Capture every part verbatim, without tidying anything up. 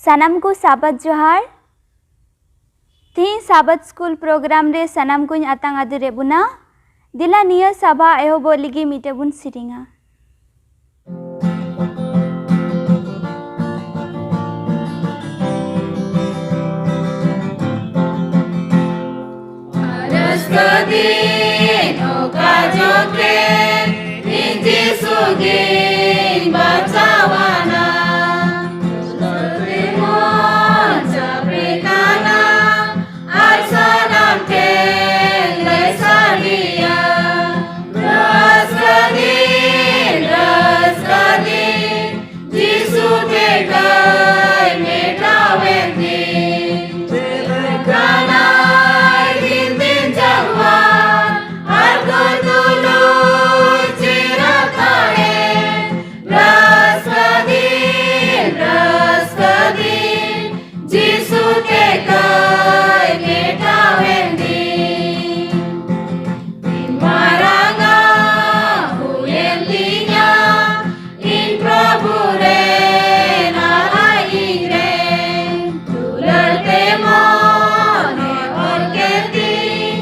ᱥᱟᱱᱟᱢ ᱠᱚ ᱥᱟᱵᱟᱫ ᱡᱚᱦᱟᱨ᱾ ᱛᱤᱦᱤᱧ ᱥᱟᱵᱟᱫ ᱥᱠᱩᱞ ᱯᱨᱳᱜᱨᱟᱢ ᱨᱮ ᱥᱟᱱᱟᱢ ᱠᱚᱧ ᱟᱛᱟᱝ ᱟᱫᱮᱨᱮᱫ ᱵᱚᱱᱟ᱾ ᱫᱮᱞᱟ ᱱᱤᱭᱟᱹ ᱥᱟᱵᱷᱟ ᱮᱦᱚᱵᱚᱜ ᱞᱟᱹᱜᱤᱫ ᱢᱤᱫᱴᱮᱡ ᱵᱚᱱ ᱥᱮᱨᱮᱧᱟ᱾ ᱨᱟᱹᱥᱠᱟᱹ ᱫᱤᱱ ᱚᱠᱟ ᱡᱚᱜᱮ ᱤᱧ ᱡᱤᱥᱩ ᱜᱤᱧ ᱵᱟᱧᱪᱟᱣᱟᱱᱟ᱾ ᱥᱩᱨ ᱢᱚᱱ ᱪᱟᱯᱮ ᱠᱟᱱᱟ ᱟᱨ ᱥᱟᱱᱟᱢ ᱴᱷᱮᱱ ᱞᱟᱹᱭ ᱥᱟᱰᱮᱭᱟ᱾ ᱨᱟᱹᱥᱠᱟᱹ ᱫᱤᱱ, ᱨᱟᱹᱥᱠᱟᱹ ᱫᱤᱱ, ᱡᱤᱥᱩ ᱴᱷᱮᱱ ᱠᱟᱹᱭ ᱢᱮᱴᱟᱣᱮᱱ ᱫᱤᱱ᱾ ᱪᱮᱫ ᱠᱟᱱᱟᱭ ᱫᱤᱱ ᱫᱤᱱ ᱡᱟᱣᱟ ᱟᱨ ᱠᱚ ᱛᱩᱞᱩᱡ ᱪᱮᱨᱟ ᱛᱟᱦᱮᱸ᱾ ᱨᱟᱹᱥᱠᱟᱹ ᱫᱤᱱ, ᱨᱟᱹᱥᱠᱟᱹ ᱫᱤᱱ, ᱡᱤᱥᱩ ᱴᱷᱮᱱ ᱠᱟᱹᱭ ᱢᱮᱴᱟᱣᱮᱱ ᱫᱤᱱ᱾ ᱢᱟᱨᱟᱝᱟ ᱦᱩᱭᱮᱱ ᱛᱤᱧᱟ ᱤᱧ ᱯᱨᱚᱵᱷᱩ ᱨᱮᱱ ᱟᱨ ᱤᱧ ᱨᱮᱱ᱾ ᱫᱩᱞᱟᱹᱲ ᱛᱮ ᱢᱚᱱᱮ ᱚᱨ ᱠᱮᱫ ᱛᱤᱧ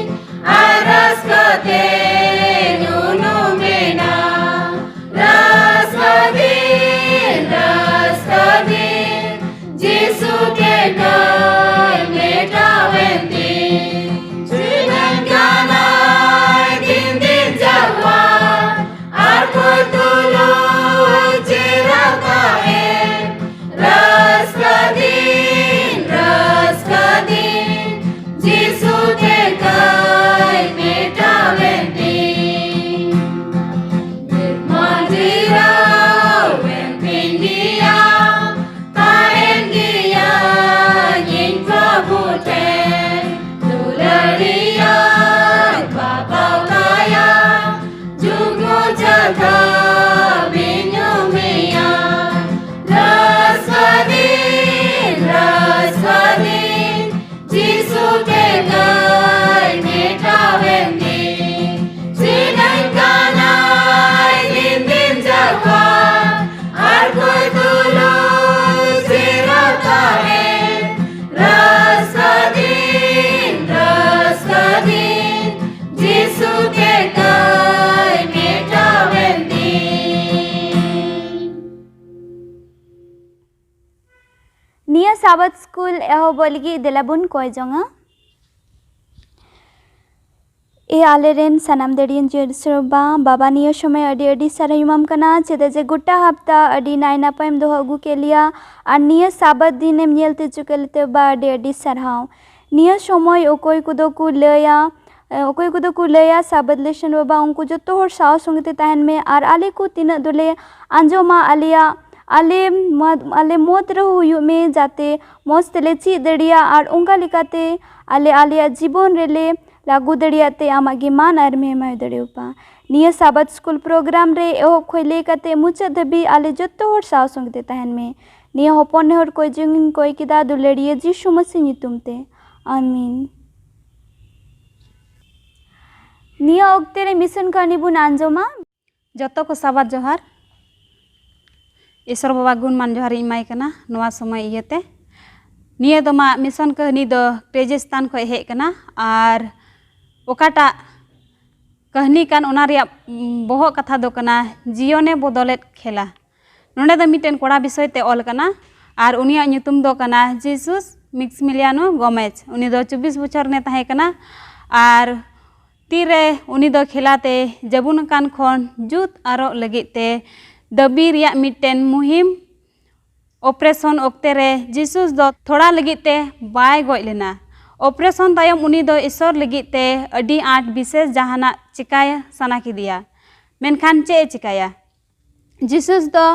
ᱟᱨ ᱨᱟᱹᱥᱠᱟᱹ ᱛᱮᱧ ᱩᱱᱩᱢᱮᱱᱟ᱾ ᱨᱟᱹᱥᱠᱟᱹ ᱫᱤᱱ, ᱨᱟᱹᱥᱠᱟᱹ ᱫᱤᱱ, ᱡᱤᱥᱩ ᱴᱷᱮᱱ ᱠᱟᱹᱭ ᱢᱮᱴᱟᱣᱮᱱ ᱛᱤᱧ᱾ ᱪᱮᱫ ᱠᱟᱱᱟᱭ ᱫᱤᱱ ᱫᱤᱱ ᱡᱟᱣᱟ ᱟᱨ ᱠᱚᱭ ᱛᱩᱞᱩᱡ ᱪᱮᱨᱟ ᱛᱟᱦᱮᱸ᱾ ᱨᱟᱹᱥᱠᱟᱹ ᱫᱤᱱ, ᱨᱟᱹᱥᱠᱟᱹ ᱫᱤᱱ, ᱡᱤᱥᱩ ᱴᱷᱮᱱ ᱠᱟᱹᱭ ᱢᱮᱴᱟᱣᱮᱱ ᱥᱟᱵᱟᱫ ᱥᱠᱩᱞ ᱮᱦᱚᱵᱚᱜ ᱞᱟᱹᱜᱤᱫ ᱫᱮᱞᱟ ᱵᱚᱱ ᱠᱚᱭ ᱡᱚᱝᱟ᱾ ᱮ ᱟᱞᱮᱨᱮᱱ ᱥᱟᱱᱟᱢ ᱫᱟᱲᱮᱭᱟᱱ ᱡᱤᱭᱚᱱ ᱥᱮᱨᱣᱟ ᱵᱟᱵᱟ, ᱱᱤᱭᱟᱹ ᱥᱚᱢᱚᱭ ᱟᱹᱰᱤ ᱟᱹᱰᱤ ᱥᱟᱨᱦᱟᱣ ᱮᱢᱟᱢ ᱠᱟᱱᱟ, ᱪᱮᱫᱟᱜ ᱡᱮ ᱜᱚᱴᱟ ᱦᱟᱯᱛᱟ ᱟᱹᱰᱤ ᱱᱟᱭ ᱱᱟᱯᱟᱭᱮᱢ ᱫᱚᱦᱚ ᱟᱹᱜᱩ ᱠᱮᱫ ᱞᱮᱭᱟ᱾ ᱟᱨ ᱱᱤᱭᱟᱹ ᱥᱟᱵᱟᱫ ᱫᱤᱱᱮᱢ ᱧᱮᱞ ᱛᱮ ᱦᱚᱪᱚ ᱠᱮᱫ ᱞᱮᱛᱮ ᱵᱟᱵᱟ, ᱟᱹᱰᱤ ᱟᱹᱰᱤ ᱥᱟᱨᱦᱟᱣ᱾ ᱱᱤᱭᱟᱹ ᱥᱚᱢᱚᱭ ᱚᱠᱚᱭ ᱠᱚᱫᱚ ᱠᱚ ᱞᱟᱹᱭᱟ, ᱚᱠᱚᱭ ᱠᱚᱫᱚ ᱠᱚ ᱞᱟᱹᱭᱟ ᱥᱟᱵᱟᱫ ᱞᱮᱥᱚᱱ ᱵᱟᱵᱟ, ᱩᱱᱠᱩ ᱡᱚᱛᱚ ᱦᱚᱲ ᱥᱟᱶ ᱥᱚᱸᱜᱮ ᱛᱮ ᱛᱟᱦᱮᱱ ᱢᱮ᱾ ᱟᱨ ᱟᱞᱮ ᱠᱚ ᱛᱤᱱᱟᱹᱜ ᱫᱚᱞᱮ ᱟᱸᱡᱚᱢᱟ, ᱟᱞᱮᱭᱟᱜ ᱟᱞᱮ ᱢᱚᱫ- ᱟᱞᱮ ᱢᱚᱫᱽ ᱨᱮᱦᱚᱸ ᱦᱩᱭᱩᱜ ᱢᱮ, ᱡᱟᱛᱮ ᱢᱚᱡᱽ ᱛᱮᱞᱮ ᱪᱮᱫ ᱫᱟᱲᱮᱭᱟᱜ ᱟᱨ ᱚᱱᱠᱟ ᱞᱮᱠᱟᱛᱮ ᱟᱞᱮ ᱟᱞᱮᱭᱟᱜ ᱡᱤᱵᱚᱱ ᱨᱮᱞᱮ ᱞᱟᱹᱜᱩ ᱫᱟᱲᱮᱭᱟᱜ ᱛᱮ ᱟᱢᱟᱜ ᱜᱮ ᱢᱟᱱ ᱟᱨ ᱢᱮᱦᱢᱟᱭ ᱫᱟᱲᱮᱭᱟᱜᱼᱟ᱾ ᱱᱤᱭᱟᱹ ᱥᱟᱵᱟᱫ ᱥᱠᱩᱞ ᱯᱨᱳᱜᱨᱟᱢ ᱨᱮ ᱮᱦᱚᱵ ᱠᱷᱚᱱ ᱞᱟᱹᱭ ᱠᱟᱛᱮ ᱢᱩᱪᱟᱹᱫ ᱫᱷᱟᱹᱵᱤᱡ ᱟᱞᱮ ᱡᱚᱛᱚ ᱦᱚᱲ ᱥᱟᱶ ᱥᱚᱸᱜᱮ ᱛᱮ ᱛᱟᱦᱮᱱ ᱢᱮ᱾ ᱱᱤᱭᱟᱹ ᱦᱚᱯᱚᱱ ᱱᱮᱦᱚᱨ ᱠᱚᱭ ᱡᱚᱝ ᱤᱧ ᱠᱚᱭ ᱠᱮᱫᱟ ᱫᱩᱞᱟᱹᱲᱤᱭᱟᱹ ᱡᱤᱥᱩ ᱢᱟᱹᱥᱤ ᱧᱩᱛᱩᱢ ᱛᱮ, ᱟᱢᱤᱱ᱾ ᱱᱤᱭᱟᱹ ᱚᱠᱛᱮ ᱨᱮ ᱢᱤᱥᱚᱱ ᱠᱟᱹᱦᱱᱤ ᱵᱚᱱ ᱟᱸᱡᱚᱢᱟ᱾ ᱡᱚᱛᱚ ᱠᱚ ᱥᱟᱵᱟᱫ ᱡᱚᱦᱟᱨ᱾ ᱤᱥᱚᱨ ᱵᱟᱵᱟ ᱜᱩᱱ ᱢᱟᱱ ᱡᱚᱦᱟᱨ ᱤᱧ ᱮᱢᱟᱭ ᱠᱟᱱᱟ ᱱᱚᱣᱟ ᱥᱚᱢᱚᱭ ᱤᱭᱟᱹᱛᱮ᱾ ᱱᱤᱭᱟᱹ ᱫᱚ ᱢᱟ ᱢᱤᱥᱚᱱ ᱠᱟᱹᱦᱱᱤ ᱫᱚ ᱠᱨᱮᱡᱤᱥᱛᱟᱱ ᱠᱷᱚᱱ ᱦᱮᱡ ᱠᱟᱱᱟ᱾ ᱟᱨ ᱚᱠᱟᱴᱟᱜ ᱠᱟᱹᱦᱱᱤ ᱠᱟᱱ, ᱚᱱᱟ ᱨᱮᱭᱟᱜ, ᱩᱢ, ᱵᱚᱦᱚᱜ ᱠᱟᱛᱷᱟ ᱫᱚ ᱠᱟᱱᱟ ᱡᱤᱭᱚᱱᱮ ᱵᱚᱫᱚᱞᱮᱫ ᱠᱷᱮᱞᱟ᱾ ᱱᱚᱰᱮ ᱫᱚ ᱢᱤᱫᱴᱮᱱ ᱠᱚᱲᱟ ᱵᱤᱥᱚᱭ ᱛᱮ ᱚᱞ ᱠᱟᱱᱟ᱾ ᱟᱨ ᱩᱱᱤᱭᱟᱜ ᱧᱩᱛᱩᱢ ᱫᱚ ᱠᱟᱱᱟ ᱡᱤᱥᱩᱥ ᱢᱤᱠᱥᱤᱢᱤᱞᱤᱭᱟᱱᱳ ᱜᱳᱢᱮᱡᱽ᱾ ᱩᱱᱤ ᱫᱚ ᱪᱚᱵᱵᱤᱥ ᱵᱚᱪᱷᱚᱨ ᱨᱮᱱᱮ ᱛᱟᱦᱮᱸ ᱠᱟᱱᱟ᱾ ᱟᱨ ᱛᱤᱨᱮ ᱩᱱᱤ ᱫᱚ ᱠᱷᱮᱞᱟ ᱛᱮ ᱡᱟᱹᱵᱩᱱ ᱟᱠᱟᱱ ᱠᱷᱚᱱ ᱡᱩᱛ ᱟᱨᱚᱜ ᱞᱟᱹᱜᱤᱫ ᱛᱮ ᱫᱟᱹᱵᱤ ᱨᱮᱭᱟᱜ ᱢᱤᱫᱴᱮᱱ ᱢᱩᱦᱤᱢ ᱚᱯᱟᱨᱮᱥᱚᱱ ᱚᱠᱛᱮ ᱨᱮ ᱡᱤᱥᱩᱥ ᱫᱚ ᱛᱷᱚᱲᱟ ᱞᱟᱹᱜᱤᱫ ᱛᱮ ᱵᱟᱭ ᱜᱚᱡ ᱞᱮᱱᱟ᱾ ᱚᱯᱟᱨᱮᱥᱚᱱ ᱛᱟᱭᱚᱢ ᱩᱱᱤ ᱫᱚ ᱤᱥᱚᱨ ᱞᱟᱹᱜᱤᱫ ᱛᱮ ᱟᱹᱰᱤ ᱟᱸᱴ ᱵᱤᱥᱮᱥ ᱡᱟᱦᱟᱱᱟᱜ ᱪᱤᱠᱟᱭ ᱥᱟᱱᱟ ᱠᱮᱫᱮᱭᱟ᱾ ᱢᱮᱱᱠᱷᱟᱱ ᱪᱮᱫ ᱮ ᱪᱤᱠᱟᱭᱟ? ᱡᱤᱥᱩᱥ ᱫᱚ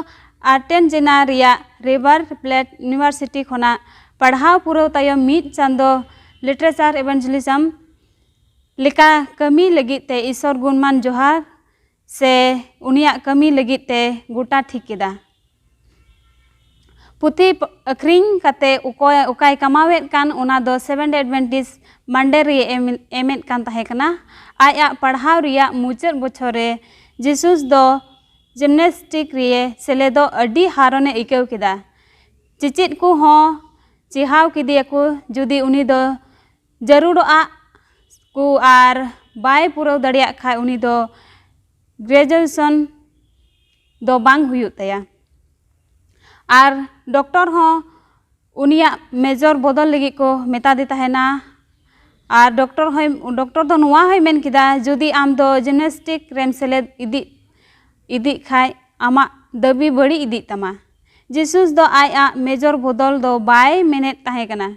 ᱟᱨᱡᱮᱱᱴᱤᱱᱟ ᱨᱮᱭᱟᱜ ᱨᱤᱵᱷᱟᱨ ᱯᱞᱮᱴ ᱤᱭᱩᱱᱤᱵᱷᱟᱨᱥᱤᱴᱤ ᱠᱷᱚᱱᱟᱜ ᱯᱟᱲᱦᱟᱣ ᱯᱩᱨᱟᱹᱣ ᱛᱟᱭᱚᱢ ᱢᱤᱫ ᱪᱟᱸᱫᱚ ᱞᱤᱴᱟᱨᱮᱪᱟᱨ ᱮᱵᱷᱟᱱᱡᱮᱞᱤᱡᱚᱢ ᱞᱮᱠᱟ ᱠᱟᱹᱢᱤ ᱞᱟᱹᱜᱤᱫ ᱛᱮ ᱤᱥᱚᱨ ᱜᱩᱱᱢᱟᱱ ᱡᱚᱦᱟᱨ ᱥᱮ ᱩᱱᱤᱭᱟᱜ ᱠᱟᱹᱢᱤ ᱞᱟᱹᱜᱤᱫ ᱛᱮ ᱜᱚᱴᱟ ᱴᱷᱤᱠ ᱠᱮᱫᱟ᱾ ᱯᱩᱛᱷᱤ ᱟᱹᱠᱷᱨᱤᱧ ᱠᱟᱛᱮ ᱚᱠᱚᱭ, ᱚᱠᱟᱭ ᱠᱟᱢᱟᱣᱮᱫ ᱠᱟᱱ, ᱚᱱᱟ ᱫᱚ ᱥᱮᱵᱷᱮᱱ ᱰᱮ ᱮᱰᱵᱷᱮᱱᱴᱤᱥ ᱢᱟᱱᱰᱮ ᱨᱮ ᱮᱢ, ᱮᱢᱮᱫ ᱠᱟᱱ ᱛᱟᱦᱮᱸ ᱠᱟᱱᱟ᱾ ᱟᱡᱟᱜ ᱯᱟᱲᱦᱟᱣ ᱨᱮᱭᱟᱜ ᱢᱩᱪᱟᱹᱫ ᱵᱚᱪᱷᱚᱨ ᱨᱮ ᱡᱤᱥᱩᱥ ᱫᱚ ᱡᱤᱢᱱᱟᱥᱴᱤᱠ ᱨᱮ ᱥᱮᱞᱮᱫᱚᱜ ᱟᱹᱰᱤ ᱦᱟᱨᱚᱱᱮ ᱟᱹᱭᱠᱟᱹᱣ ᱠᱮᱫᱟ᱾ ᱪᱮᱪᱮᱫ ᱠᱚᱦᱚᱸ ᱪᱮᱦᱟᱣ ᱠᱮᱫᱮᱭᱟᱠᱚ᱾ ᱡᱩᱫᱤ ᱩᱱᱤ ᱫᱚ ᱡᱟᱹᱨᱩᱲᱚᱜᱼᱟ ᱠᱚ ᱟᱨ ᱵᱟᱭ ᱯᱩᱨᱟᱹᱣ ᱫᱟᱲᱮᱭᱟᱜ ᱠᱷᱟᱡ, ᱩᱱᱤ ᱫᱚ ᱜᱨᱮᱡᱩᱭᱮᱥᱚᱱ ᱫᱚ ᱵᱟᱝ ᱦᱩᱭᱩᱜ ᱛᱟᱭᱟ᱾ ᱟᱨ ᱰᱚᱠᱴᱚᱨ ᱦᱚᱸ ᱩᱱᱤᱭᱟᱜ ᱢᱮᱡᱚᱨ ᱵᱚᱫᱚᱞ ᱞᱟᱹᱜᱤᱫ ᱠᱚ ᱢᱮᱛᱟ ᱫᱮ ᱛᱟᱦᱮᱱᱟ᱾ ᱟᱨ ᱰᱚᱠᱴᱚᱨ ᱦᱚᱸᱭ ᱰᱚᱠᱴᱚᱨ ᱫᱚ ᱱᱚᱣᱟ ᱦᱚᱸᱭ ᱢᱮᱱ ᱠᱮᱫᱟ, ᱡᱩᱫᱤ ᱟᱢ ᱫᱚ ᱡᱤᱢᱱᱟᱥᱴᱤᱠ ᱨᱮᱢ ᱥᱮᱞᱮᱫ ᱤᱫᱤ ᱤᱫᱤᱜ ᱠᱷᱟᱡ ᱟᱢᱟᱜ ᱫᱟᱹᱵᱤ ᱵᱟᱹᱲᱤᱡ ᱤᱫᱤᱜ ᱛᱟᱢᱟ᱾ ᱡᱤᱥᱩᱥ ᱫᱚ ᱟᱡᱟᱜ ᱢᱮᱡᱚᱨ ᱵᱚᱫᱚᱞ ᱫᱚ ᱵᱟᱭ ᱢᱮᱱᱮᱫ ᱛᱟᱦᱮᱸ ᱠᱟᱱᱟ᱾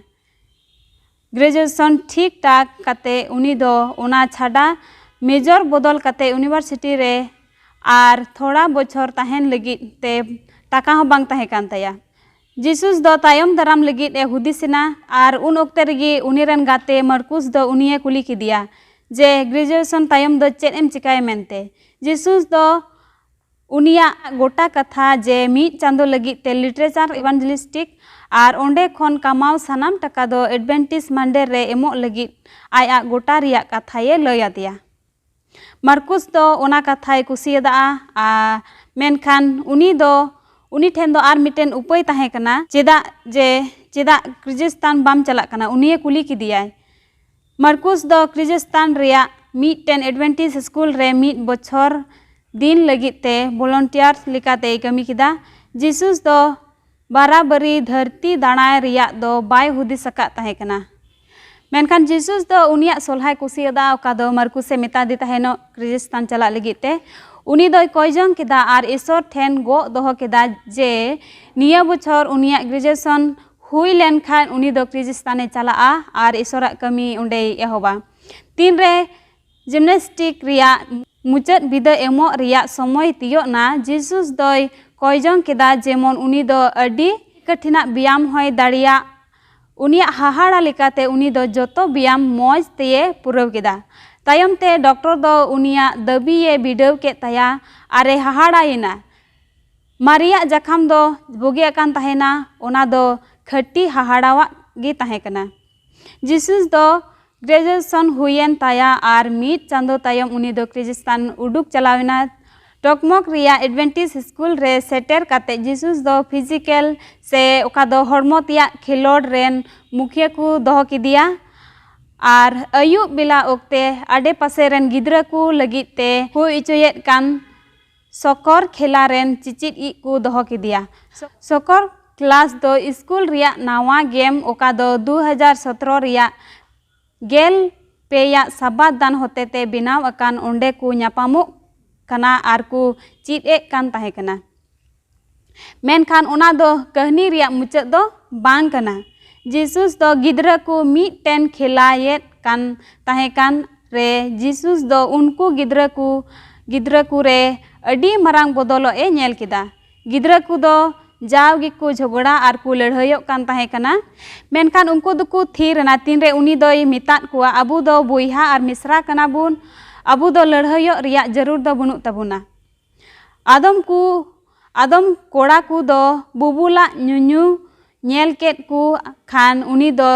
ᱜᱨᱮᱡᱩᱭᱮᱥᱚᱱ ᱴᱷᱤᱠ ᱴᱷᱟᱠ ᱠᱟᱛᱮ ᱩᱱᱤ ᱫᱚ ᱚᱱᱟ ᱪᱷᱟᱰᱟ ᱢᱮᱡᱚᱨ ᱵᱚᱫᱚᱞ ᱠᱟᱛᱮ ᱤᱭᱩᱱᱤᱵᱷᱟᱨᱥᱤᱴᱤ ᱨᱮ ᱟᱨ ᱛᱷᱚᱲᱟ ᱵᱚᱪᱷᱚᱨ ᱛᱟᱦᱮᱱ ᱞᱟᱹᱜᱤᱫ ᱛᱮ ᱴᱟᱠᱟ ᱦᱚᱸ ᱵᱟᱝ ᱛᱟᱦᱮᱸ ᱠᱟᱱ ᱛᱟᱭᱟ᱾ ᱡᱤᱥᱩᱥ ᱫᱚ ᱛᱟᱭᱚᱢ ᱫᱟᱨᱟᱢ ᱞᱟᱹᱜᱤᱫ ᱮ ᱦᱩᱫᱤᱥ ᱮᱱᱟ ᱟᱨ ᱩᱱ ᱚᱠᱛᱮ ᱨᱮᱜᱮ ᱩᱱᱤ ᱨᱮᱱ ᱜᱟᱛᱮ ᱢᱟᱨᱠᱩᱥ ᱫᱚ ᱩᱱᱤᱭᱮ ᱠᱩᱞᱤ ᱠᱮᱫᱮᱭᱟ ᱡᱮ ᱜᱨᱮᱡᱩᱭᱮᱥᱚᱱ ᱛᱟᱭᱚᱢ ᱫᱚ ᱪᱮᱫ ᱮᱢ ᱪᱤᱠᱟᱭᱟ ᱢᱮᱱᱛᱮ᱾ ᱡᱤᱥᱩᱥ ᱫᱚ ᱩᱱᱤᱭᱟᱜ ᱜᱚᱴᱟ ᱠᱟᱛᱷᱟ ᱡᱮ ᱢᱤᱫ ᱪᱟᱸᱫᱚ ᱞᱟᱹᱜᱤᱫ ᱛᱮ ᱞᱤᱴᱟᱨᱮᱪᱟᱨ ᱤᱵᱷᱟᱱᱡᱮᱞᱤᱥᱴᱤᱠ ᱟᱨ ᱚᱸᱰᱮ ᱠᱷᱚᱱ ᱠᱟᱢᱟᱣ ᱥᱟᱱᱟᱢ ᱴᱟᱠᱟ ᱫᱚ ᱮᱰᱵᱷᱮᱱᱴᱤᱥ ᱢᱟᱱᱰᱮ ᱨᱮ ᱮᱢᱚᱜ ᱞᱟᱹᱜᱤᱫ ᱟᱡᱟᱜ ᱜᱚᱴᱟ ᱨᱮᱭᱟᱜ ᱠᱟᱛᱷᱟᱭᱮ ᱞᱟᱹᱭ ᱟᱫᱮᱭᱟ᱾ ᱢᱟᱨᱠᱩᱥ ᱫᱚ ᱚᱱᱟ ᱠᱟᱛᱷᱟᱭ ᱠᱩᱥᱤᱭᱟᱫᱟ, ᱟᱨ ᱢᱮᱱᱠᱷᱟᱱ ᱩᱱᱤ ᱫᱚ ᱩᱱᱤ ᱴᱷᱮᱱ ᱫᱚ ᱟᱨ ᱢᱤᱫᱴᱮᱱ ᱩᱯᱟᱹᱭ ᱛᱟᱦᱮᱸ ᱠᱟᱱᱟ᱾ ᱪᱮᱫᱟᱜ ᱡᱮ ᱪᱮᱫᱟᱜ ᱠᱨᱤᱡᱤᱥᱛᱟᱱ ᱵᱟᱢ ᱪᱟᱞᱟᱜ ᱠᱟᱱᱟ? ᱩᱱᱤᱭᱮ ᱠᱩᱞᱤ ᱠᱮᱫᱮᱭᱟᱭ᱾ ᱢᱟᱨᱠᱩᱥ ᱫᱚ ᱠᱨᱤᱡᱤᱥᱛᱟᱱ ᱨᱮᱭᱟᱜ ᱢᱤᱫᱴᱮᱱ ᱮᱰᱵᱷᱮᱱᱴᱤᱥ ᱥᱠᱩᱞ ᱨᱮ ᱢᱤᱫ ᱵᱚᱪᱷᱚᱨ ᱫᱤᱱ ᱞᱟᱹᱜᱤᱫ ᱛᱮ ᱵᱚᱞᱚᱱᱴᱤᱭᱟᱨ ᱞᱮᱠᱟᱛᱮᱭ ᱠᱟᱹᱢᱤ ᱠᱮᱫᱟ᱾ ᱡᱤᱥᱩᱥ ᱫᱚ ᱵᱟᱨᱟᱵᱟᱨᱤ ᱫᱷᱟᱹᱨᱛᱤ ᱫᱟᱬᱟᱭ ᱨᱮᱭᱟᱜ ᱫᱚ ᱵᱟᱭ ᱦᱩᱫᱤᱥ ᱟᱠᱟᱫ ᱛᱟᱦᱮᱸ ᱠᱟᱱᱟ᱾ ᱢᱮᱱᱠᱷᱟᱱ ᱡᱤᱥᱩᱥ ᱫᱚ ᱩᱱᱤᱭᱟᱜ ᱥᱚᱞᱦᱟᱭ ᱠᱩᱥᱤᱭᱟᱫᱟ, ᱚᱠᱟ ᱫᱚ ᱢᱟᱨᱠᱩᱥᱮ ᱢᱮᱛᱟ ᱫᱮ ᱛᱟᱦᱮᱱᱚᱜ ᱠᱨᱤᱥᱴᱟᱱ ᱪᱟᱞᱟᱜ ᱞᱟᱹᱜᱤᱫ ᱛᱮ᱾ ᱩᱱᱤ ᱫᱚᱭ ᱠᱚᱭ ᱡᱚᱝ ᱠᱮᱫᱟ ᱟᱨ ᱤᱥᱚᱨ ᱴᱷᱮᱱ ᱜᱚᱜ ᱫᱚᱦᱚ ᱠᱮᱫᱟ ᱡᱮ ᱱᱤᱭᱟᱹ ᱵᱚᱪᱷᱚᱨ ᱩᱱᱤᱭᱟᱜ ᱜᱨᱮᱡᱩᱭᱮᱥᱚᱱ ᱦᱩᱭ ᱞᱮᱱᱠᱷᱟᱱ ᱩᱱᱤ ᱫᱚ ᱠᱨᱤᱥᱴᱟᱱᱮ ᱪᱟᱞᱟᱜᱼᱟ ᱟᱨ ᱤᱥᱚᱨᱟᱜ ᱠᱟᱹᱢᱤ ᱚᱸᱰᱮᱭ ᱮᱦᱚᱵᱟ᱾ ᱛᱤᱱᱨᱮ ᱡᱤᱢᱱᱟᱥᱴᱤᱠ ᱨᱮᱭᱟᱜ ᱢᱩᱪᱟᱹᱫ ᱵᱤᱫᱟᱹ ᱮᱢᱚᱜ ᱨᱮᱭᱟᱜ ᱥᱚᱢᱚᱭ ᱛᱤᱭᱳᱜ ᱱᱟ, ᱡᱤᱥᱩᱥ ᱫᱚᱭ ᱠᱚᱭ ᱡᱚᱝ ᱠᱮᱫᱟ ᱡᱮᱢᱚᱱ ᱩᱱᱤ ᱫᱚ ᱟᱹᱰᱤ ᱠᱟᱹᱴᱷᱤᱱᱟᱜ ᱵᱮᱭᱟᱢ ᱦᱚᱸᱭ ᱫᱟᱲᱮᱭᱟᱜ᱾ ᱩᱱᱤᱭᱟᱜ ᱦᱟᱦᱟᱲᱟ ᱞᱮᱠᱟᱛᱮ ᱩᱱᱤ ᱫᱚ ᱡᱚᱛᱚ ᱵᱮᱭᱟᱢ ᱢᱚᱡᱽ ᱛᱮᱭᱮ ᱯᱩᱨᱟᱹᱣ ᱠᱮᱫᱟ᱾ ᱛᱟᱭᱚᱢ ᱛᱮ ᱰᱚᱠᱴᱚᱨ ᱫᱚ ᱩᱱᱤᱭᱟᱜ ᱫᱟᱹᱵᱤᱭᱮ ᱵᱤᱰᱟᱹᱣ ᱠᱮᱫ ᱛᱟᱭᱟ ᱟᱨᱮ ᱦᱟᱦᱟᱲᱟᱭᱮᱱᱟ᱾ ᱢᱟᱨᱮᱭᱟᱜ ᱡᱟᱠᱷᱟᱢ ᱫᱚ ᱵᱩᱜᱤ ᱟᱠᱟᱱ ᱛᱟᱦᱮᱱᱟ, ᱚᱱᱟ ᱫᱚ ᱠᱷᱟᱹᱴᱤ ᱦᱟᱦᱟᱲᱟᱣᱟᱜ ᱜᱮ ᱛᱟᱦᱮᱸ ᱠᱟᱱᱟ᱾ ᱡᱤᱥᱩᱥ ᱫᱚ ᱜᱨᱮᱡᱩᱭᱮᱥᱚᱱ ᱦᱩᱭᱮᱱ ᱛᱟᱭᱟ ᱟᱨ ᱢᱤᱫ ᱪᱟᱸᱫᱚ ᱛᱟᱭᱚᱢ ᱩᱱᱤ ᱫᱚ ᱠᱨᱤᱥᱴᱟᱱ ᱩᱰᱩᱠ ᱪᱟᱞᱟᱣ ᱮᱱᱟ᱾ ᱴᱚᱠᱢᱚᱠ ᱨᱮᱭᱟᱜ ᱮᱰᱵᱷᱮᱱᱴᱤᱥ ᱥᱠᱩᱞ ᱨᱮ ᱥᱮᱴᱮᱨ ᱠᱟᱛᱮ ᱡᱤᱥᱩᱥ ᱫᱚ ᱯᱷᱤᱡᱤᱠᱮᱞ ᱥᱮ ᱚᱠᱟ ᱫᱚ ᱦᱚᱲᱢᱚ ᱛᱮᱭᱟᱜ ᱠᱷᱮᱞᱳᱰ ᱨᱮᱱ ᱢᱩᱠᱷᱤᱭᱟᱹ ᱠᱚ ᱫᱚᱦᱚ ᱠᱮᱫᱮᱭᱟ᱾ ᱟᱨ ᱟᱹᱭᱩᱵ ᱵᱮᱞᱟ ᱚᱠᱛᱮ ᱟᱰᱮ ᱯᱟᱥᱮ ᱨᱮᱱ ᱜᱤᱫᱽᱨᱟᱹ ᱠᱚ ᱞᱟᱹᱜᱤᱫ ᱛᱮ ᱦᱩᱭ ᱦᱚᱪᱚᱭᱮᱫ ᱠᱟᱱ ᱥᱚᱠᱚᱨ ᱠᱷᱮᱞᱟ ᱨᱮᱱ ᱪᱤᱪᱤᱫ ᱤᱡ ᱠᱚ ᱫᱚᱦᱚ ᱠᱮᱫᱮᱭᱟ᱾ ᱥᱚ-, ᱥᱚᱠᱚᱨ ᱠᱞᱟᱥ ᱫᱚ ᱥᱠᱩᱞ ᱨᱮᱭᱟᱜ ᱱᱟᱣᱟ ᱜᱮᱢ, ᱚᱠᱟ ᱫᱚ ᱫᱩ ᱦᱟᱡᱟᱨ ᱥᱚᱛᱨᱚ ᱨᱮᱭᱟᱜ ᱜᱮᱞ ᱯᱮᱭᱟᱜ ᱥᱟᱵᱟᱫ ᱫᱟᱱ ᱦᱚᱛᱮᱛᱮ ᱵᱮᱱᱟᱣ ᱟᱠᱟᱱ, ᱚᱸᱰᱮ ᱠᱚ ᱧᱟᱯᱟᱢᱚᱜ ᱠᱟᱱᱟ ᱟᱨ ᱠᱚ ᱪᱮᱫ ᱮᱫ ᱠᱟᱱ ᱛᱟᱦᱮᱸ ᱠᱟᱱᱟ᱾ ᱢᱮᱱᱠᱷᱟᱱ ᱚᱱᱟ ᱫᱚ ᱠᱟᱹᱦᱱᱤ ᱨᱮᱭᱟᱜ ᱢᱩᱪᱟᱹᱫ ᱫᱚ ᱵᱟᱝ ᱠᱟᱱᱟ᱾ ᱡᱤᱥᱩᱥ ᱫᱚ ᱜᱤᱫᱽᱨᱟᱹ ᱠᱚ ᱢᱤᱫᱴᱮᱱ ᱠᱷᱮᱞᱟᱭᱮᱫ ᱠᱟᱱ ᱛᱟᱦᱮᱸ ᱠᱟᱱ ᱨᱮ, ᱡᱤᱥᱩᱥ ᱫᱚ ᱩᱱᱠᱩ ᱜᱤᱫᱽᱨᱟᱹ ᱠᱚ ᱜᱤᱫᱽᱨᱟᱹ ᱠᱚ ᱨᱮ ᱟᱹᱰᱤ ᱢᱟᱨᱟᱝ ᱵᱚᱫᱚᱞᱚᱜ ᱮ ᱧᱮᱞ ᱠᱮᱫᱟ᱾ ᱜᱤᱫᱽᱨᱟᱹ ᱠᱚ ᱫᱚ ᱡᱟᱣ ᱜᱮᱠᱚ ᱡᱷᱚᱜᱽᱲᱟ ᱟᱨ ᱠᱚ ᱞᱟᱹᱲᱦᱟᱹᱭᱚᱜ ᱠᱟᱱ ᱛᱟᱦᱮᱸ ᱠᱟᱱᱟ᱾ ᱢᱮᱱᱠᱷᱟᱱ ᱩᱱᱠᱩ ᱫᱚᱠᱚ ᱛᱷᱤᱨ ᱮᱱᱟ, ᱛᱤᱱᱨᱮ ᱩᱱᱤ ᱫᱚᱭ ᱢᱮᱛᱟᱫ ᱠᱚᱣᱟ, "ᱟᱵᱚ ᱫᱚ ᱵᱚᱭᱦᱟ ᱟᱨ ᱢᱤᱥᱨᱟ ᱠᱟᱱᱟ ᱵᱚᱱ, ᱟᱵᱚ ᱫᱚ ᱞᱟᱹᱲᱦᱟᱹᱭᱚᱜ ᱨᱮᱭᱟᱜ ᱡᱟᱹᱨᱩᱲ ᱫᱚ ᱵᱟᱹᱱᱩᱜ ᱛᱟᱵᱚᱱᱟ᱾" ᱟᱫᱚᱢ ᱠᱚ ᱟᱫᱚᱢ ᱠᱚᱲᱟ ᱠᱚ ᱫᱚ ᱵᱩᱵᱩᱞᱟᱜ ᱧᱩᱧᱩ ᱧᱮᱞ ᱠᱮᱫ ᱠᱚ ᱠᱷᱟᱱ ᱩᱱᱤ ᱫᱚ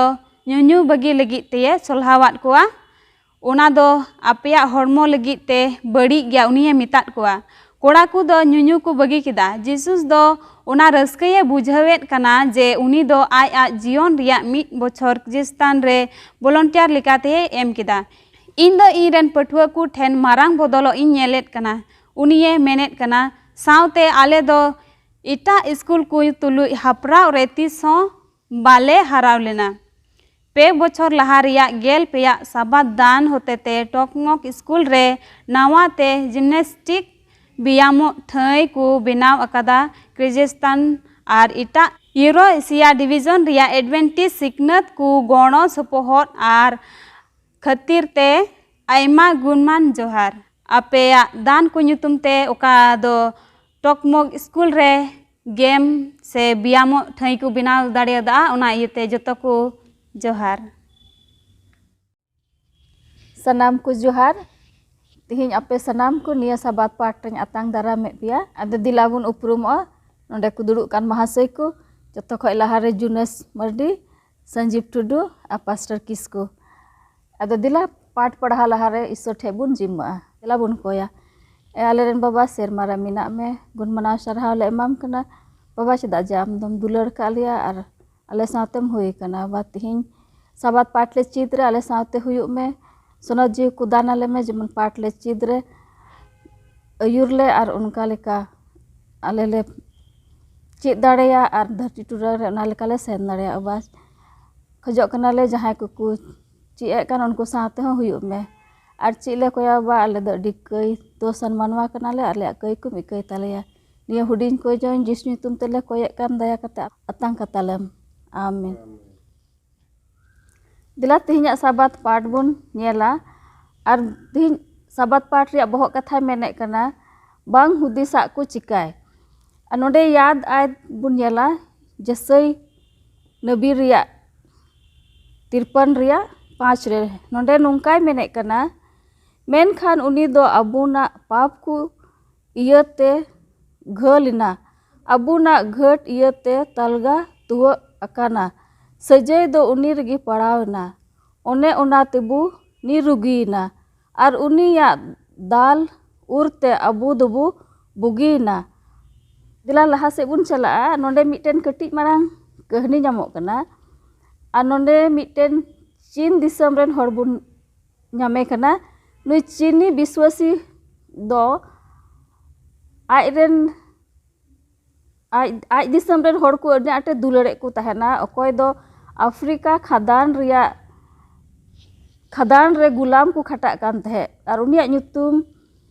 ᱧᱩᱧᱩ ᱵᱟᱹᱜᱤ ᱞᱟᱹᱜᱤᱫ ᱛᱮᱭᱮ ᱥᱚᱞᱦᱟᱣᱟᱫ ᱠᱚᱣᱟ᱾ "ᱚᱱᱟ ᱫᱚ ᱟᱯᱮᱭᱟᱜ ᱦᱚᱲᱢᱚ ᱞᱟᱹᱜᱤᱫ ᱛᱮ ᱵᱟᱹᱲᱤᱡ ᱜᱮᱭᱟ", ᱩᱱᱤᱭᱮ ᱢᱮᱛᱟᱫ ᱠᱚᱣᱟ᱾ ᱠᱚᱲᱟ ᱠᱚ ᱫᱚ ᱧᱩᱧᱩ ᱠᱚ ᱵᱟᱹᱜᱤ ᱠᱮᱫᱟ᱾ ᱡᱤᱥᱩᱥ ᱫᱚ ᱚᱱᱟ ᱨᱟᱹᱥᱠᱟᱹᱭᱮ ᱵᱩᱡᱷᱟᱹᱣᱮᱫ ᱠᱟᱱᱟ ᱡᱮ ᱩᱱᱤ ᱫᱚ ᱟᱡ ᱟᱡ ᱡᱤᱭᱚᱱ ᱨᱮᱭᱟᱜ ᱢᱤᱫ ᱵᱚᱪᱷᱚᱨ ᱠᱷᱨᱤᱥᱛᱟᱱ ᱨᱮ ᱵᱚᱞᱚᱱᱴᱤᱭᱟᱨ ᱞᱮᱠᱟᱛᱮᱭ ᱮᱢ ᱠᱮᱫᱟ᱾ "ᱤᱧ ᱫᱚ ᱤᱧ ᱨᱮᱱ ᱯᱟᱹᱴᱷᱩᱣᱟᱹ ᱠᱚ ᱴᱷᱮᱱ ᱢᱟᱨᱟᱝ ᱵᱚᱫᱚᱞᱚᱜ ᱤᱧ ᱧᱮᱞᱮᱫ ᱠᱟᱱᱟ", ᱩᱱᱤᱭᱮ ᱢᱮᱱᱮᱫ ᱠᱟᱱᱟ᱾ ᱥᱟᱶᱛᱮ ᱟᱞᱮ ᱫᱚ ᱮᱴᱟᱜ ᱥᱠᱩᱞ ᱠᱚ ᱛᱩᱞᱩᱡ ᱦᱟᱯᱨᱟᱣ ᱨᱮ ᱛᱤᱥ ᱦᱚᱸ ᱵᱟᱞᱮ ᱦᱟᱨᱟᱣ ᱞᱮᱱᱟ᱾ ᱯᱮ ᱵᱚᱪᱷᱚᱨ ᱞᱟᱦᱟ ᱨᱮᱭᱟᱜ ᱜᱮᱞ ᱯᱮᱭᱟᱜ ᱥᱟᱵᱟᱫ ᱫᱟᱱ ᱦᱚᱛᱮᱛᱮ ᱴᱚᱠᱢᱚᱠ ᱥᱠᱩᱞ ᱨᱮ ᱱᱟᱣᱟ ᱛᱮ ᱡᱤᱢᱱᱟᱥᱴᱤᱠ ᱵᱮᱭᱟᱢᱚᱜ ᱴᱷᱟᱹᱭ ᱠᱚ ᱵᱮᱱᱟᱣ ᱟᱠᱟᱫᱟ᱾ ᱠᱨᱤᱡᱮᱥᱛᱟᱱ ᱟᱨ ᱮᱴᱟᱜ ᱤᱭᱩᱨᱳ ᱮᱥᱤᱭᱟ ᱰᱤᱵᱤᱡᱚᱱ ᱨᱮᱭᱟᱜ ᱮᱰᱵᱷᱮᱱᱴᱤᱡᱽ ᱥᱤᱠᱷᱱᱟᱹᱛ ᱠᱚ ᱜᱚᱲᱚ ᱥᱚᱯᱚᱦᱚᱫ ᱟᱨ ᱠᱷᱟᱹᱛᱤᱨ ᱛᱮ ᱟᱭᱢᱟ ᱜᱩᱱᱢᱟᱱ ᱡᱚᱦᱟᱨ᱾ ᱟᱯᱮᱭᱟᱜ ᱫᱟᱱ ᱠᱚ ᱧᱩᱛᱩᱢ ᱛᱮ ᱚᱠᱟ ᱫᱚ ᱴᱚᱠᱢᱚᱠ ᱥᱠᱩᱞ ᱨᱮ ᱜᱮᱢ ᱥᱮ ᱵᱮᱭᱟᱢᱚᱜ ᱴᱷᱟᱹᱭ ᱠᱚ ᱵᱮᱱᱟᱣ ᱫᱟᱲᱮᱭᱟᱫᱟ, ᱚᱱᱟ ᱤᱭᱟᱹᱛᱮ ᱡᱚᱛᱚ ᱠᱚ ᱡᱚᱦᱟᱨ᱾ ᱥᱟᱱᱟᱢ ᱠᱚ ᱡᱚᱦᱟᱨ᱾ ᱛᱤᱦᱤᱧ ᱟᱯᱮ ᱥᱟᱱᱟᱢ ᱠᱚ ᱱᱤᱭᱟᱹ ᱥᱟᱵᱟᱫ ᱯᱟᱴ ᱨᱮᱧ ᱟᱛᱟᱝ ᱫᱟᱨᱟᱢᱮᱫ ᱯᱮᱭᱟ᱾ ᱟᱫᱚ ᱫᱮᱞᱟ ᱵᱚᱱ ᱩᱯᱨᱩᱢᱚᱜᱼᱟ᱾ ᱱᱚᱰᱮ ᱠᱚ ᱫᱩᱲᱩᱵ ᱠᱟᱱ ᱢᱟᱦᱟᱥᱚᱭ ᱠᱚ, ᱡᱚᱛᱚ ᱠᱷᱚᱡ ᱞᱟᱦᱟᱨᱮ ᱡᱩᱱᱟᱹᱥ ᱢᱟᱨᱰᱤ, ᱥᱚᱧᱡᱤᱵ ᱴᱩᱰᱩ ᱟᱨ ᱯᱟᱥᱴᱚᱨ ᱠᱤᱥᱠᱩ᱾ ᱟᱫᱚ ᱫᱮᱞᱟ ᱯᱟᱴ ᱯᱟᱲᱦᱟᱣ ᱞᱟᱦᱟᱨᱮ ᱤᱥᱥᱚᱨ ᱴᱷᱮᱡ ᱵᱚᱱ ᱡᱤᱢᱢᱟᱹᱜᱼᱟ᱾ ᱫᱮᱞᱟ ᱵᱚᱱ ᱠᱚᱭᱟ᱾ ᱮ ᱟᱞᱮᱨᱮᱱ ᱵᱟᱵᱟ, ᱥᱮᱨᱢᱟ ᱨᱮ ᱢᱮᱱᱟᱜ ᱢᱮ, ᱜᱩᱱ ᱢᱟᱱᱟᱣ ᱥᱟᱨᱦᱟᱣ ᱞᱮ ᱮᱢᱟᱢ ᱠᱟᱱᱟ ᱵᱟᱵᱟ, ᱪᱮᱫᱟᱜ ᱡᱮ ᱟᱢ ᱫᱚᱢ ᱫᱩᱞᱟᱹᱲ ᱠᱟᱜ ᱞᱮᱭᱟ ᱟᱨ ᱟᱞᱮ ᱥᱟᱶᱛᱮᱢ ᱦᱩᱭ ᱠᱟᱱᱟ᱾ ᱵᱟ ᱛᱤᱦᱤᱧ ᱥᱟᱵᱟᱫ ᱯᱟᱴ ᱞᱮ ᱪᱮᱫ ᱨᱮ ᱟᱞᱮ ᱥᱟᱶᱛᱮ ᱦᱩᱭᱩᱜ ᱢᱮ, ᱥᱚᱱᱚᱛ ᱡᱤᱣᱤ ᱠᱚ ᱫᱟᱱ ᱟᱞᱮ ᱢᱮ, ᱡᱮᱢᱚᱱ ᱯᱟᱴ ᱞᱮ ᱪᱮᱫ ᱨᱮ ᱟᱹᱭᱩᱨ ᱞᱮ ᱟᱨ ᱚᱱᱠᱟ ᱞᱮᱠᱟ ᱟᱞᱮ ᱞᱮ ᱪᱮᱫ ᱫᱟᱲᱮᱭᱟᱜ ᱟᱨ ᱫᱷᱟᱹᱨᱛᱤ ᱴᱩᱰᱟᱹ ᱨᱮ ᱚᱱᱟ ᱞᱮᱠᱟᱞᱮ ᱥᱮᱱ ᱫᱟᱲᱮᱭᱟᱜᱼᱟ᱾ ᱵᱟᱥ, ᱠᱷᱚᱡᱚᱜ ᱠᱟᱱᱟᱞᱮ ᱡᱟᱦᱟᱸᱭ ᱠᱚᱠᱚ ᱪᱮᱫ ᱮᱫ ᱠᱟᱱ ᱩᱱᱠᱩ ᱥᱟᱶ ᱛᱮᱦᱚᱸ ᱦᱩᱭᱩᱜ ᱢᱮ᱾ ᱟᱨ ᱪᱮᱫ ᱞᱮ ᱠᱚᱭᱟ ᱵᱟᱵᱟ, ᱟᱞᱮ ᱫᱚ ᱟᱹᱰᱤ ᱠᱟᱹᱭ ᱫᱳᱥᱟᱱ ᱢᱟᱱᱣᱟ ᱠᱟᱱᱟᱞᱮ, ᱟᱞᱮᱭᱟᱜ ᱠᱟᱹᱭ ᱠᱚᱢ ᱤᱠᱟᱹᱭ ᱛᱟᱞᱮᱭᱟ᱾ ᱱᱤᱭᱟᱹ ᱦᱩᱰᱤᱧ ᱠᱚ ᱡᱚᱱ ᱡᱤᱥᱩ ᱧᱩᱛᱩᱢ ᱛᱮᱞᱮ ᱠᱚᱭᱮᱫ ᱠᱟᱱ, ᱫᱟᱭᱟ ᱠᱟᱛᱮ ᱟᱛᱟᱝ ᱠᱟᱛᱟᱞᱮᱢ᱾ ᱟᱢᱮᱱ᱾ ᱫᱮᱞᱟ ᱛᱮᱦᱮᱧᱟᱜ ᱥᱟᱵᱟᱛ ᱯᱟᱴ ᱵᱚᱱ ᱧᱮᱞᱟ᱾ ᱟᱨ ᱛᱮᱦᱮᱧ ᱥᱟᱵᱟᱛ ᱯᱟᱴ ᱨᱮᱭᱟᱜ ᱵᱚᱦᱚᱜ ᱠᱟᱛᱷᱟᱭ ᱢᱮᱱᱮᱫ ᱠᱟᱱᱟ, ᱵᱟᱝ ᱦᱩᱫᱤᱥᱟᱜ ᱠᱚ ᱪᱤᱠᱟᱭ᱾ ᱟᱨ ᱱᱚᱰᱮ ᱭᱟᱫ ᱟᱭ ᱵᱚᱱ ᱧᱮᱞᱟ, ᱡᱮᱥᱟᱹᱭ ᱱᱟᱵᱤ ᱨᱮᱭᱟᱜ ᱛᱤᱨᱯᱟᱱ ᱨᱮᱭᱟᱜ ᱯᱟᱸᱪ ᱨᱮ᱾ ᱱᱚᱰᱮ ᱱᱚᱝᱠᱟᱭ ᱢᱮᱱᱮᱫ ᱠᱟᱱᱟ, ᱢᱮᱱᱠᱷᱟᱱ ᱩᱱᱤ ᱫᱚ ᱟᱵᱚᱱᱟᱜ ᱯᱟᱯ ᱠᱚ ᱤᱭᱟᱹᱛᱮ ᱜᱷᱟᱹᱞ ᱮᱱᱟ, ᱟᱵᱚᱱᱟᱜ ᱜᱷᱟᱹᱴ ᱤᱭᱟᱹᱛᱮ ᱛᱟᱞᱜᱟ ᱛᱩᱣᱟᱹᱜ ᱟᱠᱟᱱᱟ᱾ ᱥᱟᱹᱡᱟᱹᱭ ᱫᱚ ᱩᱱᱤ ᱨᱮᱜᱮ ᱯᱟᱲᱟᱣ ᱮᱱᱟ᱾ ᱚᱱᱮ ᱚᱱᱟ ᱛᱮᱵᱚ ᱱᱤᱨᱩᱜᱤᱭᱮᱱᱟ ᱟᱨ ᱩᱱᱤᱭᱟᱜ ᱫᱟᱞ ᱩᱨᱛᱮ ᱟᱵᱚ ᱫᱚᱵᱚ ᱵᱩᱜᱤᱭᱮᱱᱟ᱾ ᱫᱮᱞᱟ ᱞᱟᱦᱟ ᱥᱮᱫ ᱵᱚᱱ ᱪᱟᱞᱟᱜᱼᱟ᱾ ᱱᱚᱰᱮ ᱢᱤᱫᱴᱮᱱ ᱠᱟᱹᱴᱤᱡ ᱢᱟᱨᱟᱝ ᱠᱟᱹᱦᱱᱤ ᱧᱟᱢᱚᱜ ᱠᱟᱱᱟ᱾ ᱟᱨ ᱱᱚᱰᱮ ᱢᱤᱫᱴᱮᱱ ᱪᱤᱱ ᱫᱤᱥᱚᱢ ᱨᱮᱱ ᱦᱚᱲ ᱵᱚᱱ ᱧᱟᱢᱮ ᱠᱟᱱᱟ᱾ ᱱᱩᱭ ᱪᱤᱱᱤ ᱵᱤᱥᱣᱟᱹᱥᱤ ᱫᱚ ᱟᱡ ᱨᱮᱱ, ᱟᱡ, ᱟᱡ ᱫᱤᱥᱚᱢ ᱨᱮᱱ ᱦᱚᱲ ᱠᱚ ᱟᱹᱰᱤ ᱟᱸᱴᱮ ᱫᱩᱞᱟᱹᱲᱮᱫ ᱠᱚ ᱛᱟᱦᱮᱱᱟ᱾ ᱚᱠᱚᱭ ᱫᱚ ᱟᱯᱷᱨᱤᱠᱟ ᱠᱷᱟᱫᱟᱱ ᱨᱮᱭᱟᱜ, ᱠᱷᱟᱫᱟᱱ ᱨᱮ ᱜᱩᱞᱟᱢ ᱠᱚ ᱠᱷᱟᱴᱟᱜ ᱠᱟᱱ ᱛᱟᱦᱮᱸᱫ᱾ ᱟᱨ ᱩᱱᱤᱭᱟᱜ ᱧᱩᱛᱩᱢ,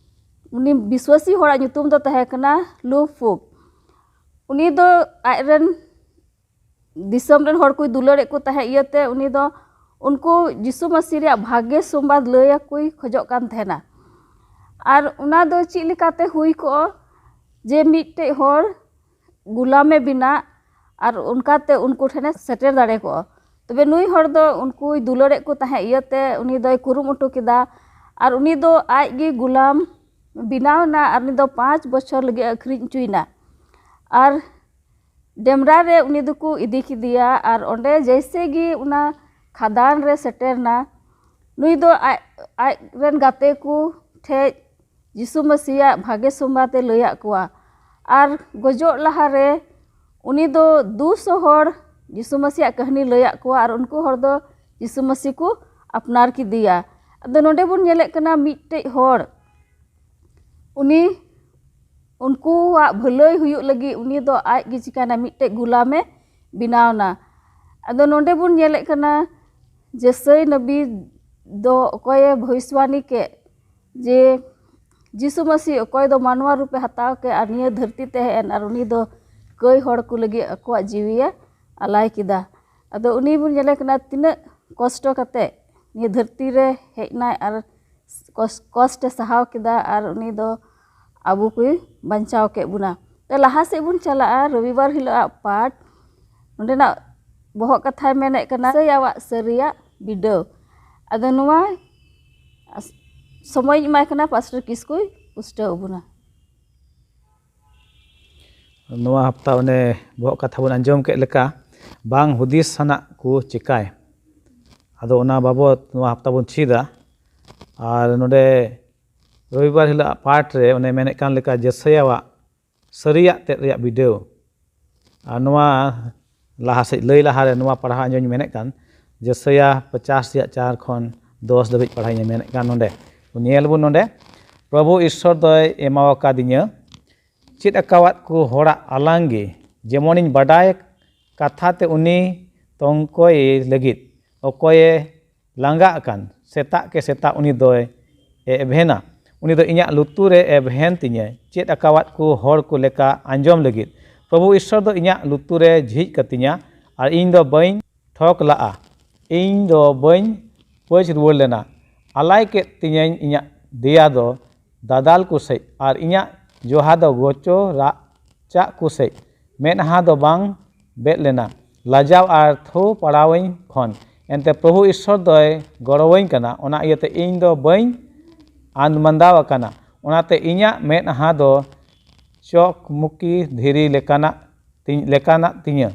ᱩᱱᱤ ᱵᱤᱥᱣᱟᱹᱥᱤ ᱦᱚᱲᱟᱜ ᱧᱩᱛᱩᱢ ᱫᱚ ᱛᱟᱦᱮᱸ ᱠᱟᱱᱟ ᱞᱩ ᱯᱷᱩᱠ᱾ ᱩᱱᱤ ᱫᱚ ᱟᱡ ᱨᱮᱱ ᱫᱤᱥᱚᱢ ᱨᱮᱱ ᱦᱚᱲ ᱠᱚᱭ ᱫᱩᱞᱟᱹᱲᱮᱫ ᱠᱚ ᱛᱟᱦᱮᱸᱫ ᱤᱭᱟᱹᱛᱮ ᱩᱱᱤ ᱫᱚ ᱩᱱᱠᱩ ᱡᱤᱥᱩ ᱢᱟᱹᱥᱤ ᱨᱮᱭᱟᱜ ᱵᱷᱟᱜᱮ ᱥᱚᱢᱵᱟᱫ ᱞᱟᱹᱭ ᱟᱠᱚᱭ ᱠᱷᱚᱡᱚᱜ ᱠᱟᱱ ᱛᱟᱦᱮᱱᱟ᱾ ᱟᱨ ᱚᱱᱟ ᱫᱚ ᱪᱮᱫ ᱞᱮᱠᱟᱛᱮ ᱦᱩᱭ ᱠᱚᱜᱼᱟ ᱡᱮ ᱢᱤᱫᱴᱮᱡ ᱦᱚᱲ ᱜᱩᱞᱟᱢᱮ ᱵᱮᱱᱟᱜ ᱟᱨ ᱚᱱᱠᱟᱛᱮ ᱩᱱᱠᱩ ᱴᱷᱮᱱᱮ ᱥᱮᱴᱮᱨ ᱫᱟᱲᱮ ᱠᱚᱜᱼᱟ? ᱛᱚᱵᱮ ᱱᱩᱭ ᱦᱚᱲ ᱫᱚ ᱩᱱᱠᱩᱭ ᱫᱩᱞᱟᱹᱲᱮᱫ ᱠᱚ ᱛᱟᱦᱮᱸᱫ ᱤᱭᱟᱹᱛᱮ ᱩᱱᱤ ᱫᱚᱭ ᱠᱩᱨᱩᱢᱩᱴᱩ ᱠᱮᱫᱟ᱾ ᱟᱨ ᱩᱱᱤ ᱫᱚ ᱟᱡ ᱜᱮ ᱜᱩᱞᱟᱢ ᱵᱮᱱᱟᱣ ᱮᱱᱟ ᱟᱨ ᱩᱱᱤ ᱫᱚ ᱯᱟᱸᱪ ᱵᱚᱪᱷᱚᱨ ᱞᱟᱹᱜᱤᱫ ᱟᱹᱠᱷᱨᱤᱧ ᱦᱚᱪᱚᱭᱮᱱᱟ᱾ ᱟᱨ ᱰᱮᱢᱨᱟ ᱨᱮ ᱩᱱᱤ ᱫᱚᱠᱚ ᱤᱫᱤ ᱠᱮᱫᱮᱭᱟ ᱟᱨ ᱚᱸᱰᱮ ᱡᱮᱭᱥᱮ ᱜᱮ ᱚᱱᱟ ᱠᱷᱟᱫᱟᱱ ᱨᱮ ᱥᱮᱴᱮᱨ ᱮᱱᱟ, ᱱᱩᱭ ᱫᱚ ᱟᱡ, ᱟᱡ ᱨᱮᱱ ᱜᱟᱛᱮ ᱠᱚ ᱴᱷᱮᱡ ᱡᱤᱥᱩ ᱢᱟᱹᱥᱤᱭᱟᱜ ᱵᱷᱟᱜᱮ ᱥᱚᱢᱵᱟᱫ ᱮ ᱞᱟᱹᱭᱟᱫ ᱠᱚᱣᱟ᱾ ᱟᱨ ᱜᱚᱡᱚᱜ ᱞᱟᱦᱟᱨᱮ ᱩᱱᱤ ᱫᱚ ᱫᱩᱥᱚ ᱦᱚᱲ ᱡᱤᱥᱩ ᱢᱟᱹᱥᱤᱭᱟᱜ ᱠᱟᱹᱦᱱᱤ ᱞᱟᱹᱭᱟᱫ ᱠᱚᱣᱟ ᱟᱨ ᱩᱱᱠᱩ ᱦᱚᱲ ᱫᱚ ᱡᱤᱥᱩ ᱢᱟᱹᱥᱤ ᱠᱚ ᱟᱯᱱᱟᱨ ᱠᱮᱫᱮᱭᱟ᱾ ᱟᱫᱚ ᱱᱚᱰᱮ ᱵᱚᱱ ᱧᱮᱞᱮᱫ ᱠᱟᱱᱟ ᱢᱤᱫᱴᱮᱡ ᱦᱚᱲ, ᱩᱱᱤ ᱩᱱᱠᱩᱣᱟᱜ ᱵᱷᱟᱹᱞᱟᱹᱭ ᱦᱩᱭᱩᱜ ᱞᱟᱹᱜᱤᱫ ᱩᱱᱤ ᱫᱚ ᱟᱡ ᱜᱮ ᱪᱤᱠᱟᱹᱭᱮᱱᱟ, ᱢᱤᱫᱴᱮᱡ ᱜᱩᱞᱟᱢᱮ ᱵᱮᱱᱟᱣ ᱮᱱᱟ᱾ ᱟᱫᱚ ᱱᱚᱰᱮ ᱵᱚᱱ ᱧᱮᱞᱮᱫ ᱠᱟᱱᱟ, ᱡᱮᱥᱟᱹᱭ ᱱᱟᱵᱤ ᱫᱚ ᱚᱠᱚᱭᱮ ᱵᱷᱚᱵᱤᱥᱣᱟᱱᱤ ᱠᱮᱫ ᱡᱮ ᱡᱤᱥᱩ ᱢᱟᱹᱥᱤ ᱚᱠᱚᱭ ᱫᱚ ᱢᱟᱱᱣᱟ ᱨᱩᱯᱮ ᱦᱟᱛᱟᱣ ᱠᱮᱫ ᱟᱨ ᱱᱤᱭᱟᱹ ᱫᱷᱟᱹᱨᱛᱤ ᱛᱮ ᱦᱮᱡ ᱮᱱ ᱟᱨ ᱩᱱᱤ ᱫᱚ ᱠᱟᱹᱭ ᱦᱚᱲ ᱠᱚ ᱞᱟᱹᱜᱤᱫ ᱟᱠᱚᱣᱟᱜ ᱡᱤᱣᱤᱭᱮ ᱟᱞᱟᱭ ᱠᱮᱫᱟ᱾ ᱟᱫᱚ ᱩᱱᱤ ᱵᱚᱱ ᱧᱮᱞᱮ ᱠᱟᱱᱟ ᱛᱤᱱᱟᱹᱜ ᱠᱚᱥᱴᱚ ᱠᱟᱛᱮ ᱱᱤᱭᱟᱹ ᱫᱷᱟᱹᱨᱛᱤ ᱨᱮ ᱦᱮᱡ ᱮᱱᱟᱭ ᱟᱨ ᱠᱚᱥ-, ᱠᱚᱥᱴᱮ ᱥᱟᱦᱟᱣ ᱠᱮᱫᱟ ᱟᱨ ᱩᱱᱤ ᱫᱚ ᱟᱵᱚ ᱠᱚᱭ ᱵᱟᱧᱪᱟᱣ ᱠᱮᱫ ᱵᱚᱱᱟ᱾ ᱛᱚ ᱞᱟᱦᱟ ᱥᱮᱫ ᱵᱚᱱ ᱪᱟᱞᱟᱜᱼᱟ, ᱨᱚᱵᱤᱵᱟᱨ ᱦᱤᱞᱳᱜ ᱟᱜ ᱯᱟᱴ, ᱱᱚᱸᱰᱮᱱᱟᱜ ᱵᱚᱦᱚᱜ ᱠᱟᱛᱷᱟᱭ ᱢᱮᱱᱮᱫ ᱠᱟᱱᱟ ᱥᱟᱹᱭᱟᱣᱟᱜ ᱥᱟᱹᱨᱤᱭᱟᱜ ᱵᱤᱰᱟᱹᱣ᱾ ᱟᱫᱚ ᱱᱚᱣᱟ ᱥᱚᱢᱚᱭ ᱤᱧ ᱮᱢᱟᱭ ᱠᱟᱱᱟ, ᱯᱟᱥᱴᱚᱨ ᱠᱤᱥᱠᱩᱭ ᱯᱩᱥᱴᱟᱹᱣ ᱟᱵᱚᱱᱟ᱾ ᱱᱚᱣᱟ ᱦᱟᱯᱛᱟ ᱚᱱᱮ ᱵᱚᱦᱚᱜ ᱠᱟᱛᱷᱟ ᱵᱚᱱ ᱟᱸᱡᱚᱢ ᱠᱮᱫ ᱞᱮᱠᱟ, ᱵᱟᱝ ᱦᱩᱫᱤᱥ ᱥᱟᱱᱟᱜ ᱠᱚ ᱪᱮᱠᱟᱭ᱾ ᱟᱫᱚ ᱚᱱᱟ ᱵᱟᱵᱚᱛ ᱱᱚᱣᱟ ᱦᱟᱯᱛᱟ ᱵᱚᱱ ᱪᱮᱫᱟ᱾ ᱟᱨ ᱱᱚᱰᱮ ᱨᱚᱵᱤᱵᱟᱨ ᱦᱤᱞᱳᱜ ᱯᱟᱴ ᱨᱮ ᱚᱱᱮ ᱢᱮᱱᱮᱫ ᱠᱟᱱ ᱞᱮᱠᱟ ᱡᱮᱥᱟᱭᱟᱣᱟᱜ ᱥᱟᱹᱨᱤᱭᱟᱜ ᱛᱮᱫ ᱨᱮᱭᱟᱜ ᱵᱤᱰᱟᱹᱣ᱾ ᱟᱨ ᱱᱚᱣᱟ ᱞᱟᱦᱟ ᱥᱮᱫ ᱞᱟᱹᱭ ᱞᱟᱦᱟᱨᱮ ᱱᱚᱣᱟ ᱯᱟᱲᱦᱟᱣ ᱟᱸᱡᱚᱢ ᱤᱧ ᱢᱮᱱᱮᱫ ᱠᱟᱱ, ᱡᱮᱥᱟᱭᱟ ᱯᱚᱪᱟᱥ ᱨᱮᱭᱟᱜ ᱪᱟᱨ ᱠᱷᱚᱱ ᱫᱚᱥ ᱫᱷᱟᱹᱵᱤᱡ ᱯᱟᱲᱦᱟᱣ ᱤᱧ ᱢᱮᱱᱮᱫ ᱠᱟᱱ᱾ ᱱᱚᱰᱮ ᱧᱮᱞ ᱵᱚᱱ, ᱱᱚᱰᱮ ᱯᱨᱚᱵᱷᱩ ᱤᱥᱥᱚᱨ ᱫᱚᱭ ᱮᱢᱟᱣᱟᱠᱟᱫᱤᱧᱟᱹ ᱪᱮᱫ ᱟᱠᱟᱣᱟᱫ ᱠᱚ ᱦᱚᱲᱟᱜ ᱟᱞᱟᱝ ᱜᱮ, ᱡᱮᱢᱚᱱᱤᱧ ᱵᱟᱰᱟᱭ ᱠᱟᱛᱷᱟ ᱛᱮ ᱩᱱᱤ ᱛᱚᱝᱠᱚᱭᱮ ᱞᱟᱹᱜᱤᱫ᱾ ᱚᱠᱚᱭᱮ ᱞᱟᱸᱜᱟ ᱟᱠᱟᱱ, ᱥᱮᱛᱟᱜ ᱠᱮ ᱥᱮᱛᱟᱜ ᱩᱱᱤ ᱫᱚᱭ ᱮᱵᱷᱮᱱᱟ᱾ ᱩᱱᱤ ᱫᱚ ᱤᱧᱟᱜ ᱞᱩᱛᱩᱨ ᱮ ᱮᱵᱷᱮᱱ ᱛᱤᱧᱟᱹ, ᱪᱮᱫ ᱟᱠᱟᱣᱟᱫ ᱠᱚ ᱦᱚᱲ ᱠᱚ ᱞᱮᱠᱟ ᱟᱸᱡᱚᱢ ᱞᱟᱹᱜᱤᱫ᱾ ᱯᱨᱚᱵᱷᱩ ᱤᱥᱥᱚᱨ ᱫᱚ ᱤᱧᱟᱜ ᱞᱩᱛᱩᱨ ᱮ ᱡᱷᱤᱡ ᱠᱟᱹᱛᱤᱧᱟ, ᱟᱨ ᱤᱧ ᱫᱚ ᱵᱟᱹᱧ ᱴᱷᱚᱠ ᱞᱟᱜᱼᱟ᱾ ᱤᱧ ᱫᱚ ᱵᱟᱹᱧ ᱯᱟᱹᱪ ᱨᱩᱣᱟᱹᱲ ᱞᱮᱱᱟ᱾ ᱟᱞᱟᱭ ᱠᱮᱫ ᱛᱤᱧᱟᱹᱧ ᱤᱧᱟᱜ ᱫᱮᱭᱟ ᱫᱚ ᱫᱟᱫᱟᱞ ᱠᱚ ᱥᱮᱡ, ᱟᱨ ᱤᱧᱟᱜ ᱡᱚᱦᱟ ᱫᱚ ᱜᱚᱪᱚ ᱨᱟᱜ ᱪᱟᱜ ᱠᱚ ᱥᱮᱡ᱾ ᱢᱮᱫᱦᱟ ᱫᱚ ᱵᱟᱝ ᱵᱮᱫ ᱞᱮᱱᱟ᱾ ᱞᱟᱡᱟᱣ ᱟᱨ ᱛᱷᱩ ᱯᱟᱲᱟᱣᱟᱹᱧ ᱠᱷᱚᱱ᱾ ᱮᱱᱛᱮ ᱯᱨᱚᱵᱷᱩ ᱤᱥᱥᱚᱨ ᱫᱚᱭ ᱜᱚᱲᱚᱣᱟᱹᱧ ᱠᱟᱱᱟ, ᱚᱱᱟ ᱤᱭᱟᱹᱛᱮ ᱤᱧ ᱫᱚ ᱵᱟᱹᱧ ᱟᱱᱫᱢᱟᱱᱫᱟᱣ ᱟᱠᱟᱱᱟ᱾ ᱚᱱᱟᱛᱮ ᱤᱧᱟᱜ ᱢᱮᱫᱦᱟ ᱫᱚ ᱪᱚᱠᱢᱩᱠᱤ ᱫᱷᱤᱨᱤ ᱞᱮᱠᱟᱱᱟᱜ ᱛᱤᱧ, ᱞᱮᱠᱟᱱᱟᱜ ᱛᱤᱧᱟᱹ᱾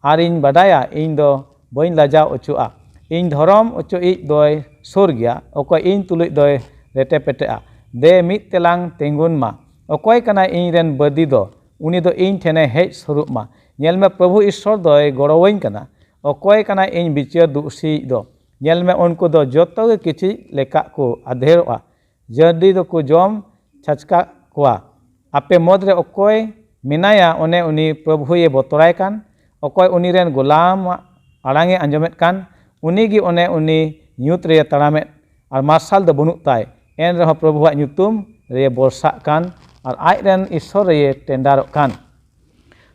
ᱟᱨᱤᱧ ᱵᱟᱰᱟᱭᱟ, ᱤᱧ ᱫᱚ ᱵᱟᱹᱧ ᱞᱟᱡᱟᱣ ᱚᱪᱚᱜᱼᱟ᱾ ᱤᱧ ᱫᱷᱚᱨᱚᱢ ᱚᱪᱚᱭᱤᱡ ᱫᱚᱭ ᱥᱩᱨ ᱜᱮᱭᱟ, ᱚᱠᱚᱭ ᱤᱧ ᱛᱩᱞᱩᱡ ᱫᱚᱭ ᱨᱮᱴᱮ ᱯᱮᱴᱮᱜᱼᱟ᱾ ᱫᱮ, ᱢᱤᱫ ᱛᱮᱞᱟᱝ ᱛᱤᱸᱜᱩᱱ ᱢᱟ᱾ ᱚᱠᱚᱭ ᱠᱟᱱᱟᱭ ᱤᱧ ᱨᱮᱱ ᱵᱟᱹᱫᱤ ᱫᱚ? ᱩᱱᱤ ᱫᱚ ᱤᱧ ᱴᱷᱮᱱᱮ ᱦᱮᱡ ᱥᱩᱨᱩᱜ ᱢᱟ᱾ ᱧᱮᱞ ᱢᱮ, ᱯᱨᱚᱵᱷᱩ ᱤᱥᱥᱚᱨ ᱫᱚᱭ ᱜᱚᱲᱚᱣᱟᱹᱧ ᱠᱟᱱᱟ᱾ ᱚᱠᱚᱭ ᱠᱟᱱᱟᱭ ᱤᱧ ᱵᱤᱪᱟᱹᱨ ᱫᱩᱥᱤᱭᱤᱡ ᱫᱚ? ᱧᱮᱞ ᱢᱮ, ᱩᱱᱠᱩ ᱫᱚ ᱡᱚᱛᱚ ᱜᱮ ᱠᱤᱪᱨᱤᱡ ᱞᱮᱠᱟ ᱠᱚ ᱟᱫᱷᱮᱨᱚᱜᱼᱟ᱾ ᱡᱟᱹᱨᱰᱤ ᱫᱚᱠᱚ ᱡᱚᱢ ᱪᱷᱟᱪᱠᱟ ᱠᱚᱣᱟ᱾ ᱟᱯᱮ ᱢᱩᱫᱽᱨᱮ ᱚᱠᱚᱭ ᱢᱮᱱᱟᱭᱟ, ᱚᱱᱮ ᱩᱱᱤ ᱯᱨᱚᱵᱷᱩᱭᱮ ᱵᱚᱛᱚᱨᱟᱭ ᱠᱟᱱ, ᱚᱠᱚᱭ ᱩᱱᱤ ᱨᱮᱱ ᱜᱳᱞᱟᱢᱟᱜ ᱟᱲᱟᱝ ᱮ ᱟᱸᱡᱚᱢᱮᱫ ᱠᱟᱱ, ᱩᱱᱤ ᱜᱮ ᱚᱱᱮ ᱩᱱᱤ ᱧᱩᱛ ᱨᱮᱭᱮ ᱛᱟᱲᱟᱢᱮᱫ, ᱟᱨ ᱢᱟᱨᱥᱟᱞ ᱫᱚ ᱵᱟᱹᱱᱩᱜ ᱛᱟᱭ, ᱮᱱ ᱨᱮᱦᱚᱸ ᱯᱨᱚᱵᱷᱩᱣᱟᱜ ᱧᱩᱛᱩᱢ ᱨᱮᱭᱮ ᱵᱚᱨᱥᱟᱜ ᱠᱟᱱ, ᱟᱨ ᱟᱡ ᱨᱮᱱ ᱤᱥᱥᱚᱨ ᱨᱮᱭᱮ ᱴᱮᱸᱰᱟᱨᱚᱜ ᱠᱟᱱ᱾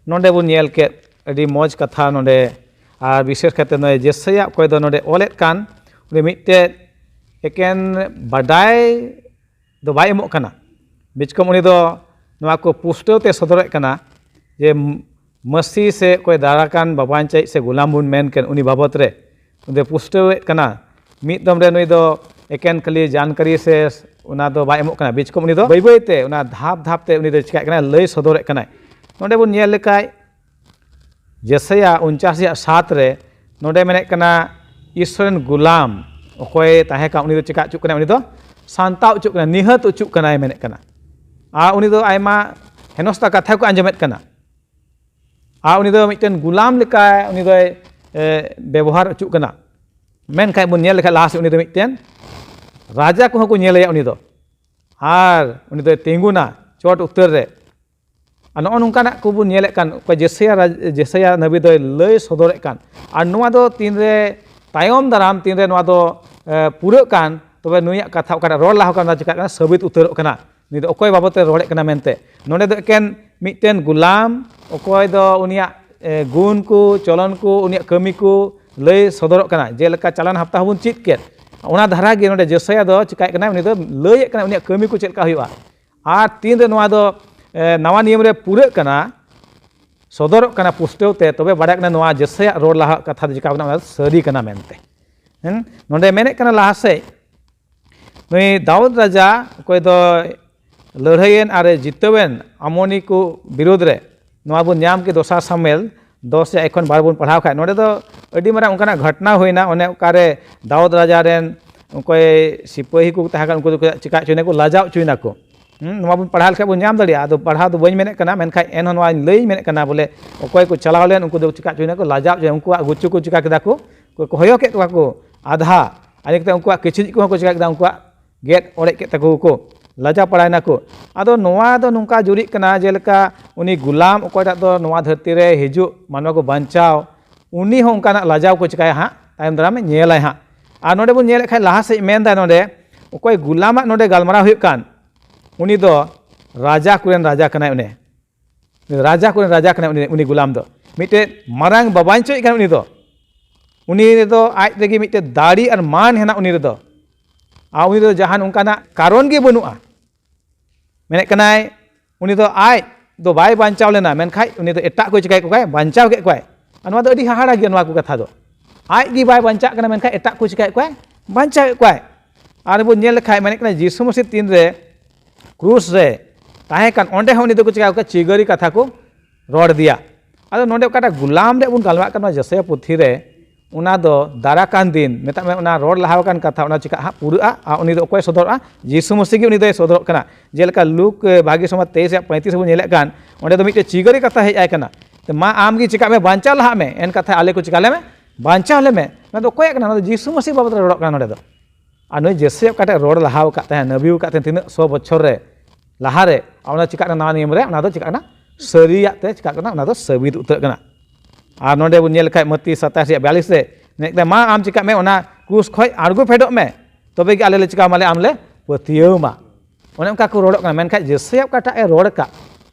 ᱱᱚᱰᱮ ᱵᱚᱱ ᱧᱮᱞ ᱠᱮᱫ ᱟᱹᱰᱤ ᱢᱚᱡᱽ ᱠᱟᱛᱷᱟ ᱱᱚᱰᱮ, ᱟᱨ ᱵᱤᱥᱮᱥ ᱠᱟᱛᱮ ᱱᱚᱜᱼᱚᱭ ᱡᱮᱥᱟᱭᱟ ᱚᱠᱚᱭ ᱫᱚ ᱱᱚᱰᱮ ᱚᱞᱮᱫ ᱠᱟᱱ, ᱩᱱᱤ ᱢᱤᱫᱴᱮᱡ ᱮᱠᱮᱱ ᱵᱟᱰᱟᱭ ᱫᱚ ᱵᱟᱭ ᱮᱢᱚᱜ ᱠᱟᱱᱟ᱾ ᱵᱤᱪᱠᱚᱢ ᱩᱱᱤ ᱫᱚ ᱱᱚᱣᱟ ᱠᱚ ᱯᱩᱥᱴᱟᱹᱣ ᱛᱮ ᱥᱚᱫᱚᱨᱮᱫ ᱠᱟᱱᱟ ᱡᱮ ᱢᱟᱹᱥᱤ ᱥᱮ ᱚᱠᱚᱭ ᱫᱟᱨᱟᱠᱟᱱ ᱵᱟᱵᱟᱧᱪᱟᱭᱤᱡ ᱥᱮ ᱜᱩᱞᱟᱢ ᱵᱚᱱ ᱢᱮᱱ ᱠᱮᱫ, ᱩᱱᱤ ᱵᱟᱵᱚᱛ ᱨᱮ ᱩᱱᱤ ᱫᱚ ᱯᱩᱥᱴᱟᱹᱣᱮᱫ ᱠᱟᱱᱟ᱾ ᱢᱤᱫ ᱫᱚᱢ ᱨᱮ ᱱᱩᱭ ᱫᱚ ᱮᱠᱮᱱ ᱠᱷᱟᱹᱞᱤ ᱡᱟᱱᱠᱟᱨᱤ ᱥᱮ ᱚᱱᱟ ᱫᱚ ᱵᱟᱭ ᱮᱢᱚᱜ ᱠᱟᱱᱟ, ᱵᱤᱪᱠᱚᱢ ᱩᱱᱤ ᱫᱚ ᱵᱟᱹᱭ ᱵᱟᱹᱭ ᱛᱮ ᱚᱱᱟ ᱫᱷᱟᱯ ᱫᱷᱟᱯ ᱛᱮ ᱩᱱᱤ ᱫᱚ ᱪᱤᱠᱟᱹᱜ ᱠᱟᱱᱟᱭ, ᱞᱟᱹᱭ ᱥᱚᱫᱚᱨᱮᱫ ᱠᱟᱱᱟᱭ᱾ ᱱᱚᱰᱮ ᱵᱚᱱ ᱧᱮᱞ ᱞᱮᱠᱷᱟᱡ ᱡᱮᱥᱟᱭᱟ ᱩᱱᱪᱟᱥ ᱨᱮᱭᱟᱜ ᱥᱟᱛ ᱨᱮ ᱱᱚᱰᱮ ᱢᱮᱱᱮᱫ ᱠᱟᱱᱟ, ᱤᱥᱥᱚᱨ ᱨᱮᱱ ᱜᱩᱞᱟᱢ ᱚᱠᱚᱭ ᱛᱟᱦᱮᱸ ᱠᱟᱱ, ᱩᱱᱤ ᱫᱚ ᱪᱮᱠᱟ ᱦᱚᱪᱚᱜ ᱠᱟᱱᱟᱭ? ᱩᱱᱤ ᱫᱚ ᱥᱟᱱᱛᱟᱣ ᱦᱚᱪᱚᱜ ᱠᱟᱱᱟᱭ, ᱱᱤᱦᱟᱹᱛ ᱦᱚᱪᱚᱜ ᱠᱟᱱᱟᱭ ᱢᱮᱱᱮᱫ ᱠᱟᱱᱟ᱾ ᱟᱨ ᱩᱱᱤ ᱫᱚ ᱟᱭᱢᱟ ᱦᱮᱱᱚᱥᱛᱟ ᱠᱟᱛᱷᱟ ᱠᱚ ᱟᱸᱡᱚᱢᱮᱫ ᱠᱟᱱᱟ᱾ ᱟᱨ ᱩᱱᱤ ᱫᱚ ᱢᱤᱫᱴᱮᱱ ᱜᱩᱞᱟᱢ ᱞᱮᱠᱟ ᱩᱱᱤ ᱫᱚᱭ, ᱮ, ᱵᱮᱵᱚᱦᱟᱨ ᱦᱚᱪᱚᱜ ᱠᱟᱱᱟ᱾ ᱢᱮᱱᱠᱷᱟᱱ ᱵᱚᱱ ᱧᱮᱞ ᱞᱮᱠᱷᱟᱱ ᱞᱟᱦᱟ ᱥᱮᱫ ᱩᱱᱤ ᱫᱚ ᱢᱤᱫᱴᱮᱱ ᱨᱟᱡᱟ ᱠᱚᱦᱚᱸ ᱠᱚ ᱧᱮᱞᱮᱭᱟ ᱩᱱᱤ ᱫᱚ, ᱟᱨ ᱩᱱᱤ ᱫᱚᱭ ᱛᱤᱸᱜᱩᱱᱟ ᱪᱚᱴ ᱩᱛᱟᱹᱨ ᱨᱮ᱾ ᱟᱨ ᱱᱚᱜᱼᱚ ᱱᱚᱝᱠᱟᱱᱟᱜ ᱠᱚᱵᱚᱱ ᱧᱮᱞᱮᱫ ᱠᱟᱱ, ᱚᱠᱟ ᱡᱮᱥᱟᱭᱟ ᱨᱟᱡᱽ-, ᱡᱮᱥᱟᱭᱟ ᱱᱟᱵᱤ ᱫᱚᱭ ᱞᱟᱹᱭ ᱥᱚᱫᱚᱨᱮᱫ ᱠᱟᱱ᱾ ᱟᱨ ᱱᱚᱣᱟ ᱫᱚ ᱛᱤᱱᱨᱮ ᱛᱟᱭᱚᱢ ᱫᱟᱨᱟᱢ, ᱛᱤᱱᱨᱮ ᱱᱚᱣᱟ ᱫᱚ, ᱮ, ᱯᱩᱨᱟᱹᱜ ᱠᱟᱱ, ᱛᱚᱵᱮ ᱱᱩᱭᱟᱜ ᱠᱟᱛᱷᱟ ᱚᱠᱟᱴᱟᱜ ᱨᱚᱲ ᱞᱟᱦᱟ ᱠᱟᱱᱟ, ᱪᱤᱠᱟᱹᱜ ᱠᱟᱱᱟ, ᱥᱟᱹᱵᱤᱛ ᱩᱛᱟᱹᱨᱚᱜ ᱠᱟᱱᱟ᱾ ᱱᱩᱭ ᱫᱚ ᱚᱠᱚᱭ ᱵᱟᱵᱚᱛ ᱮ ᱨᱚᱲᱮᱫ ᱠᱟᱱᱟ ᱢᱮᱱᱛᱮ᱾ ᱱᱚᱰᱮ ᱫᱚ ᱮᱠᱮᱱ ᱢᱤᱫᱴᱮᱱ ᱜᱩᱞᱟᱢ, ᱚᱠᱚᱭ ᱫᱚ ᱩᱱᱤᱭᱟᱜ, ᱮ, ᱜᱩᱱ ᱠᱚ, ᱪᱚᱞᱚᱱ ᱠᱚ, ᱩᱱᱤᱭᱟᱜ ᱠᱟᱹᱢᱤ ᱠᱚ ᱞᱟᱹᱭ ᱥᱚᱫᱚᱨᱚᱜ ᱠᱟᱱᱟ᱾ ᱡᱮᱞᱮᱠᱟ ᱪᱟᱞᱟᱣᱮᱱ ᱦᱟᱯᱛᱟ ᱦᱚᱸᱵᱚᱱ ᱪᱮᱫ ᱠᱮᱫ, ᱚᱱᱟ ᱫᱷᱟᱨᱟ ᱜᱮ ᱱᱚᱰᱮ ᱡᱮᱥᱟᱭᱟ ᱫᱚ ᱪᱤᱠᱟᱹᱜ ᱠᱟᱱᱟ, ᱩᱱᱤ ᱫᱚ ᱞᱟᱹᱭᱮᱫ ᱠᱟᱱᱟ ᱩᱱᱤᱭᱟᱜ ᱠᱟᱹᱢᱤ ᱠᱚ ᱪᱮᱫ ᱞᱮᱠᱟ ᱦᱩᱭᱩᱜᱼᱟ᱾ ᱟᱨ ᱛᱤᱱᱨᱮ ᱱᱚᱣᱟ ᱫᱚ, ᱮ, ᱱᱟᱣᱟ ᱱᱤᱭᱚᱢ ᱨᱮ ᱯᱩᱨᱟᱹᱜ ᱠᱟᱱᱟ, ᱥᱚᱫᱚᱨᱚᱜ ᱠᱟᱱᱟ ᱯᱩᱥᱴᱟᱹᱣ ᱛᱮ, ᱛᱚᱵᱮ ᱵᱟᱲᱟᱭ ᱠᱟᱱᱟ ᱱᱚᱣᱟ ᱡᱮᱥᱟᱭᱟᱜ ᱨᱚᱲ ᱞᱟᱦᱟ ᱠᱟᱛᱷᱟ ᱫᱚ ᱪᱤᱠᱟ ᱠᱟᱱᱟ, ᱚᱱᱟ ᱫᱚ ᱥᱟᱹᱨᱤ ᱠᱟᱱᱟ ᱢᱮᱱᱛᱮ᱾ ᱦᱮᱸ? ᱱᱚᱰᱮ ᱢᱮᱱᱮᱫ ᱠᱟᱱᱟ ᱞᱟᱦᱟ ᱥᱮᱫ, ᱱᱩᱭ ᱫᱟᱣᱩᱫ ᱨᱟᱡᱟ ᱚᱠᱚᱭ ᱫᱚ ᱞᱟᱹᱲᱦᱟᱹᱭᱮᱱ ᱟᱨᱮ ᱡᱤᱛᱟᱹᱣᱮᱱ ᱟᱢᱚᱱᱤ ᱠᱚ ᱵᱤᱨᱩᱫᱽ ᱨᱮ, ᱱᱚᱣᱟ ᱵᱚᱱ ᱧᱟᱢ ᱠᱮᱫ ᱫᱚᱥᱟᱨ ᱥᱟᱢᱩᱭᱮᱞ ᱫᱚᱥ ᱨᱮᱭᱟᱜ ᱮᱠ ᱠᱷᱚᱱ ᱵᱟᱨ ᱵᱚᱱ ᱯᱟᱲᱦᱟᱣ ᱠᱷᱟᱡ, ᱱᱚᱰᱮ ᱫᱚ ᱟᱹᱰᱤ ᱢᱟᱨᱟᱝ ᱚᱱᱠᱟᱱᱟᱜ ᱜᱷᱚᱴᱱᱟ ᱦᱩᱭᱱᱟ᱾ ᱚᱱᱮ ᱚᱠᱟᱨᱮ ᱫᱟᱣᱩᱫ ᱨᱟᱡᱟ ᱨᱮᱱ ᱚᱠᱚᱭ ᱥᱤᱯᱟᱹᱦᱤ ᱠᱚ ᱛᱟᱦᱮᱸ ᱠᱟᱱᱟ, ᱩᱱᱠᱩ ᱫᱚ ᱪᱤᱠᱟ ᱦᱚᱪᱚᱭᱱᱟ ᱠᱚ, ᱞᱟᱡᱟᱣ ᱦᱚᱪᱚᱭᱱᱟ ᱠᱚ᱾ ᱦᱩᱸ, ᱱᱚᱣᱟ ᱵᱚᱱ ᱯᱟᱲᱦᱟᱣ ᱞᱮᱠᱷᱟᱡ ᱵᱚᱱ ᱧᱟᱢ ᱫᱟᱲᱮᱭᱟᱜᱼᱟ᱾ ᱟᱫᱚ ᱯᱟᱲᱦᱟᱣ ᱫᱚ ᱵᱟᱹᱧ ᱢᱮᱱᱮᱫ ᱠᱟᱱᱟ, ᱢᱮᱱᱠᱷᱟᱡ ᱮᱱᱦᱚᱸ ᱱᱚᱣᱟᱧ ᱞᱟᱹᱭᱟᱹᱧ ᱢᱮᱱᱮᱫ ᱠᱟᱱᱟ ᱵᱚᱞᱮ, ᱚᱠᱚᱭ ᱠᱚ ᱪᱟᱞᱟᱣ ᱞᱮᱱ ᱩᱱᱠᱩ ᱫᱚ ᱪᱤᱠᱟ ᱦᱚᱪᱚᱭᱱᱟ ᱠᱚ, ᱞᱟᱡᱟᱣ ᱦᱚᱪᱚᱭᱱᱟ, ᱩᱱᱠᱩᱣᱟᱜ ᱜᱩᱪᱩ ᱠᱚ ᱪᱤᱠᱟ ᱠᱮᱫᱟ ᱠᱚ, ᱠᱚ ᱦᱚᱭᱚ ᱠᱮᱫ ᱠᱚᱣᱟ ᱠᱚ ᱟᱫᱷᱟ, ᱟᱨ ᱤᱱᱟᱹ ᱠᱟᱛᱮ ᱩᱱᱠᱩᱣᱟᱜ ᱠᱤᱪᱨᱤᱡ ᱠᱚᱦᱚᱸ ᱠᱚ ᱪᱤᱠᱟ ᱠᱮᱫᱟ, ᱩᱱᱠᱩᱣᱟᱜ ᱜᱮᱫ ᱚᱲᱮᱡ ᱠᱮᱫ ᱛᱟᱠᱚ ᱠᱚ᱾ ᱞᱟᱡᱟ ᱯᱟᱲᱟᱭ ᱱᱟᱠᱚ᱾ ᱟᱫᱚ ᱱᱚᱣᱟ ᱫᱚ ᱱᱚᱝᱠᱟ ᱡᱩᱨᱤᱜ ᱠᱟᱱᱟ, ᱡᱮᱞᱮᱠᱟ ᱩᱱᱤ ᱜᱩᱞᱟᱢ ᱚᱠᱚᱭᱴᱟᱜ ᱫᱚ ᱱᱚᱣᱟ ᱫᱷᱟᱹᱨᱛᱤ ᱨᱮ ᱦᱤᱡᱩᱜ ᱢᱟᱱᱣᱟ ᱠᱚ ᱵᱟᱧᱪᱟᱣ, ᱩᱱᱤ ᱦᱚᱸ ᱚᱱᱠᱟᱱᱟᱜ ᱞᱟᱡᱟᱣ ᱠᱚ ᱪᱤᱠᱟᱹᱭᱟ ᱦᱟᱸᱜ, ᱛᱟᱭᱚᱢ ᱫᱟᱨᱟᱢᱮ ᱧᱮᱞᱟᱭ ᱦᱟᱸᱜ᱾ ᱟᱨ ᱱᱚᱰᱮ ᱵᱚᱱ ᱧᱮᱞᱮᱫ ᱠᱷᱟᱱ ᱞᱟᱦᱟ ᱥᱮᱫ ᱢᱮᱱᱫᱟ ᱱᱚᱰᱮ, ᱚᱠᱚᱭ ᱜᱩᱞᱟᱢᱟᱜ ᱱᱚᱰᱮ ᱜᱟᱞᱢᱟᱨᱟᱣ ᱦᱩᱭᱩᱜ ᱠᱟᱱ, ᱩᱱᱤ ᱫᱚ ᱨᱟᱡᱟ ᱠᱚᱨᱮᱱ ᱨᱟᱡᱟ ᱠᱟᱱᱟᱭ ᱩᱱᱤ᱾ ᱨᱟᱡᱟ ᱠᱚᱨᱮᱱ ᱨᱟᱡᱟ ᱠᱟᱱᱟᱭ ᱩᱱᱤ, ᱩᱱᱤ ᱜᱩᱞᱟᱢ ᱫᱚ᱾ ᱢᱤᱫᱴᱮᱡ ᱢᱟᱨᱟᱝ ᱵᱟᱵᱟᱧᱪᱚᱭᱤᱡ ᱠᱟᱱᱟᱭ ᱩᱱᱤ ᱫᱚ᱾ ᱩᱱᱤ ᱨᱮᱫᱚ ᱟᱡ ᱨᱮᱜᱮ ᱢᱤᱫᱴᱮᱡ ᱫᱟᱲᱮ ᱟᱨ ᱢᱟᱱ ᱦᱮᱱᱟᱜ ᱩᱱᱤ ᱨᱮᱫᱚ᱾ ᱟᱨ ᱩᱱᱤ ᱫᱚ ᱡᱟᱦᱟᱱ ᱚᱱᱠᱟᱱᱟᱜ ᱠᱟᱨᱚᱱ ᱜᱮ ᱵᱟᱹᱱᱩᱜᱼᱟ᱾ ᱢᱮᱱᱮᱫ ᱠᱟᱱᱟᱭ, ᱩᱱᱤ ᱫᱚ ᱟᱡ ᱫᱚ ᱵᱟᱭ ᱵᱟᱧᱪᱟᱣ ᱞᱮᱱᱟ, ᱢᱮᱱᱠᱷᱟᱡ ᱩᱱᱤ ᱫᱚ ᱮᱴᱟᱜ ᱠᱚ ᱪᱤᱠᱟᱹᱭᱮᱫ ᱠᱚ ᱠᱷᱟᱡ ᱵᱟᱧᱪᱟᱣ ᱠᱮᱫ ᱠᱚᱣᱟᱭ᱾ ᱟᱨ ᱱᱚᱣᱟ ᱫᱚ ᱟᱹᱰᱤ ᱦᱟᱦᱟᱲᱟ ᱜᱮᱭᱟ, ᱱᱚᱣᱟ ᱠᱚ ᱠᱟᱛᱷᱟ ᱫᱚ᱾ ᱟᱡ ᱜᱮ ᱵᱟᱭ ᱵᱟᱧᱪᱟᱜ ᱠᱟᱱᱟ, ᱢᱮᱱᱠᱷᱟᱱ ᱮᱴᱟᱜ ᱠᱚ ᱪᱤᱠᱟᱹᱭᱮᱫ ᱠᱚᱣᱟᱭ, ᱵᱟᱧᱪᱟᱣᱮᱫ ᱠᱚᱣᱟᱭ᱾ ᱟᱨ ᱵᱚᱱ ᱧᱮᱞ ᱞᱮᱠᱷᱟᱡ, ᱢᱮᱱᱮᱫ ᱠᱟᱱᱟ, ᱡᱤᱥᱩ ᱢᱟᱹᱥᱤ ᱛᱤᱱᱨᱮ ᱠᱨᱩᱥ ᱨᱮ ᱛᱟᱦᱮᱸ ᱠᱟᱱ, ᱚᱸᱰᱮ ᱦᱚᱸ ᱩᱱᱤ ᱫᱚᱠᱚ ᱪᱤᱠᱟᱹ ᱠᱚᱣᱟ, ᱪᱤᱜᱟᱹᱨᱤ ᱠᱟᱛᱷᱟ ᱠᱚ ᱨᱚᱲ ᱤᱫᱤᱭᱟ᱾ ᱟᱫᱚ ᱱᱚᱰᱮ ᱚᱠᱟᱴᱟᱜ ᱜᱩᱞᱟᱢ ᱨᱮᱭᱟᱜ ᱵᱚᱱ ᱜᱟᱞᱢᱟᱨᱟᱜ ᱠᱟᱱᱟ ᱡᱮᱥᱟᱭᱟ ᱯᱩᱛᱷᱤ ᱨᱮ, ᱚᱱᱟ ᱫᱚ ᱫᱟᱨᱟ ᱠᱟᱱ ᱫᱤᱱ, ᱢᱮᱛᱟᱜ ᱢᱮ, ᱚᱱᱟ ᱨᱚᱲ ᱞᱟᱦᱟ ᱟᱠᱟᱱ ᱠᱟᱛᱷᱟ, ᱚᱱᱟ ᱪᱤᱠᱟᱹᱜ ᱦᱟᱸᱜ ᱯᱩᱨᱟᱹᱜᱼᱟ᱾ ᱟᱨ ᱩᱱᱤ ᱫᱚ ᱚᱠᱚᱭ ᱥᱚᱫᱚᱨᱚᱜᱼᱟ? ᱡᱤᱥᱩ ᱢᱟᱹᱥᱤ ᱜᱮ ᱩᱱᱤ ᱫᱚᱭ ᱥᱚᱫᱚᱨᱚᱜ ᱠᱟᱱᱟ᱾ ᱡᱮᱞᱮᱠᱟ ᱞᱩᱠ, ᱮ, ᱵᱷᱟᱹᱜᱤ ᱥᱚᱢᱟᱡᱽ ᱛᱮᱭᱤᱥ ᱨᱮᱭᱟᱜ ᱯᱚᱸᱭᱛᱨᱤᱥ ᱨᱮᱵᱚᱱ ᱧᱮᱞᱮᱫ ᱠᱟᱱ, ᱚᱸᱰᱮ ᱫᱚ ᱢᱤᱫᱴᱮᱡ ᱪᱤᱜᱟᱹᱨᱤ ᱠᱟᱛᱷᱟ ᱦᱮᱡ ᱟᱭ ᱠᱟᱱᱟ, ᱛᱮ, "ᱢᱟ ᱟᱢ ᱜᱮ ᱪᱤᱠᱟᱹᱜ ᱢᱮ, ᱵᱟᱧᱪᱟᱣ ᱞᱟᱦᱟᱜ ᱢᱮ, ᱮᱱ ᱠᱟᱛᱷᱟ ᱟᱞᱮ ᱠᱚ ᱪᱤᱠᱟ ᱞᱮ ᱢᱮ, ᱵᱟᱧᱪᱟᱣ ᱞᱮ ᱢᱮ᱾" ᱚᱱᱟ ᱫᱚ ᱚᱠᱚᱭᱟᱜ ᱠᱟᱱᱟ? ᱚᱱᱟ ᱫᱚ ᱡᱤᱥᱩ ᱢᱟᱹᱥᱤ ᱵᱟᱵᱚᱫ ᱨᱮ ᱨᱚᱲᱚᱜ ᱠᱟᱱᱟ ᱱᱚᱰᱮ ᱫᱚ᱾ ᱟᱨ ᱱᱩᱭ ᱡᱮᱥᱮ ᱚᱠᱟᱴᱟᱜ ᱨᱚᱲ ᱞᱟᱦᱟ ᱟᱠᱟᱫ ᱛᱟᱦᱮᱸ, ᱱᱟᱵᱤ ᱟᱠᱟᱫ ᱛᱟᱦᱮᱸ ᱛᱤᱱᱟᱹᱜ ᱥᱚ ᱵᱚᱪᱷᱚᱨ ᱨᱮ ᱞᱟᱦᱟ ᱨᱮ, ᱟᱨ ᱚᱱᱟ ᱪᱤᱠᱟᱜ ᱠᱟᱱᱟ ᱱᱟᱣᱟ ᱱᱤᱭᱚᱢ ᱨᱮ, ᱚᱱᱟ ᱫᱚ ᱪᱤᱠᱟᱜ ᱠᱟᱱᱟ ᱥᱟᱹᱨᱤᱭᱟᱜ ᱛᱮ ᱪᱤᱠᱟᱜ ᱠᱟᱱᱟ, ᱚᱱᱟ ᱫᱚ ᱥᱟᱹᱵᱤᱫ ᱩᱛᱟᱹᱨ ᱠᱟᱱᱟ᱾ ᱟᱨ ᱱᱚᱰᱮ ᱵᱚᱱ ᱧᱮᱞ ᱞᱮᱠᱷᱟᱡ ᱢᱟᱹᱛᱤ ᱥᱟᱛᱟᱥ ᱨᱮᱭᱟᱜ ᱵᱤᱭᱟᱞᱤᱥ ᱨᱮ, ᱢᱮᱱᱮᱫ ᱠᱟᱱᱟ, "ᱢᱟ ᱟᱢ ᱪᱤᱠᱟᱜ ᱢᱮ, ᱚᱱᱟ ᱠᱨᱩᱥ ᱠᱷᱚᱡ ᱟᱬᱜᱚ ᱯᱷᱮᱰᱚᱜ ᱢᱮ, ᱛᱚᱵᱮ ᱜᱮ ᱟᱞᱮ ᱞᱮ ᱪᱤᱠᱟ ᱢᱟᱞᱮ ᱟᱢ ᱞᱮ ᱯᱟᱹᱛᱭᱟᱹᱣ ᱢᱟ᱾" ᱚᱱᱮ ᱚᱱᱠᱟ ᱠᱚ ᱨᱚᱲᱚᱜ ᱠᱟᱱᱟ, ᱢᱮᱱᱠᱷᱟᱱ ᱡᱮᱥᱮ ᱚᱠᱟᱴᱟᱜ ᱮ ᱨᱚᱲ ᱟᱠᱟᱫ,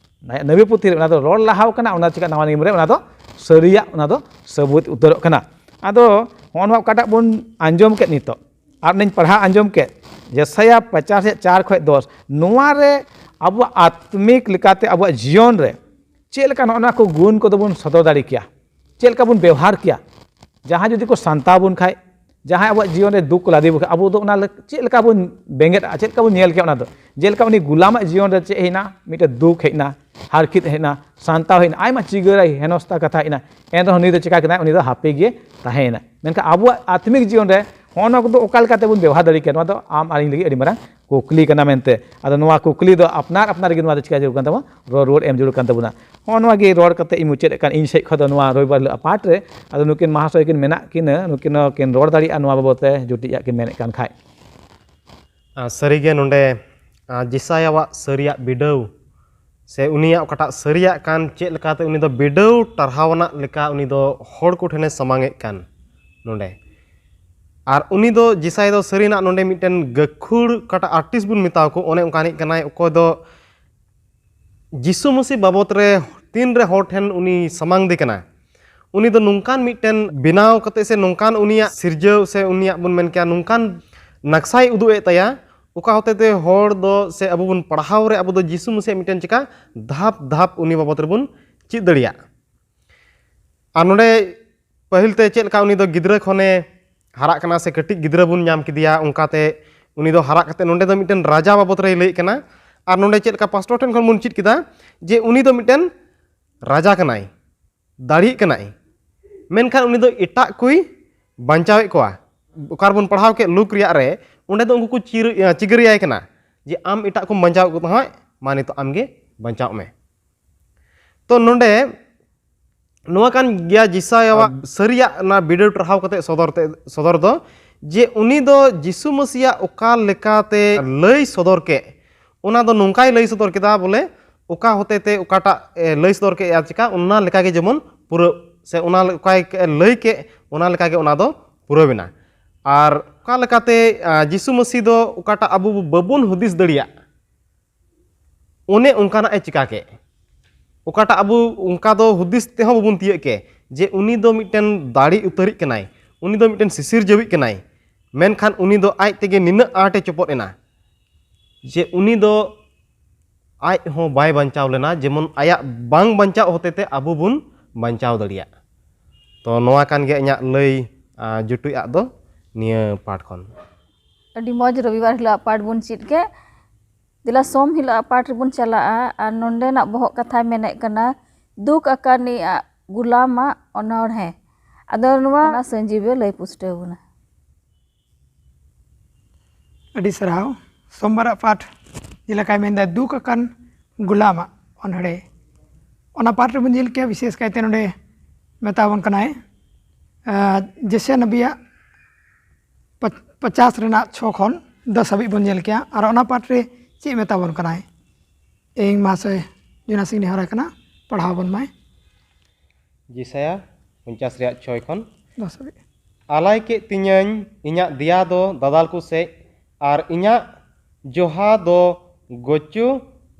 ᱱᱟᱵᱤ ᱯᱩᱛᱷᱤ ᱨᱮ ᱚᱱᱟ ᱫᱚ ᱨᱚᱲ ᱞᱟᱦᱟᱣ ᱠᱟᱱᱟ, ᱚᱱᱟ ᱪᱤᱠᱟ ᱱᱟᱣᱟ ᱱᱤᱭᱚᱢ ᱨᱮ ᱚᱱᱟ ᱫᱚ ᱥᱟᱹᱨᱤᱭᱟᱜ, ᱚᱱᱟ ᱫᱚ ᱥᱟᱹᱵᱩᱫ ᱩᱛᱟᱹᱨᱚᱜ ᱠᱟᱱᱟ᱾ ᱟᱫᱚ ᱦᱚᱸᱜᱼᱚ ᱱᱚᱣᱟ ᱚᱠᱟᱴᱟᱜ ᱵᱚᱱ ᱟᱸᱡᱚᱢ ᱠᱮᱫ ᱱᱤᱛᱚᱜ, ᱟᱨ ᱚᱱᱟᱧ ᱯᱟᱲᱦᱟᱣ ᱟᱸᱡᱚᱢ ᱠᱮᱫ, ᱡᱮᱥᱟᱭᱟ ᱯᱚᱪᱟᱥ ᱨᱮᱭᱟᱜ ᱪᱟᱨ ᱠᱷᱚᱱ ᱫᱚᱥ, ᱱᱚᱣᱟ ᱨᱮ ᱟᱵᱚᱣᱟᱜ ᱟᱛᱢᱤᱠ ᱞᱮᱠᱟᱛᱮ ᱟᱵᱚᱣᱟᱜ ᱡᱤᱭᱚᱱ ᱨᱮ ᱪᱮᱫ ᱞᱮᱠᱟ ᱱᱚᱜᱼᱚ ᱱᱚᱣᱟ ᱠᱚ ᱜᱩᱱ ᱠᱚᱫᱚ ᱵᱚᱱ ᱥᱚᱫᱚᱨ ᱫᱟᱲᱮ ᱠᱮᱭᱟ, ᱪᱮᱫ ᱞᱮᱠᱟ ᱵᱚᱱ ᱵᱮᱣᱦᱟᱨ ᱠᱮᱭᱟ? ᱡᱟᱦᱟᱸᱭ ᱡᱩᱫᱤ ᱠᱚ ᱥᱟᱱᱛᱟᱣ ᱵᱚᱱ ᱠᱷᱟᱡ, ᱡᱟᱦᱟᱸᱭ ᱟᱵᱚᱣᱟᱜ ᱡᱤᱭᱚᱱ ᱨᱮ ᱫᱩᱠ ᱠᱚ ᱞᱟᱫᱮ ᱵᱚᱱ ᱠᱷᱟᱡ, ᱟᱵᱚ ᱫᱚ ᱚᱱᱟ ᱞᱮ-, ᱪᱮᱫ ᱞᱮᱠᱟ ᱵᱚᱱ ᱵᱮᱸᱜᱮᱫᱼᱟ, ᱪᱮᱫ ᱞᱮᱠᱟ ᱵᱚᱱ ᱧᱮᱞ ᱠᱮᱭᱟ ᱚᱱᱟ ᱫᱚ? ᱡᱮᱞᱮᱠᱟ ᱩᱱᱤ ᱜᱩᱞᱟᱢᱟᱜ ᱡᱤᱭᱚᱱ ᱨᱮ ᱪᱮᱫ ᱦᱮᱡ ᱮᱱᱟ? ᱢᱤᱫᱴᱮᱱ ᱫᱩᱠ ᱦᱮᱡ ᱮᱱᱟ, ᱦᱟᱨᱠᱮᱛ ᱦᱮᱡ ᱮᱱᱟ, ᱥᱟᱱᱛᱟᱣ ᱦᱮᱡ ᱮᱱᱟ, ᱟᱭᱢᱟ ᱪᱤᱜᱟᱹᱨᱟᱭ ᱦᱮᱱᱚᱥᱛᱟ ᱠᱟᱛᱷᱟ ᱦᱮᱡ ᱮᱱᱟ, ᱮᱱ ᱨᱮᱦᱚᱸ ᱱᱩᱭ ᱫᱚ ᱪᱤᱠᱟ ᱠᱮᱫᱟᱭ? ᱩᱱᱤ ᱫᱚ ᱦᱟᱯᱮ ᱜᱮ ᱛᱟᱦᱮᱸᱭᱮᱱᱟ᱾ ᱢᱮᱱᱠᱷᱟᱱ ᱟᱵᱚᱣᱟᱜ ᱟᱛᱢᱤᱠ ᱡᱤᱭᱚᱱ ᱨᱮ ᱦᱚᱸᱜᱼᱚ ᱱᱚᱣᱟ ᱠᱚᱫᱚ ᱚᱠᱟ ᱞᱮᱠᱟᱛᱮ ᱵᱚᱱ ᱵᱮᱣᱦᱟᱨ ᱫᱟᱲᱮ ᱠᱮᱭᱟ? ᱱᱚᱣᱟ ᱫᱚ ᱟᱢ ᱟᱨ ᱤᱧ ᱞᱟᱹᱜᱤᱫ ᱟᱹᱰᱤ ᱢᱟᱨᱟᱝ ᱠᱩᱠᱞᱤ ᱠᱟᱱᱟ ᱢᱮᱱᱛᱮ᱾ ᱟᱫᱚ ᱱᱚᱣᱟ ᱠᱩᱠᱞᱤ ᱫᱚ ᱟᱯᱱᱟᱨ ᱟᱯᱱᱟᱨ ᱨᱮᱜᱮ ᱱᱚᱣᱟ ᱫᱚ ᱪᱤᱠᱟ ᱡᱟᱹᱨᱩᱲ ᱠᱟᱱ ᱛᱟᱵᱚᱱᱟ? ᱨᱚᱲ ᱨᱩᱣᱟᱹᱲ ᱮᱢ ᱡᱟᱹᱨᱩᱲ ᱠᱟᱱ ᱛᱟᱵᱚᱱᱟ᱾ ᱦᱚᱸᱜᱼᱚ ᱱᱚᱣᱟ ᱜᱮ ᱨᱚᱲ ᱠᱟᱛᱮ ᱤᱧ ᱢᱩᱪᱟᱹᱫ ᱮᱫ ᱠᱟᱱ ᱤᱧ ᱥᱮᱫ ᱠᱷᱚᱱ ᱫᱚ ᱱᱚᱣᱟ ᱨᱚᱵᱤᱵᱟᱨ ᱦᱤᱞᱳᱜ ᱯᱟᱴ ᱨᱮ᱾ ᱟᱫᱚ ᱱᱩᱠᱤᱱ ᱢᱟᱦᱟᱥᱚᱭ ᱠᱤᱱ ᱢᱮᱱᱟᱜ ᱠᱤᱱᱟᱹ, ᱱᱩᱠᱤᱱ ᱦᱚᱸ ᱠᱤᱱ ᱨᱚᱲ ᱫᱟᱲᱮᱭᱟᱜᱼᱟ ᱱᱚᱣᱟ ᱵᱟᱵᱚᱫ ᱛᱮ ᱡᱩᱴᱤᱡ ᱟᱜ ᱠᱤᱱ ᱢᱮᱱᱮᱫ ᱠᱟᱱ ᱠᱷᱟᱡ᱾ ᱟᱨ ᱥᱟᱹᱨᱤᱜᱮ ᱱᱚᱰᱮ ᱡᱮᱥᱟᱭᱟᱣᱟᱜ ᱥᱟᱹᱨᱤᱭᱟᱜ ᱵᱤᱰᱟᱹᱣ ᱥᱮ ᱩᱱᱤᱭᱟᱜ ᱚᱠᱟᱴᱟᱜ ᱥᱟᱹᱨᱤᱭᱟᱜ ᱠᱟᱱ, ᱪᱮᱫ ᱞᱮᱠᱟᱛᱮ ᱩᱱᱤ ᱫᱚ ᱵᱤᱰᱟᱹᱣ ᱴᱟᱨᱦᱟᱣ ᱟᱱᱟᱜ ᱞᱮᱠᱟ ᱩᱱᱤ ᱫᱚ ᱦᱚᱲ ᱠᱚ ᱴᱷᱮᱱᱮ ᱥᱟᱢᱟᱝ ᱮᱫ ᱠᱟᱱ ᱱᱚᱰᱮ᱾ ᱟᱨ ᱩᱱᱤ ᱫᱚ ᱡᱮᱥᱟᱭ ᱫᱚ ᱥᱟᱹᱨᱤᱱᱟᱜ ᱱᱚᱰᱮ ᱢᱤᱫᱴᱮᱱ ᱜᱟᱹᱠᱷᱩᱲ ᱚᱠᱟᱴᱟᱜ ᱟᱨᱴᱤᱥᱴ ᱵᱚᱱ ᱢᱮᱛᱟᱣ ᱠᱚ, ᱚᱱᱮ ᱚᱱᱠᱟᱱᱤᱡ ᱠᱟᱱᱟᱭ, ᱚᱠᱚᱭ ᱫᱚ ᱡᱤᱥᱩ ᱢᱟᱹᱥᱤ ᱵᱟᱵᱚᱛ ᱨᱮ ᱛᱤᱱ ᱨᱮ ᱦᱚᱲ ᱴᱷᱮᱱ ᱩᱱᱤ ᱥᱟᱢᱟᱝ ᱫᱮ ᱠᱟᱱᱟ, ᱩᱱᱤ ᱫᱚ ᱱᱚᱝᱠᱟᱱ ᱢᱤᱫᱴᱮᱱ ᱵᱮᱱᱟᱣ ᱠᱟᱛᱮ ᱥᱮ ᱱᱚᱝᱠᱟᱱ ᱩᱱᱤᱭᱟᱜ ᱥᱤᱨᱡᱟᱹᱣ ᱥᱮ ᱩᱱᱤᱭᱟᱜ ᱵᱚᱱ ᱢᱮᱱ ᱠᱮᱭᱟ ᱱᱚᱝᱠᱟᱱ ᱱᱟᱠᱥᱟᱭ ᱩᱫᱩᱜ ᱮᱫ ᱛᱟᱭᱟ, ᱚᱠᱟ ᱦᱚᱛᱮ ᱛᱮ ᱦᱚᱲ ᱫᱚ ᱥᱮ ᱟᱵᱚ ᱵᱚᱱ ᱯᱟᱲᱦᱟᱣ ᱨᱮ ᱟᱵᱚ ᱫᱚ ᱡᱤᱥᱩ ᱢᱟᱹᱥᱤᱭᱟᱜ ᱢᱤᱫᱴᱮᱱ ᱪᱮᱠᱟ ᱫᱷᱟᱯ ᱫᱷᱟᱯ ᱩᱱᱤ ᱵᱟᱵᱚᱛ ᱨᱮᱵᱚᱱ ᱪᱮᱫ ᱫᱟᱲᱮᱭᱟᱜ᱾ ᱟᱨ ᱱᱚᱰᱮ ᱯᱟᱹᱦᱤᱞ ᱛᱮ ᱪᱮᱫ ᱞᱮᱠᱟ ᱩᱱᱤ ᱫᱚ ᱜᱤᱫᱽᱨᱟᱹ ᱠᱷᱚᱱᱮ ᱦᱟᱨᱟᱜ ᱠᱟᱱᱟ ᱥᱮ ᱠᱟᱹᱴᱤᱡ ᱜᱤᱫᱽᱨᱟᱹ ᱵᱚᱱ ᱧᱟᱢ ᱠᱮᱫᱮᱭᱟ, ᱚᱱᱠᱟᱛᱮ ᱩᱱᱤ ᱫᱚ ᱦᱟᱨᱟᱜ ᱠᱟᱛᱮ ᱱᱚᱰᱮ ᱫᱚ ᱢᱤᱫᱴᱮᱱ ᱨᱟᱡᱟ ᱵᱟᱵᱚᱛ ᱨᱮᱭ ᱞᱟᱹᱭᱮᱫ ᱠᱟᱱᱟ᱾ ᱟᱨ ᱱᱚᱰᱮ ᱪᱮᱫ ᱞᱮᱠᱟ ᱯᱟᱥᱴᱚᱨ ᱴᱷᱮᱱ ᱠᱷᱚᱱ ᱵᱚᱱ ᱪᱮᱫ ᱠᱮᱫᱟ ᱡᱮ ᱩᱱᱤ ᱫᱚ ᱢᱤᱫᱴᱮᱱ ᱨᱟᱡᱟ ᱠᱟᱱᱟᱭ, ᱫᱟᱲᱮᱜ ᱠᱟᱱᱟᱭ, ᱢᱮᱱᱠᱷᱟᱱ ᱩᱱᱤ ᱫᱚ ᱮᱴᱟᱜ ᱠᱚᱭ ᱵᱟᱧᱪᱟᱣᱮᱫ ᱠᱚᱣᱟ᱾ ᱚᱠᱟ ᱨᱮᱵᱚᱱ ᱯᱟᱲᱦᱟᱣ ᱠᱮᱫ ᱞᱩᱠ ᱨᱮᱭᱟᱜ ᱨᱮ, ᱚᱸᱰᱮ ᱫᱚ ᱩᱱᱠᱩ ᱠᱚ ᱪᱤᱨ-, ᱪᱤᱜᱟᱹᱨᱤᱭᱟᱭ ᱠᱟᱱᱟ ᱡᱮ ᱟᱢ ᱮᱴᱟᱜ ᱠᱚᱢ ᱵᱟᱧᱪᱟᱣᱮᱫ ᱠᱚ ᱛᱟᱦᱮᱸᱫ, ᱢᱟ ᱱᱤᱛᱚᱜ ᱟᱢᱜᱮ ᱵᱟᱧᱪᱟᱣᱜ ᱢᱮ᱾ ᱛᱚ ᱱᱚᱰᱮ ᱱᱚᱣᱟ ᱠᱟᱱ ᱜᱮᱭᱟ ᱡᱤᱥᱟᱭᱟᱣᱟᱜ ᱥᱟᱹᱨᱤᱭᱟᱜ ᱚᱱᱟ ᱵᱤᱰᱟᱹᱣ ᱴᱟᱨᱦᱟᱣ ᱠᱟᱛᱮ ᱥᱚᱫᱚᱨ ᱛᱮ, ᱥᱚᱫᱚᱨ ᱫᱚ ᱡᱮ ᱩᱱᱤ ᱫᱚ ᱡᱤᱥᱩ ᱢᱟᱹᱥᱤᱭᱟᱜ ᱚᱠᱟ ᱞᱮᱠᱟᱛᱮ ᱞᱟᱹᱭ ᱥᱚᱫᱚᱨ ᱠᱮᱫ, ᱚᱱᱟ ᱫᱚ ᱱᱚᱝᱠᱟᱭ ᱞᱟᱹᱭ ᱥᱚᱫᱚᱨ ᱠᱮᱫᱟ ᱵᱚᱞᱮ ᱚᱠᱟ ᱦᱚᱛᱮ ᱛᱮ ᱚᱠᱟᱴᱟᱜ ᱮ ᱞᱟᱹᱭ ᱥᱚᱫᱚᱨ ᱠᱮᱫᱼᱟ ᱪᱮᱠᱟ ᱚᱱᱟ ᱞᱮᱠᱟᱜᱮ ᱡᱮᱢᱚᱱ ᱯᱩᱨᱟᱹᱜ ᱥᱮ ᱚᱱᱟ ᱚᱠᱟᱭ ᱞᱟᱹᱭ ᱠᱮᱫ ᱚᱱᱟ ᱞᱮᱠᱟᱜᱮ ᱚᱱᱟ ᱫᱚ ᱯᱩᱨᱟᱹᱣ ᱮᱱᱟ᱾ ᱟᱨ ᱚᱠᱟ ᱞᱮᱠᱟᱛᱮ ᱟ, ᱡᱤᱥᱩ ᱢᱟᱹᱥᱤ ᱫᱚ ᱚᱠᱟᱴᱟᱜ ᱟᱵᱚ ᱵᱟᱵᱚᱱ ᱦᱩᱫᱤᱥ ᱫᱟᱲᱮᱭᱟᱜ, ᱚᱱᱮ ᱚᱱᱠᱟᱱᱟᱜ ᱮ ᱪᱤᱠᱟ ᱠᱮᱫ, ᱚᱠᱟᱴᱟᱜ ᱟᱵᱚ ᱚᱱᱠᱟ ᱫᱚ ᱦᱩᱫᱤᱥ ᱛᱮᱦᱚᱸ ᱵᱟᱵᱚᱱ ᱛᱤᱭᱟᱹᱜ ᱠᱮ ᱡᱮ ᱩᱱᱤ ᱫᱚ ᱢᱤᱫᱴᱮᱱ ᱫᱟᱲᱮ ᱩᱛᱟᱹᱨᱤᱡ ᱠᱟᱱᱟᱭ, ᱩᱱᱤ ᱫᱚ ᱢᱤᱫᱴᱮᱱ ᱥᱤᱥᱤᱨ ᱡᱟᱹᱣᱤᱡ ᱠᱟᱱᱟᱭ, ᱢᱮᱱᱠᱷᱟᱱ ᱩᱱᱤ ᱫᱚ ᱟᱡ ᱛᱮᱜᱮ ᱱᱤᱱᱟᱹᱜ ᱟᱸᱴ ᱮ ᱪᱚᱯᱚᱫ ᱮᱱᱟ ᱡᱮ ᱩᱱᱤ ᱫᱚ ᱟᱡ ᱦᱚᱸ ᱵᱟᱭ ᱵᱟᱧᱪᱟᱣ ᱞᱮᱱᱟ, ᱡᱮᱢᱚᱱ ᱟᱭᱟᱜ ᱵᱟᱝ ᱵᱟᱧᱪᱟᱣ ᱦᱚᱛᱮ ᱛᱮ ᱟᱵᱚ ᱵᱚᱱ ᱵᱟᱧᱪᱟᱣ ᱫᱟᱲᱮᱭᱟᱜ᱾ ᱛᱚ ᱱᱚᱣᱟ ᱠᱟᱱ ᱜᱮᱭᱟ ᱤᱧᱟᱹᱜ ᱞᱟᱹᱭ ᱟ, ᱡᱩᱴᱩᱡ ᱟᱜ ᱫᱚ ᱱᱤᱭᱟᱹ ᱯᱟᱴ ᱠᱷᱚᱱ᱾ ᱟᱹᱰᱤ ᱢᱚᱡᱽ ᱨᱚᱵᱤᱵᱟᱨ ᱦᱤᱞᱳᱜ ᱯᱟᱴ ᱵᱚᱱ ᱪᱮᱫ ᱠᱮᱫ᱾ ᱫᱮᱞᱟ ᱥᱳᱢ ᱦᱤᱞᱳᱜ ᱯᱟᱴ ᱨᱮᱵᱚᱱ ᱪᱟᱞᱟᱜᱼᱟ᱾ ᱟᱨ ᱱᱚᱸᱰᱮᱱᱟᱜ ᱵᱚᱦᱚᱜ ᱠᱟᱛᱷᱟᱭ ᱢᱮᱱᱮᱫ ᱠᱟᱱᱟ ᱫᱩᱠ ᱟᱠᱟᱱᱤᱡ ᱟᱜ ᱜᱩᱞᱟᱢᱟᱜ ᱚᱱᱚᱬᱦᱮ᱾ ᱟᱫᱚ ᱱᱚᱣᱟ ᱚᱱᱟ ᱥᱟᱹᱧᱡᱤᱵᱮ ᱞᱟᱹᱭ ᱯᱩᱥᱴᱟᱹᱣ ᱵᱚᱱᱟ᱾ ᱟᱹᱰᱤ ᱥᱟᱨᱦᱟᱣ᱾ ᱥᱳᱢᱵᱟᱨᱟᱜ ᱯᱟᱴ ᱡᱮᱞᱮᱠᱟᱭ ᱢᱮᱱᱫᱟ ᱫᱩᱠ ᱟᱠᱟᱱ ᱜᱩᱞᱟᱢᱟᱜ ᱚᱱᱚᱬᱦᱮ, ᱚᱱᱟ ᱯᱟᱴ ᱨᱮᱵᱚᱱ ᱧᱮᱞ ᱠᱮᱭᱟ, ᱵᱤᱥᱮᱥ ᱠᱟᱭᱛᱮ ᱱᱚᱰᱮ ᱢᱮᱛᱟᱵᱚᱱ ᱠᱟᱱᱟᱭ ᱡᱮᱥᱮ ᱱᱟᱵᱤᱭᱟᱜ ᱯᱟᱪᱟᱥ ᱨᱮᱱᱟᱜ ᱪᱷᱚ ᱠᱷᱚᱱ ᱫᱚᱥ ᱦᱟᱹᱵᱤᱡ ᱵᱚᱱ ᱧᱮᱞ ᱠᱮᱭᱟ᱾ ᱟᱨ ᱚᱱᱟ ᱯᱟᱴ ᱨᱮ ᱪᱮᱫ ᱢᱮᱛᱟ ᱵᱚᱱ ᱠᱟᱱᱟᱭ? ᱤᱧ ᱢᱟᱦᱟᱥᱚᱭ ᱡᱳᱱᱟᱥ ᱤᱧ ᱱᱮᱦᱚᱨᱟᱭ ᱠᱟᱱᱟ, ᱯᱟᱲᱦᱟᱣ ᱵᱚᱱ ᱢᱟᱭ᱾ ᱡᱤᱥᱟᱭᱟ ᱯᱚᱧᱪᱟᱥ ᱨᱮᱭᱟᱜ ᱪᱷᱚᱭ ᱠᱷᱚᱱ᱾ ᱫᱚᱥ ᱦᱟᱹᱵᱤᱡ᱾ ᱟᱞᱟᱭ ᱠᱮᱫ ᱛᱤᱧᱟᱹᱧ ᱤᱧᱟᱹᱜ ᱫᱮᱭᱟ ᱫᱚ ᱫᱟᱫᱟᱞ ᱠᱚ ᱥᱮᱫ, ᱟᱨ ᱤᱧᱟᱹᱜ ᱡᱚᱦᱟ ᱫᱚ ᱜᱚᱪᱩ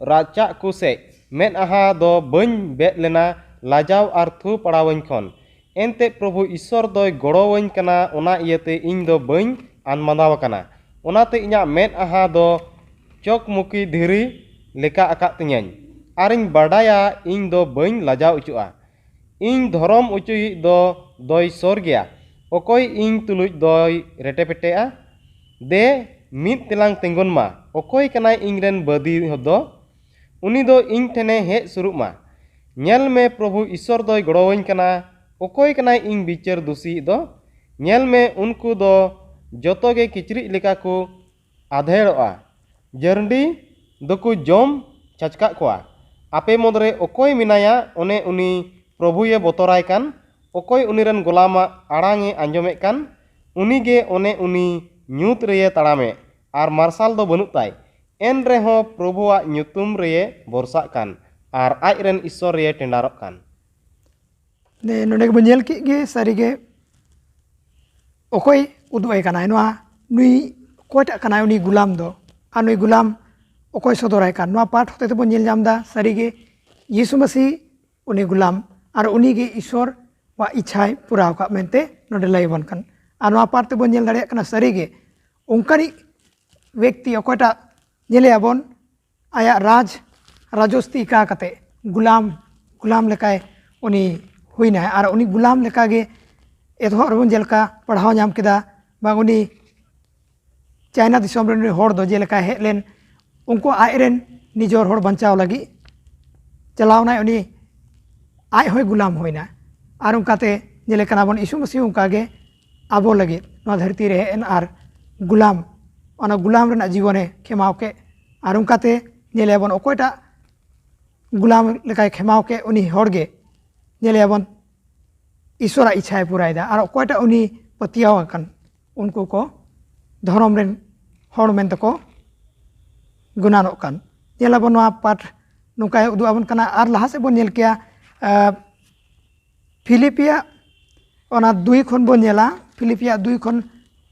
ᱨᱟᱪᱟᱜ ᱠᱚ ᱥᱮᱫ᱾ ᱢᱮᱫ ᱟᱦᱟ ᱫᱚ ᱵᱟᱹᱧ ᱵᱮᱫ ᱞᱮᱱᱟ ᱞᱟᱡᱟᱣ ᱟᱨ ᱛᱷᱩ ᱯᱟᱲᱟᱣᱟᱹᱧ ᱠᱷᱚᱱ᱾ ᱮᱱᱛᱮ ᱯᱨᱚᱵᱷᱩ ᱤᱥᱥᱚᱨ ᱫᱚᱭ ᱜᱚᱲᱚᱣᱟᱹᱧ ᱠᱟᱱᱟ, ᱚᱱᱟ ᱤᱭᱟᱹᱛᱮ ᱤᱧ ᱫᱚ ᱵᱟᱹᱧ ᱟᱱᱢᱟᱫᱟᱣ ᱟᱠᱟᱱᱟ᱾ ᱚᱱᱟᱛᱮ ᱤᱧᱟᱹᱜ ᱢᱮᱫ ᱟᱦᱟ ᱫᱚ ᱪᱚᱠᱢᱩᱠᱤ ᱫᱷᱤᱨᱤ ᱞᱮᱠᱟ ᱟᱠᱟᱫ ᱛᱤᱧᱟᱹᱧ, ᱟᱨᱤᱧ ᱵᱟᱰᱟᱭᱟ ᱤᱧ ᱫᱚ ᱵᱟᱹᱧ ᱞᱟᱡᱟᱣ ᱚᱪᱚᱜᱼᱟ᱾ ᱤᱧ ᱫᱷᱚᱨᱚᱢ ᱚᱪᱚᱭᱤᱡ ᱫᱚ ᱫᱚᱭ ᱥᱚᱨ ᱜᱮᱭᱟ᱾ ᱚᱠᱚᱭ ᱤᱧ ᱛᱩᱞᱩᱡ ᱫᱚᱭ ᱨᱮᱴᱮᱯᱮᱴᱮᱜᱼᱟ? ᱫᱮ, ᱢᱤᱫ ᱛᱮᱞᱟᱝ ᱛᱤᱸᱜᱩᱱ ᱢᱟ᱾ ᱚᱠᱚᱭ ᱠᱟᱱᱟᱭ ᱤᱧᱨᱮᱱ ᱵᱟᱹᱫᱤ ᱫᱚ? ᱩᱱᱤ ᱫᱚ ᱤᱧ ᱴᱷᱮᱱᱮ ᱦᱮᱡ ᱥᱩᱨᱩᱜ ᱢᱟ᱾ ᱧᱮᱞ ᱢᱮ, ᱯᱨᱚᱵᱷᱩ ᱤᱥᱥᱚᱨ ᱫᱚᱭ ᱜᱚᱲᱚᱣᱟᱹᱧ ᱠᱟᱱᱟ᱾ ᱚᱠᱚᱭ ᱠᱟᱱᱟᱭ ᱤᱧ ᱵᱤᱪᱟᱹᱨ ᱫᱩᱥᱤᱭᱤᱡ ᱫᱚ? ᱧᱮᱞ ᱢᱮ, ᱩᱱᱠᱩ ᱫᱚ ᱡᱚᱛᱚ ᱜᱮ ᱠᱤᱪᱨᱤᱡ ᱞᱮᱠᱟ ᱠᱚ ᱟᱫᱷᱮᱲᱚᱜᱼᱟ᱾ ᱡᱟᱹᱨᱰᱤ ᱫᱚᱠᱚ ᱡᱚᱢ ᱪᱷᱟᱪᱠᱟᱜ ᱠᱚᱣᱟ᱾ ᱟᱯᱮ ᱢᱩᱫᱽᱨᱮ ᱚᱠᱚᱭ ᱢᱮᱱᱟᱭᱟ, ᱚᱱᱮ ᱩᱱᱤ ᱯᱨᱚᱵᱷᱩᱭᱮ ᱵᱚᱛᱚᱨᱟᱭ ᱠᱟᱱ? ᱚᱠᱚᱭ ᱩᱱᱤᱨᱮᱱ ᱜᱚᱞᱟᱢᱟᱜ ᱟᱲᱟᱝ ᱮ ᱟᱸᱡᱚᱢᱮᱫ ᱠᱟᱱ? ᱩᱱᱤᱜᱮ ᱚᱱᱮ ᱩᱱᱤ ᱧᱩᱛ ᱨᱮᱭᱮ ᱛᱟᱲᱟᱢᱮᱫ, ᱟᱨ ᱢᱟᱨᱥᱟᱞ ᱫᱚ ᱵᱟᱹᱱᱩᱜ ᱛᱟᱭ᱾ ᱮᱱ ᱨᱮᱦᱚᱸ ᱯᱨᱚᱵᱷᱩᱣᱟᱜ ᱧᱩᱛᱩᱢ ᱨᱮᱭᱮ ᱵᱷᱚᱨᱥᱟᱜ ᱠᱟᱱ, ᱟᱨ ᱟᱡ ᱨᱮᱱ ᱤᱥᱥᱚᱨ ᱨᱮᱭᱮ ᱴᱮᱸᱰᱟᱨᱚᱜ ᱠᱟᱱ᱾ ᱱᱮ-, ᱱᱚᱰᱮ ᱜᱮᱵᱚᱱ ᱧᱮᱞ ᱠᱮᱫ ᱜᱮ, ᱥᱟᱹᱨᱤᱜᱮ ᱚᱠᱚᱭ ᱩᱫᱩᱜ ᱟᱭ ᱠᱟᱱᱟᱭ ᱱᱚᱣᱟ, ᱱᱩᱭ ᱚᱠᱚᱭᱴᱟᱜ ᱠᱟᱱᱟᱭ ᱩᱱᱤ ᱜᱩᱞᱟᱢ ᱫᱚ, ᱟᱨ ᱱᱩᱭ ᱜᱩᱞᱟᱢ ᱚᱠᱚᱭ ᱥᱚᱫᱚᱨᱟᱭ ᱠᱟᱱ? ᱱᱚᱣᱟ ᱯᱟᱴ ᱦᱚᱛᱮ ᱛᱮᱵᱚᱱ ᱧᱮᱞ ᱧᱟᱢ ᱮᱫᱟ, ᱥᱟᱹᱨᱤᱜᱮ ᱭᱤᱥᱩ ᱢᱟᱹᱥᱤ ᱩᱱᱤ ᱜᱩᱞᱟᱢ, ᱟᱨ ᱩᱱᱤᱜᱮ ᱤᱥᱥᱚᱨ ᱟᱜ ᱤᱪᱪᱷᱟᱭ ᱯᱩᱨᱟᱣ ᱠᱟᱜ ᱢᱮᱱᱛᱮ ᱱᱚᱰᱮ ᱞᱟᱹᱭ ᱟᱵᱚᱱ ᱠᱟᱱ᱾ ᱟᱨ ᱱᱚᱣᱟ ᱯᱟᱴ ᱛᱮᱵᱚᱱ ᱧᱮᱞ ᱫᱟᱲᱮᱭᱟᱜ ᱠᱟᱱᱟ, ᱥᱟᱹᱨᱤᱜᱮ ᱚᱱᱠᱟᱱᱤᱡ ᱵᱮᱠᱛᱤ ᱚᱠᱚᱭᱴᱟᱜ ᱧᱮᱞᱮᱭᱟᱵᱚᱱ, ᱟᱭᱟᱜ ᱨᱟᱡᱽ ᱨᱟᱡᱚᱥᱛᱤ ᱤᱠᱟ ᱠᱟᱛᱮ ᱜᱩᱞᱟᱢ, ᱜᱩᱞᱟᱢ ᱞᱮᱠᱟᱭ ᱩᱱᱤ ᱦᱩᱭᱱᱟᱭ᱾ ᱟᱨ ᱩᱱᱤ ᱜᱩᱞᱟᱢ ᱞᱮᱠᱟᱜᱮ ᱮᱛᱚᱦᱚᱵ ᱨᱮᱵᱚᱱ ᱡᱮᱞᱮᱠᱟ ᱯᱟᱲᱦᱟᱣ ᱧᱟᱢ ᱠᱮᱫᱟ, ᱵᱟᱝ ᱩᱱᱤ ᱪᱟᱭᱱᱟ ᱫᱤᱥᱚᱢ ᱨᱮᱱ ᱩᱱᱤ ᱦᱚᱲ ᱫᱚ ᱡᱮᱞᱮᱠᱟ ᱦᱮᱡ ᱞᱮᱱ, ᱩᱱᱠᱩ ᱟᱡ ᱨᱮᱱ ᱱᱤᱡᱚᱨ ᱦᱚᱲ ᱵᱟᱧᱪᱟᱣ ᱞᱟᱹᱜᱤᱫ ᱪᱟᱞᱟᱣ ᱮᱱᱟᱭ, ᱩᱱᱤ ᱟᱡ ᱦᱚᱸᱭ ᱜᱩᱞᱟᱢ ᱦᱩᱭᱱᱟ᱾ ᱟᱨ ᱚᱱᱠᱟᱛᱮ ᱧᱮᱞᱮ ᱠᱟᱱᱟ ᱵᱚᱱ, ᱭᱤᱥᱩ ᱢᱟᱹᱥᱤᱦ ᱚᱱᱠᱟᱜᱮ ᱟᱵᱚ ᱞᱟᱹᱜᱤᱫ ᱱᱚᱣᱟ ᱫᱷᱟᱹᱨᱛᱤ ᱨᱮ ᱦᱮᱡ ᱮᱱ ᱟᱨ ᱜᱩᱞᱟᱢ, ᱚᱱᱟ ᱜᱩᱞᱟᱢ ᱨᱮᱱᱟᱜ ᱡᱤᱵᱚᱱᱮ ᱠᱷᱮᱢᱟᱣ ᱠᱮᱫ᱾ ᱟᱨ ᱚᱱᱠᱟᱛᱮ ᱧᱮᱞᱮᱭᱟᱵᱚᱱ, ᱚᱠᱚᱭᱴᱟᱜ ᱜᱩᱞᱟᱢ ᱞᱮᱠᱟᱭ ᱠᱷᱮᱢᱟᱣ ᱠᱮᱫ, ᱩᱱᱤ ᱦᱚᱲᱜᱮ ᱧᱮᱞᱮᱭᱟᱵᱚᱱ ᱤᱥᱥᱚᱨᱟᱜ ᱤᱪᱪᱷᱟᱭ ᱯᱩᱨᱟᱭᱮᱫᱟ᱾ ᱟᱨ ᱚᱠᱚᱭᱴᱟᱜ ᱩᱱᱤ ᱯᱟᱹᱛᱭᱟᱹᱣ ᱟᱠᱟᱱ, ᱩᱱᱠᱩ ᱠᱚ ᱫᱷᱚᱨᱚᱢ ᱨᱮᱱ ᱦᱚᱲ ᱢᱮᱱᱛᱮᱠᱚ ᱜᱩᱱᱟᱱᱚᱜ ᱠᱟᱱ᱾ ᱧᱮᱞᱟᱵᱚᱱ ᱱᱚᱣᱟ ᱯᱟᱴ ᱱᱚᱝᱠᱟᱭ ᱩᱫᱩᱜ ᱟᱵᱚᱱ ᱠᱟᱱᱟ᱾ ᱟᱨ ᱞᱟᱦᱟ ᱥᱮᱫ ᱵᱚᱱ ᱧᱮᱞ ᱠᱮᱭᱟ, ᱟᱸ, ᱯᱷᱤᱞᱤᱯᱤᱭᱟᱜ ᱚᱱᱟ ᱫᱩᱭ ᱠᱷᱚᱱ ᱵᱚᱱ ᱧᱮᱞᱟ, ᱯᱷᱤᱞᱤᱯᱤᱭᱟᱜ ᱫᱩᱭ ᱠᱷᱚᱱ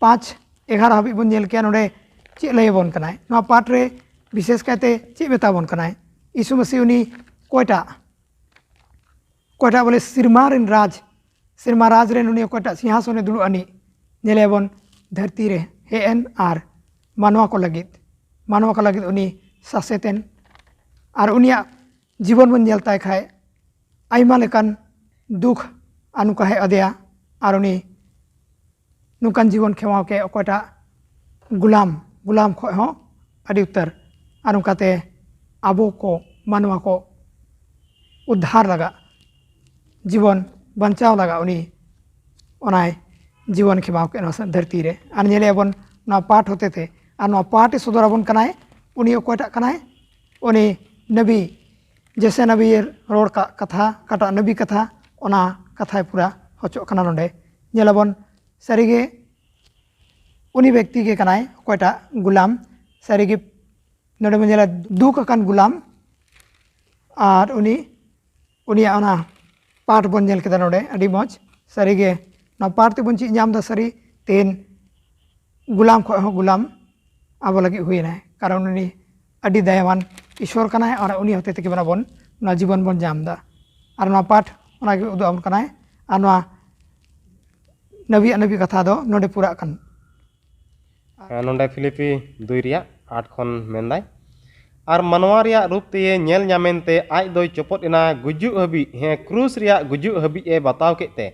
ᱯᱟᱸᱪ ᱮᱜᱟᱨᱚ ᱦᱟᱹᱵᱤᱡ ᱵᱚᱱ ᱧᱮᱞ ᱠᱮᱭᱟ᱾ ᱱᱚᱰᱮ ᱪᱮᱫ ᱞᱟᱹᱭ ᱟᱵᱚᱱ ᱠᱟᱱᱟᱭ, ᱱᱚᱣᱟ ᱯᱟᱴ ᱨᱮ ᱵᱤᱥᱮᱥ ᱠᱟᱭᱛᱮ ᱪᱮᱫ ᱢᱮᱛᱟ ᱵᱚᱱ ᱠᱟᱱᱟᱭ? ᱭᱤᱥᱩ ᱢᱟᱹᱥᱤ ᱩᱱᱤ ᱚᱠᱚᱭᱴᱟᱜ, ᱚᱠᱚᱭᱴᱟᱜ ᱵᱚᱞᱮ ᱥᱮᱨᱢᱟ ᱨᱮᱱ ᱨᱟᱡᱽ, ᱥᱮᱨᱢᱟ ᱨᱟᱡᱽ ᱨᱮᱱ ᱩᱱᱤ ᱚᱠᱚᱭᱴᱟᱜ ᱥᱤᱝᱦᱟᱥᱚᱱ ᱨᱮ ᱫᱩᱲᱩᱵ ᱟᱹᱱᱤᱡ, ᱧᱮᱞᱮᱭᱟᱵᱚᱱ ᱫᱷᱟᱹᱨᱛᱤ ᱨᱮ ᱦᱮᱡ ᱮᱱ ᱟᱨ ᱢᱟᱱᱣᱟ ᱠᱚ ᱞᱟᱹᱜᱤᱫ, ᱢᱟᱱᱣᱟ ᱠᱚ ᱞᱟᱹᱜᱤᱫ ᱩᱱᱤ ᱥᱟᱥᱮᱛ ᱮᱱ᱾ ᱟᱨ ᱩᱱᱤᱭᱟᱜ ᱡᱤᱵᱚᱱ ᱵᱚᱱ ᱧᱮᱞ ᱛᱟᱭ ᱠᱷᱟᱡ ᱟᱭᱢᱟ ᱞᱮᱠᱟᱱ ᱫᱩᱠ ᱟᱱᱩᱠᱟ ᱦᱮᱡ ᱟᱫᱮᱭᱟ᱾ ᱟᱨ ᱩᱱᱤ ᱱᱚᱝᱠᱟᱱ ᱡᱤᱵᱚᱱ ᱠᱷᱮᱢᱟᱣ ᱠᱮᱫ ᱚᱠᱚᱭᱴᱟᱜ ᱜᱩᱞᱟᱢ, ᱜᱩᱞᱟᱢ ᱠᱷᱚᱡ ᱦᱚᱸ ᱟᱹᱰᱤ ᱩᱛᱟᱹᱨ᱾ ᱟᱨ ᱚᱱᱠᱟᱛᱮ ᱟᱵᱚ ᱠᱚ ᱢᱟᱱᱣᱟ ᱠᱚ ᱩᱫᱽᱫᱷᱟᱨ ᱞᱟᱜᱟᱜ, ᱡᱤᱵᱚᱱ ᱵᱟᱧᱪᱟᱣ ᱞᱟᱜᱟᱜ ᱩᱱᱤ ᱚᱱᱟᱭ ᱡᱤᱵᱚᱱ ᱠᱷᱮᱢᱟᱣ ᱠᱮᱫ ᱱᱚᱣᱟ ᱫᱷᱟᱹᱨᱛᱤ ᱨᱮ᱾ ᱟᱨ ᱧᱮᱞᱮᱫ ᱟᱵᱚᱱ ᱱᱚᱣᱟ ᱯᱟᱴ ᱦᱚᱛᱮᱛᱮ, ᱟᱨ ᱱᱚᱣᱟ ᱯᱟᱴ ᱮ ᱥᱚᱫᱚᱨ ᱟᱵᱚᱱ ᱠᱟᱱᱟᱭ ᱩᱱᱤ ᱚᱠᱚᱭᱴᱟᱜ ᱠᱟᱱᱟᱭ, ᱩᱱᱤ ᱱᱟᱵᱤ, ᱡᱮᱥᱮ ᱱᱟᱵᱤᱭᱮ ᱨᱚᱲ ᱠᱟᱜ ᱠᱟᱛᱷᱟ, ᱠᱟᱴᱟᱜ ᱱᱟᱵᱤ ᱠᱟᱛᱷᱟ, ᱚᱱᱟ ᱠᱟᱛᱷᱟᱭ ᱯᱩᱨᱟ ᱦᱚᱪᱚᱜ ᱠᱟᱱᱟ ᱱᱚᱰᱮ᱾ ᱧᱮᱞᱟᱵᱚᱱ ᱥᱟᱹᱨᱤᱜᱮ ᱩᱱᱤ ᱵᱮᱠᱛᱤ ᱜᱮ ᱠᱟᱱᱟᱭ ᱚᱠᱚᱭᱴᱟᱜ ᱜᱩᱞᱟᱢ, ᱥᱟᱹᱨᱤᱜᱮ ᱱᱚᱰᱮ ᱵᱚᱱ ᱧᱮᱞᱟ ᱫᱩᱠ ᱟᱠᱟᱱ ᱜᱩᱞᱟᱢ᱾ ᱟᱨ ᱩᱱᱤ, ᱩᱱᱤᱭᱟᱜ ᱚᱱᱟ ᱯᱟᱴ ᱵᱚᱱ ᱧᱮᱞ ᱠᱮᱫᱟ ᱱᱚᱰᱮ, ᱟᱹᱰᱤ ᱢᱚᱡᱽ᱾ ᱥᱟᱹᱨᱤᱜᱮ ᱱᱚᱣᱟ ᱯᱟᱴ ᱛᱮᱵᱚᱱ ᱪᱮᱫ ᱧᱟᱢ ᱮᱫᱟ? ᱥᱟᱹᱨᱤ ᱛᱮᱦᱮᱧ ᱜᱩᱞᱟᱢ ᱠᱷᱚᱡ ᱦᱚᱸ ᱜᱩᱞᱟᱢ ᱟᱵᱚ ᱞᱟᱹᱜᱤᱫ ᱦᱩᱭᱱᱟᱭ, ᱠᱟᱨᱚᱱ ᱩᱱᱤ ᱟᱹᱰᱤ ᱫᱟᱭᱟᱣᱟᱱ ᱤᱥᱚᱨ ᱠᱟᱱᱟᱭ᱾ ᱟᱨ ᱩᱱᱤ ᱦᱚᱛᱮ ᱛᱮᱜᱮ ᱵᱚᱱ ᱱᱚᱣᱟ ᱡᱤᱵᱚᱱ ᱵᱚᱱ ᱧᱟᱢ ᱮᱫᱟ᱾ ᱟᱨ ᱱᱚᱣᱟ ᱯᱟᱴ ᱚᱱᱟᱜᱮ ᱩᱫᱩᱜ ᱟᱵᱚᱱ ᱠᱟᱱᱟᱭ᱾ ᱟᱨ ᱱᱚᱣᱟ ᱱᱟᱵᱤᱭᱟᱜ ᱱᱟᱵᱤ ᱠᱟᱛᱷᱟ ᱫᱚ ᱱᱚᱰᱮ ᱯᱩᱨᱟᱜ ᱠᱟᱱ᱾ ᱱᱚᱰᱮ ᱯᱷᱤᱞᱤᱯᱤ ᱫᱩᱭ ᱨᱮᱭᱟᱜ ᱟᱴ ᱠᱷᱚᱱ ᱢᱮᱱᱫᱟᱭ, ᱟᱨ ᱢᱟᱱᱣᱟ ᱨᱮᱭᱟᱜ ᱨᱩᱯ ᱛᱮᱭᱮ ᱧᱮᱞ ᱧᱟᱢᱮᱱ ᱛᱮ ᱟᱡ ᱫᱚᱭ ᱪᱚᱯᱚᱫ ᱮᱱᱟ ᱜᱩᱡᱩᱜ ᱦᱟᱹᱵᱤᱡ, ᱦᱮᱸ, ᱠᱨᱩᱥ ᱨᱮᱭᱟᱜ ᱜᱩᱡᱩᱜ ᱦᱟᱹᱵᱤᱡ ᱮ ᱵᱟᱛᱟᱣ ᱠᱮᱫ ᱛᱮ᱾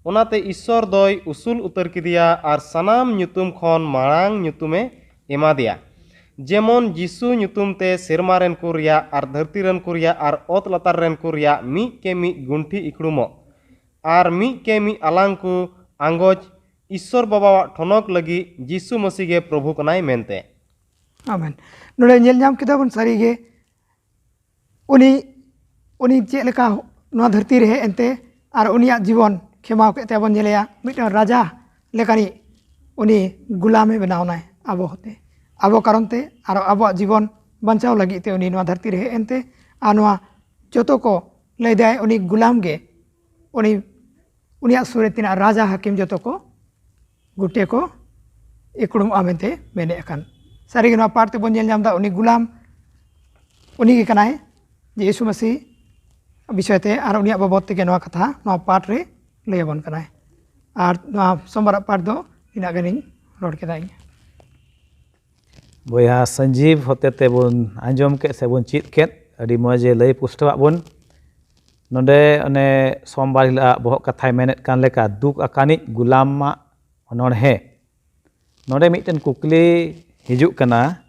ᱚᱱᱟᱛᱮ ᱤᱥᱥᱚᱨ ᱫᱚᱭ ᱩᱥᱩᱞ ᱩᱛᱟᱹᱨ ᱠᱮᱫᱮᱭᱟ ᱟᱨ ᱥᱟᱱᱟᱢ ᱧᱩᱛᱩᱢ ᱠᱷᱚᱱ ᱢᱟᱲᱟᱝ ᱧᱩᱛᱩᱢᱮ ᱮᱢᱟ ᱫᱮᱭᱟ, ᱡᱮᱢᱚᱱ ᱡᱤᱥᱩ ᱧᱩᱛᱩᱢ ᱛᱮ ᱥᱮᱨᱢᱟ ᱨᱮᱱ ᱠᱚ ᱨᱮᱭᱟᱜ ᱟᱨ ᱫᱷᱟᱹᱨᱛᱤ ᱨᱮᱱ ᱠᱚ ᱨᱮᱭᱟᱜ ᱟᱨ ᱚᱛ ᱞᱟᱛᱟᱨ ᱨᱮᱱ ᱠᱚ ᱨᱮᱭᱟᱜ ᱢᱤᱫ ᱠᱮ ᱢᱤᱫ ᱜᱩᱱᱴᱷᱤ ᱤᱠᱷᱲᱩᱢᱚᱜ ᱟᱨ ᱢᱤᱫ ᱠᱮ ᱢᱤᱫ ᱟᱞᱟᱝ ᱠᱚ ᱟᱸᱜᱚᱪ ᱤᱥᱥᱚᱨ ᱵᱟᱵᱟᱣᱟᱜ ᱴᱷᱚᱱᱚᱠ ᱞᱟᱹᱜᱤᱫ ᱡᱤᱥᱩ ᱢᱟᱹᱥᱤ ᱜᱮ ᱯᱨᱚᱵᱷᱩ ᱠᱟᱱᱟᱭ ᱢᱮᱱᱛᱮ᱾ ᱟᱢᱮᱱ᱾ ᱱᱚᱰᱮ ᱧᱮᱞ ᱧᱟᱢ ᱠᱮᱫᱟ ᱵᱚᱱ ᱥᱟᱹᱨᱤᱜᱮ ᱩᱱᱤ, ᱩᱱᱤ ᱪᱮᱫ ᱞᱮᱠᱟ ᱱᱚᱣᱟ ᱫᱷᱟᱹᱨᱛᱤ ᱨᱮ ᱦᱮᱡ ᱮᱱᱛᱮ ᱟᱨ ᱩᱱᱤᱭᱟᱜ ᱡᱤᱵᱚᱱ ᱠᱷᱮᱢᱟᱣ ᱠᱮᱫ ᱛᱮ ᱵᱚᱱ ᱧᱮᱞᱮᱭᱟ ᱢᱤᱫᱴᱟᱝ ᱨᱟᱡᱟ ᱞᱮᱠᱟᱱᱤᱡ ᱩᱱᱤ ᱜᱩᱞᱟᱢᱮ ᱵᱮᱱᱟᱣ ᱮᱱᱟᱭ ᱟᱵᱚ ᱦᱚᱛᱮ, ᱟᱵᱚ ᱠᱟᱨᱚᱱ ᱛᱮ ᱟᱨ ᱟᱵᱚᱣᱟᱜ ᱡᱤᱵᱚᱱ ᱵᱟᱧᱪᱟᱣ ᱞᱟᱹᱜᱤᱫ ᱛᱮ ᱩᱱᱤ ᱱᱚᱣᱟ ᱫᱷᱟᱹᱨᱛᱤ ᱨᱮ ᱦᱮᱡ ᱮᱱᱛᱮ, ᱟᱨ ᱱᱚᱣᱟ ᱡᱚᱛᱚ ᱠᱚ ᱞᱟᱹᱭ ᱫᱟᱭ ᱩᱱᱤ ᱜᱩᱞᱟᱢ ᱜᱮ, ᱩᱱᱤ, ᱩᱱᱤᱭᱟᱜ ᱥᱩᱨ ᱨᱮ ᱛᱤᱱᱟᱹᱜ ᱨᱟᱡᱟ ᱦᱟᱹᱠᱤᱢ ᱡᱚᱛᱚ ᱠᱚ ᱜᱩᱴᱮ ᱠᱚ ᱤᱠᱲᱩᱢᱚᱜᱼᱟ ᱢᱮᱱᱛᱮ ᱢᱮᱱᱮᱫ ᱠᱟᱱ᱾ ᱥᱟᱹᱨᱤᱜᱮ ᱱᱚᱣᱟ ᱯᱟᱴ ᱛᱮᱵᱚᱱ ᱧᱮᱞ ᱧᱟᱢ ᱮᱫᱟ, ᱩᱱᱤ ᱜᱩᱞᱟᱢ ᱩᱱᱤ ᱜᱮ ᱠᱟᱱᱟᱭ, ᱡᱮ ᱭᱤᱥᱩ ᱢᱟᱹᱥᱤ ᱵᱤᱥᱚᱭ ᱛᱮ ᱟᱨ ᱩᱱᱤᱭᱟᱜ ᱵᱟᱵᱚᱫ ᱛᱮᱜᱮ ᱱᱚᱣᱟ ᱠᱟᱛᱷᱟ ᱱᱚᱣᱟ ᱯᱟᱴ ᱨᱮ ᱞᱟᱹᱭ ᱟᱵᱚᱱ ᱠᱟᱱᱟᱭ᱾ ᱟᱨ ᱱᱚᱣᱟ ᱥᱳᱢᱵᱟᱨᱟᱜ ᱯᱟᱴ ᱫᱚ ᱤᱱᱟᱹᱜ ᱜᱟᱱᱤᱧ ᱨᱚᱲ ᱠᱮᱫᱟ ᱤᱧ᱾ ᱵᱚᱭᱦᱟ ᱥᱚᱧᱡᱤᱵ ᱦᱚᱛᱮ ᱛᱮᱵᱚᱱ ᱟᱸᱡᱚᱢ ᱠᱮᱫ ᱥᱮ ᱵᱚᱱ ᱪᱮᱫ ᱠᱮᱫ, ᱟᱹᱰᱤ ᱢᱚᱡᱽ ᱮ ᱞᱟᱹᱭ ᱯᱩᱥᱴᱟᱹᱣᱟᱜ ᱵᱚᱱ᱾ ᱱᱚᱰᱮ ᱚᱱᱮ ᱥᱳᱢᱵᱟᱨ ᱦᱤᱞᱳᱜ ᱵᱚᱦᱚᱜ ᱠᱟᱛᱷᱟᱭ ᱢᱮᱱᱮᱫ ᱠᱟᱱ ᱞᱮᱠᱟ, ᱫᱩᱠ ᱟᱠᱟᱱᱤᱡ ᱜᱩᱞᱟᱢᱟᱜ ᱚᱱᱚᱬᱦᱮ᱾ ᱱᱚᱰᱮ ᱢᱤᱫᱴᱮᱱ ᱠᱩᱠᱞᱤ ᱦᱤᱡᱩᱜ ᱠᱟᱱᱟ,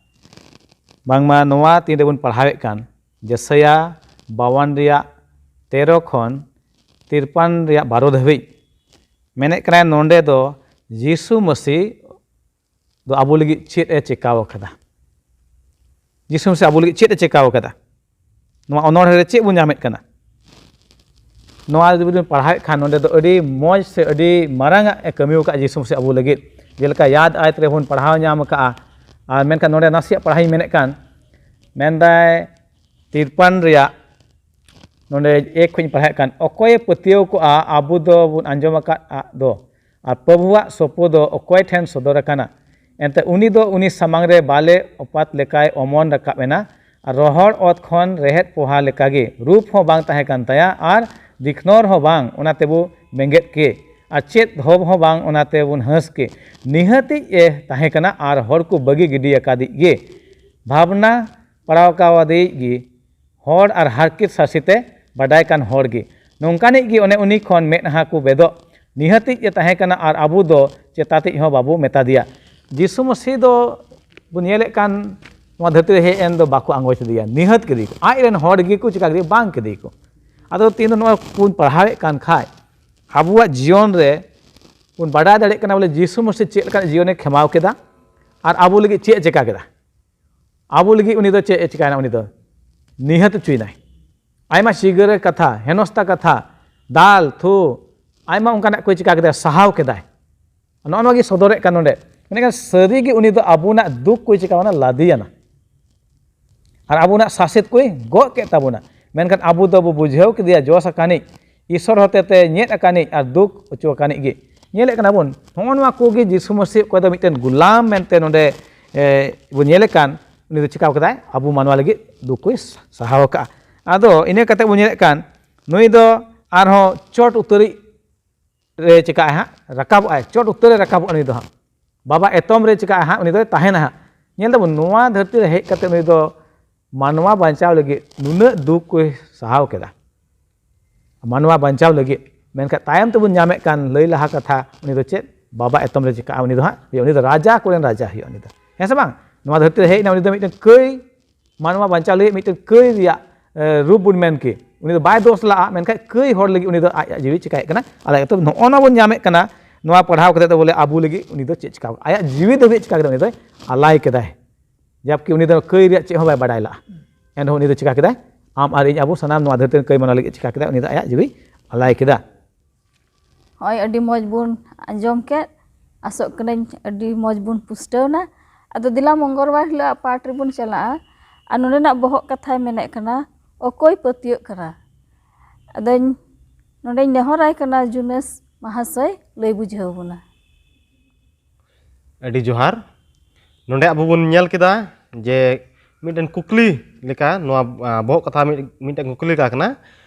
ᱵᱟᱝᱢᱟ ᱱᱚᱣᱟ ᱛᱤᱱ ᱨᱮᱵᱚᱱ ᱯᱟᱲᱦᱟᱣᱮᱫ ᱠᱟᱱ ᱡᱮᱥᱟᱭᱟ ᱵᱟᱣᱟᱱ ᱨᱮᱭᱟᱜ ᱛᱮᱨᱚ ᱠᱷᱚᱱ ᱛᱤᱨᱯᱟᱱ ᱨᱮᱭᱟᱜ ᱵᱟᱨᱚ ᱫᱷᱟᱹᱵᱤᱡ ᱢᱮᱱᱮᱫ ᱠᱟᱱᱟᱭ, ᱱᱚᱰᱮ ᱫᱚ ᱡᱤᱥᱩ ᱢᱟᱹᱥᱤ ᱫᱚ ᱟᱵᱚ ᱞᱟᱹᱜᱤᱫ ᱪᱮᱫ ᱮ ᱪᱮᱠᱟᱣ ᱟᱠᱟᱫᱟ? ᱡᱤᱥᱩ ᱢᱟᱹᱥᱤ ᱟᱵᱚ ᱞᱟᱹᱜᱤᱫ ᱪᱮᱫ ᱮ ᱪᱮᱠᱟᱣ ᱟᱠᱟᱫᱟ? ᱱᱚᱣᱟ ᱚᱱᱚᱬᱦᱮ ᱨᱮ ᱪᱮᱫ ᱵᱚᱱ ᱧᱟᱢᱮᱫ ᱠᱟᱱᱟ? ᱱᱚᱣᱟ ᱡᱩᱫᱤ ᱵᱚᱱ ᱯᱟᱲᱦᱟᱣᱮᱫ ᱠᱷᱟᱱ, ᱱᱚᱰᱮ ᱫᱚ ᱟᱹᱰᱤ ᱢᱚᱡᱽ ᱥᱮ ᱟᱹᱰᱤ ᱢᱟᱨᱟᱝ ᱟᱜ ᱮ ᱠᱟᱹᱢᱤ ᱟᱠᱟᱫ ᱡᱤᱥᱩ ᱢᱟᱹᱥᱤ ᱟᱵᱚ ᱞᱟᱹᱜᱤᱫ᱾ ᱡᱮᱞᱮᱠᱟ ᱭᱟᱫ ᱟᱭᱛ ᱨᱮᱵᱚᱱ ᱯᱟᱲᱦᱟᱣ ᱧᱟᱢ ᱟᱠᱟᱫᱼᱟ, ᱟᱨ ᱢᱮᱱᱠᱷᱟᱱ ᱱᱚᱰᱮ ᱱᱟᱥᱮᱭᱟᱜ ᱯᱟᱲᱦᱟᱣ ᱤᱧ ᱢᱮᱱᱮᱫ ᱠᱟᱱ, ᱢᱮᱱᱫᱟᱭ ᱛᱤᱨᱯᱟᱱ ᱨᱮᱭᱟᱜ ᱱᱚᱰᱮ ᱮᱠ ᱠᱷᱚᱱ ᱤᱧ ᱯᱟᱲᱦᱟᱣᱮᱫ ᱠᱟᱱ, ᱚᱠᱚᱭᱮ ᱯᱟᱹᱛᱭᱟᱹᱣ ᱠᱚᱜᱼᱟ ᱟᱵᱚ ᱫᱚ ᱵᱚᱱ ᱟᱸᱡᱚᱢ ᱟᱠᱟᱫ ᱟᱜ ᱫᱚ, ᱟᱨ ᱯᱨᱚᱵᱷᱩᱣᱟᱜ ᱥᱚᱯᱚ ᱫᱚ ᱚᱠᱚᱭ ᱴᱷᱮᱱ ᱥᱚᱫᱚᱨ ᱟᱠᱟᱱᱟ? ᱮᱱᱛᱮ ᱩᱱᱤ ᱫᱚ ᱩᱱᱤ ᱥᱟᱢᱟᱝ ᱨᱮ ᱵᱟᱞᱮ ᱚᱯᱟᱛ ᱞᱮᱠᱟᱭ ᱚᱢᱚᱱ ᱨᱟᱠᱟᱵ ᱮᱱᱟ, ᱟᱨ ᱨᱚᱦᱚᱲ ᱚᱛ ᱠᱷᱚᱱ ᱨᱮᱦᱮᱫ ᱯᱚᱦᱟ ᱞᱮᱠᱟᱜᱮ᱾ ᱨᱩᱯ ᱦᱚᱸ ᱵᱟᱝ ᱛᱟᱦᱮᱸ ᱠᱟᱱ ᱛᱟᱭᱟ, ᱟᱨ ᱫᱤᱠᱷᱱᱚᱨ ᱦᱚᱸ ᱵᱟᱝ, ᱚᱱᱟ ᱛᱮᱵᱚ ᱵᱮᱸᱜᱮᱫ ᱠᱮ, ᱟᱨ ᱪᱮᱫ ᱫᱷᱚᱵ ᱦᱚᱸ ᱵᱟᱝ, ᱚᱱᱟ ᱛᱮᱵᱚᱱ ᱦᱟᱹᱥ ᱠᱮ᱾ ᱱᱤᱦᱟᱹᱛᱤᱡ ᱮ ᱛᱟᱦᱮᱸ ᱠᱟᱱᱟ, ᱟᱨ ᱦᱚᱲ ᱠᱚ ᱵᱟᱹᱜᱤ ᱜᱤᱰᱤ ᱟᱠᱟᱫᱤᱡ ᱜᱮ, ᱵᱷᱟᱵᱽᱱᱟ ᱯᱟᱲᱟᱣ ᱠᱟᱣᱟᱫᱤᱡ ᱜᱮ, ᱦᱚᱲ ᱟᱨ ᱦᱟᱨᱠᱮᱛ ᱥᱟᱥᱮᱛᱮ ᱵᱟᱰᱟᱭ ᱠᱟᱱ ᱦᱚᱲ ᱜᱮ᱾ ᱱᱚᱝᱠᱟᱱᱤᱡ ᱜᱮ ᱚᱱᱮ ᱩᱱᱤ ᱠᱷᱚᱱ ᱢᱮᱫᱦᱟ ᱠᱚ ᱵᱮᱫᱚᱜ᱾ ᱱᱤᱦᱟᱹᱛᱤᱡ ᱮ ᱛᱟᱦᱮᱸ ᱠᱟᱱᱟ, ᱟᱨ ᱟᱵᱚ ᱫᱚ ᱪᱮᱛᱟᱛᱤᱡ ᱦᱚᱸ ᱵᱟᱵᱚ ᱢᱮᱛᱟ ᱫᱮᱭᱟ᱾ ᱡᱤᱥᱩ ᱢᱟᱹᱥᱤ ᱫᱚ ᱵᱚᱱ ᱧᱮᱞᱮᱫ ᱠᱟᱱ, ᱱᱚᱣᱟ ᱫᱷᱟᱹᱨᱛᱤ ᱨᱮ ᱦᱮᱡ ᱮᱱ ᱫᱚ ᱵᱟᱠᱚ ᱟᱸᱜᱚᱪ ᱞᱮᱫᱮᱭᱟ, ᱱᱤᱦᱟᱹᱛ ᱠᱮᱫᱮ ᱠᱚ᱾ ᱟᱡ ᱨᱮᱱ ᱦᱚᱲ ᱜᱮᱠᱚ ᱪᱤᱠᱟ ᱠᱮᱫᱮᱭᱟ? ᱵᱟᱝ ᱠᱮᱫᱮ ᱠᱚ᱾ ᱟᱫᱚ ᱛᱮᱦᱮᱧ ᱫᱚ ᱱᱚᱣᱟ ᱵᱚᱱ ᱯᱟᱲᱦᱟᱣᱮᱫ ᱠᱟᱱ ᱠᱷᱟᱡ, ᱟᱵᱚᱣᱟᱜ ᱡᱤᱭᱚᱱ ᱨᱮ ᱵᱚᱱ ᱵᱟᱰᱟᱭ ᱫᱟᱲᱮᱭᱟᱜ ᱠᱟᱱᱟ ᱵᱚᱞᱮ ᱡᱤᱥᱩ ᱢᱟᱹᱥᱤ ᱪᱮᱫ ᱞᱮᱠᱟᱱ ᱡᱤᱭᱚᱱᱮ ᱠᱷᱮᱢᱟᱣ ᱠᱮᱫᱟ ᱟᱨ ᱟᱵᱚ ᱞᱟᱹᱜᱤᱫ ᱪᱮᱫ ᱮ ᱪᱮᱠᱟ ᱠᱮᱫᱟ᱾ ᱟᱵᱚ ᱞᱟᱹᱜᱤᱫ ᱩᱱᱤ ᱫᱚ ᱪᱮᱫ ᱮ ᱪᱮᱠᱟᱭᱮᱱᱟ? ᱩᱱᱤ ᱫᱚ ᱱᱤᱦᱟᱹᱛ ᱦᱚᱪᱚᱭᱮᱱᱟᱭ᱾ ᱟᱭᱢᱟ ᱪᱤᱜᱟᱹᱨ ᱠᱟᱛᱷᱟ, ᱦᱮᱱᱚᱥᱛᱟ ᱠᱟᱛᱷᱟ, ᱫᱟᱞ, ᱛᱷᱩ, ᱟᱭᱢᱟ ᱚᱱᱠᱟᱱᱟᱜ ᱠᱚᱭ ᱪᱤᱠᱟ ᱠᱮᱫᱟ, ᱥᱟᱦᱟᱣ ᱠᱮᱫᱟᱭ᱾ ᱱᱚᱜᱼᱚ ᱱᱚᱣᱟ ᱜᱮ ᱥᱚᱫᱚᱨᱮᱫ ᱠᱟᱱ ᱱᱚᱰᱮ᱾ ᱢᱮᱱᱠᱷᱟᱱ ᱥᱟᱹᱨᱤ ᱜᱮ ᱩᱱᱤ ᱫᱚ ᱟᱵᱚᱱᱟᱜ ᱫᱩᱠ ᱠᱚᱭ ᱪᱤᱠᱟᱣᱱᱟ, ᱞᱟᱫᱮᱭᱟᱱᱟ᱾ ᱟᱨ ᱟᱵᱚᱱᱟᱜ ᱥᱟᱥᱮᱛ ᱠᱚᱭ ᱜᱚᱜ ᱠᱮᱫ ᱛᱟᱵᱚᱱᱟ᱾ ᱢᱮᱱᱠᱷᱟᱱ ᱟᱵᱚ ᱫᱚᱵᱚ ᱵᱩᱡᱷᱟᱹᱣ ᱠᱮᱫᱮᱭᱟ ᱡᱚᱥ ᱟᱠᱟᱱᱤᱡ, ᱤᱥᱚᱨ ᱦᱚᱛᱮᱛᱮ ᱧᱮᱫ ᱟᱠᱟᱱᱤᱡ ᱟᱨ ᱫᱩᱠ ᱚᱪᱚ ᱟᱠᱟᱱᱤᱡ ᱜᱮ᱾ ᱧᱮᱞᱮᱫ ᱠᱟᱱᱟ ᱵᱚᱱ, ᱱᱚᱜᱼᱚ ᱱᱚᱣᱟ ᱠᱚᱜᱮ ᱡᱤᱥᱩ ᱢᱟᱹᱥᱤ ᱚᱠᱚᱭ ᱫᱚ ᱢᱤᱫᱴᱮᱱ ᱜᱩᱞᱟᱢ ᱢᱮᱱᱛᱮ ᱱᱚᱰᱮ, ᱮ, ᱵᱚᱱ ᱧᱮᱞᱮ ᱠᱟᱱ, ᱩᱱᱤ ᱫᱚ ᱪᱤᱠᱟᱹ ᱠᱮᱫᱟᱭ? ᱟᱵᱚ ᱢᱟᱱᱣᱟ ᱞᱟᱹᱜᱤᱫ ᱫᱩᱠ ᱠᱚᱭ ᱥᱟᱦᱟᱣ ᱟᱠᱟᱫᱼᱟ᱾ ᱟᱫᱚ ᱤᱱᱟᱹ ᱠᱟᱛᱮ ᱵᱚᱱ ᱧᱮᱞᱮᱫ ᱠᱟᱱ, ᱱᱩᱭ ᱫᱚ ᱟᱨᱦᱚᱸ ᱪᱚᱴ ᱩᱛᱟᱹᱨᱤᱡ ᱨᱮ ᱪᱤᱠᱟᱹᱜᱼᱟᱭ ᱦᱟᱸᱜ? ᱨᱟᱠᱟᱵᱚᱜᱼᱟᱭ, ᱪᱚᱴ ᱩᱛᱟᱹᱨ ᱨᱮ ᱨᱟᱠᱟᱵᱚᱜᱼᱟ ᱱᱩᱭ ᱫᱚ ᱦᱟᱸᱜ᱾ ᱵᱟᱵᱟ ᱮᱛᱚᱢ ᱨᱮ ᱪᱤᱠᱟᱹᱜᱼᱟᱭ ᱦᱟᱸᱜ? ᱩᱱᱤ ᱫᱚᱭ ᱛᱟᱦᱮᱱᱟ ᱦᱟᱸᱜ᱾ ᱧᱮᱞ ᱫᱟᱵᱚᱱ, ᱱᱚᱣᱟ ᱫᱷᱟᱹᱨᱛᱤ ᱨᱮ ᱦᱮᱡ ᱠᱟᱛᱮ ᱱᱩᱭ ᱫᱚ ᱢᱟᱱᱣᱟ ᱵᱟᱧᱪᱟᱣ ᱞᱟᱹᱜᱤᱫ ᱱᱩᱱᱟᱹᱜ ᱫᱩᱠ ᱠᱚᱭ ᱥᱟᱦᱟᱣ ᱠᱮᱫᱟ, ᱢᱟᱱᱣᱟ ᱵᱟᱧᱪᱟᱣ ᱞᱟᱹᱜᱤᱫ᱾ ᱢᱮᱱᱠᱷᱟᱱ ᱛᱟᱭᱚᱢ ᱛᱮᱵᱚᱱ ᱧᱟᱢᱮᱫ ᱠᱟᱱ ᱞᱟᱹᱭ ᱞᱟᱦᱟ ᱠᱟᱛᱷᱟ, ᱩᱱᱤ ᱫᱚ ᱪᱮᱫ? ᱵᱟᱵᱟ ᱮᱛᱚᱢ ᱨᱮ ᱪᱤᱠᱟᱹᱜᱼᱟ? ᱩᱱᱤ ᱫᱚ ᱦᱟᱸᱜ ᱦᱩᱭᱩᱜᱼᱟ, ᱩᱱᱤ ᱫᱚ ᱨᱟᱡᱟ ᱠᱚᱨᱮᱱ ᱨᱟᱡᱟ ᱦᱩᱭᱩᱜᱼᱟ ᱩᱱᱤ ᱫᱚ, ᱦᱮᱸ ᱥᱮ ᱵᱟᱝ? ᱱᱚᱣᱟ ᱫᱷᱟᱹᱨᱛᱤ ᱨᱮ ᱦᱮᱡ ᱮᱱᱟ, ᱩᱱᱤ ᱫᱚ ᱢᱤᱫᱴᱮᱱ ᱠᱟᱹᱭ, ᱢᱟᱱᱣᱟ ᱵᱟᱧᱪᱟᱣ ᱞᱟᱹᱜᱤᱫ ᱢᱤᱫᱴᱮᱱ ᱠᱟᱹᱭ ᱨᱮᱭᱟᱜ, ᱮ, ᱨᱩᱯ ᱵᱚᱱ ᱢᱮᱱ ᱠᱮ᱾ ᱩᱱᱤ ᱫᱚ ᱵᱟᱭ ᱫᱳᱥ ᱞᱟᱜᱼᱟ, ᱢᱮᱱᱠᱷᱟᱱ ᱠᱟᱹᱭ ᱦᱚᱲ ᱞᱟᱹᱜᱤᱫ ᱩᱱᱤ ᱫᱚ ᱟᱡ, ᱟᱡ ᱡᱤᱣᱤ ᱪᱤᱠᱟᱹᱭᱮᱫ ᱠᱟᱱᱟ, ᱟᱞᱟᱭ᱾ ᱛᱚ ᱱᱚᱜᱼᱚ ᱱᱚᱣᱟ ᱵᱚᱱ ᱧᱟᱢᱮᱫ ᱠᱟᱱᱟ, ᱱᱚᱣᱟ ᱯᱟᱲᱦᱟᱣ ᱠᱟᱛᱮ ᱫᱚ ᱵᱚᱞᱮ ᱟᱵᱚ ᱞᱟᱹᱜᱤᱫ ᱩᱱᱤ ᱫᱚ ᱪᱮᱫ ᱪᱤᱠᱟᱹ ᱠᱟᱱᱟ? ᱟᱭᱟᱜ ᱡᱤᱣᱤ ᱫᱷᱟᱹᱵᱤᱡ ᱪᱤᱠᱟᱹ ᱠᱮᱫᱟ? ᱩᱱᱤ ᱫᱚᱭ ᱟᱞᱟᱭ ᱠᱮᱫᱟᱭ᱾ ᱡᱟᱵᱠᱤ ᱩᱱᱤ ᱫᱚ ᱠᱟᱹᱭ ᱨᱮᱭᱟᱜ ᱪᱮᱫ ᱦᱚᱸ ᱵᱟᱭ ᱵᱟᱰᱟᱭ ᱞᱟᱜᱼᱟ᱾ ᱮᱱᱨᱮᱦᱚᱸ ᱩᱱᱤ ᱫᱚ ᱪᱤᱠᱟ ᱠᱮᱫᱟᱭ? ᱟᱢ ᱟᱨ ᱤᱧ, ᱟᱵᱚ ᱥᱟᱱᱟᱢ ᱱᱚᱣᱟ ᱫᱷᱟᱹᱨᱛᱤ ᱨᱮᱱ ᱠᱟᱹᱭ ᱢᱟᱱᱣᱟ ᱞᱟᱹᱜᱤᱫ ᱪᱤᱠᱟ ᱠᱮᱫᱟᱭ? ᱩᱱᱤ ᱫᱚ ᱟᱭᱟᱜ ᱡᱤᱣᱤ ᱟᱞᱟᱭ ᱠᱮᱫᱟ᱾ ᱦᱳᱭ, ᱟᱹᱰᱤ ᱢᱚᱡᱽ ᱵᱚᱱ ᱟᱸᱡᱚᱢ ᱠᱮᱫ᱾ ᱟᱥᱚᱜ ᱠᱟᱹᱱᱟᱹᱧ ᱟᱹᱰᱤ ᱢᱚᱡᱽ ᱵᱚᱱ ᱯᱩᱥᱴᱟᱹᱣ ᱱᱟ᱾ ᱟᱫᱚ ᱫᱮᱞᱟ ᱢᱚᱝᱜᱚᱞᱵᱟᱨ ᱦᱤᱞᱳᱜ ᱟᱜ ᱯᱟᱴ ᱨᱮᱵᱚᱱ ᱪᱟᱞᱟᱜᱼᱟ᱾ ᱟᱨ ᱱᱚᱰᱮᱱᱟᱜ ᱵᱚᱦᱚᱜ ᱠᱟᱛᱷᱟᱭ ᱢᱮᱱᱮᱫ ᱠᱟᱱᱟ, ᱚᱠᱚᱭ ᱯᱟᱹᱛᱭᱟᱹᱜ ᱠᱟᱱᱟ? ᱟᱫᱚᱧ, ᱱᱚᱰᱮᱧ ᱱᱮᱦᱚᱨᱟᱭ ᱠᱟᱱᱟ ᱡᱩᱱᱟᱹᱥ ᱢᱟᱦᱟᱥᱚᱭ ᱞᱟᱹᱭ ᱵᱩᱡᱷᱟᱹᱣ ᱵᱚᱱᱟ᱾ ᱟᱹᱰᱤ ᱡᱚᱦᱟᱨ᱾ ᱱᱚᱰᱮ ᱟᱵᱚ ᱵᱚᱱ ᱧᱮᱞ ᱠᱮᱫᱟ ᱡᱮ ᱢᱤᱫᱴᱮᱱ ᱠᱩᱠᱞᱤ ᱞᱮᱠᱟ, ᱱᱚᱣᱟ, ᱟ, ᱵᱚᱦᱚᱜ ᱠᱟᱛᱷᱟ ᱢᱤᱫ-, ᱢᱤᱫᱴᱮᱱ ᱠᱩᱠᱞᱤ ᱞᱮᱠᱟ ᱠᱟᱱᱟ,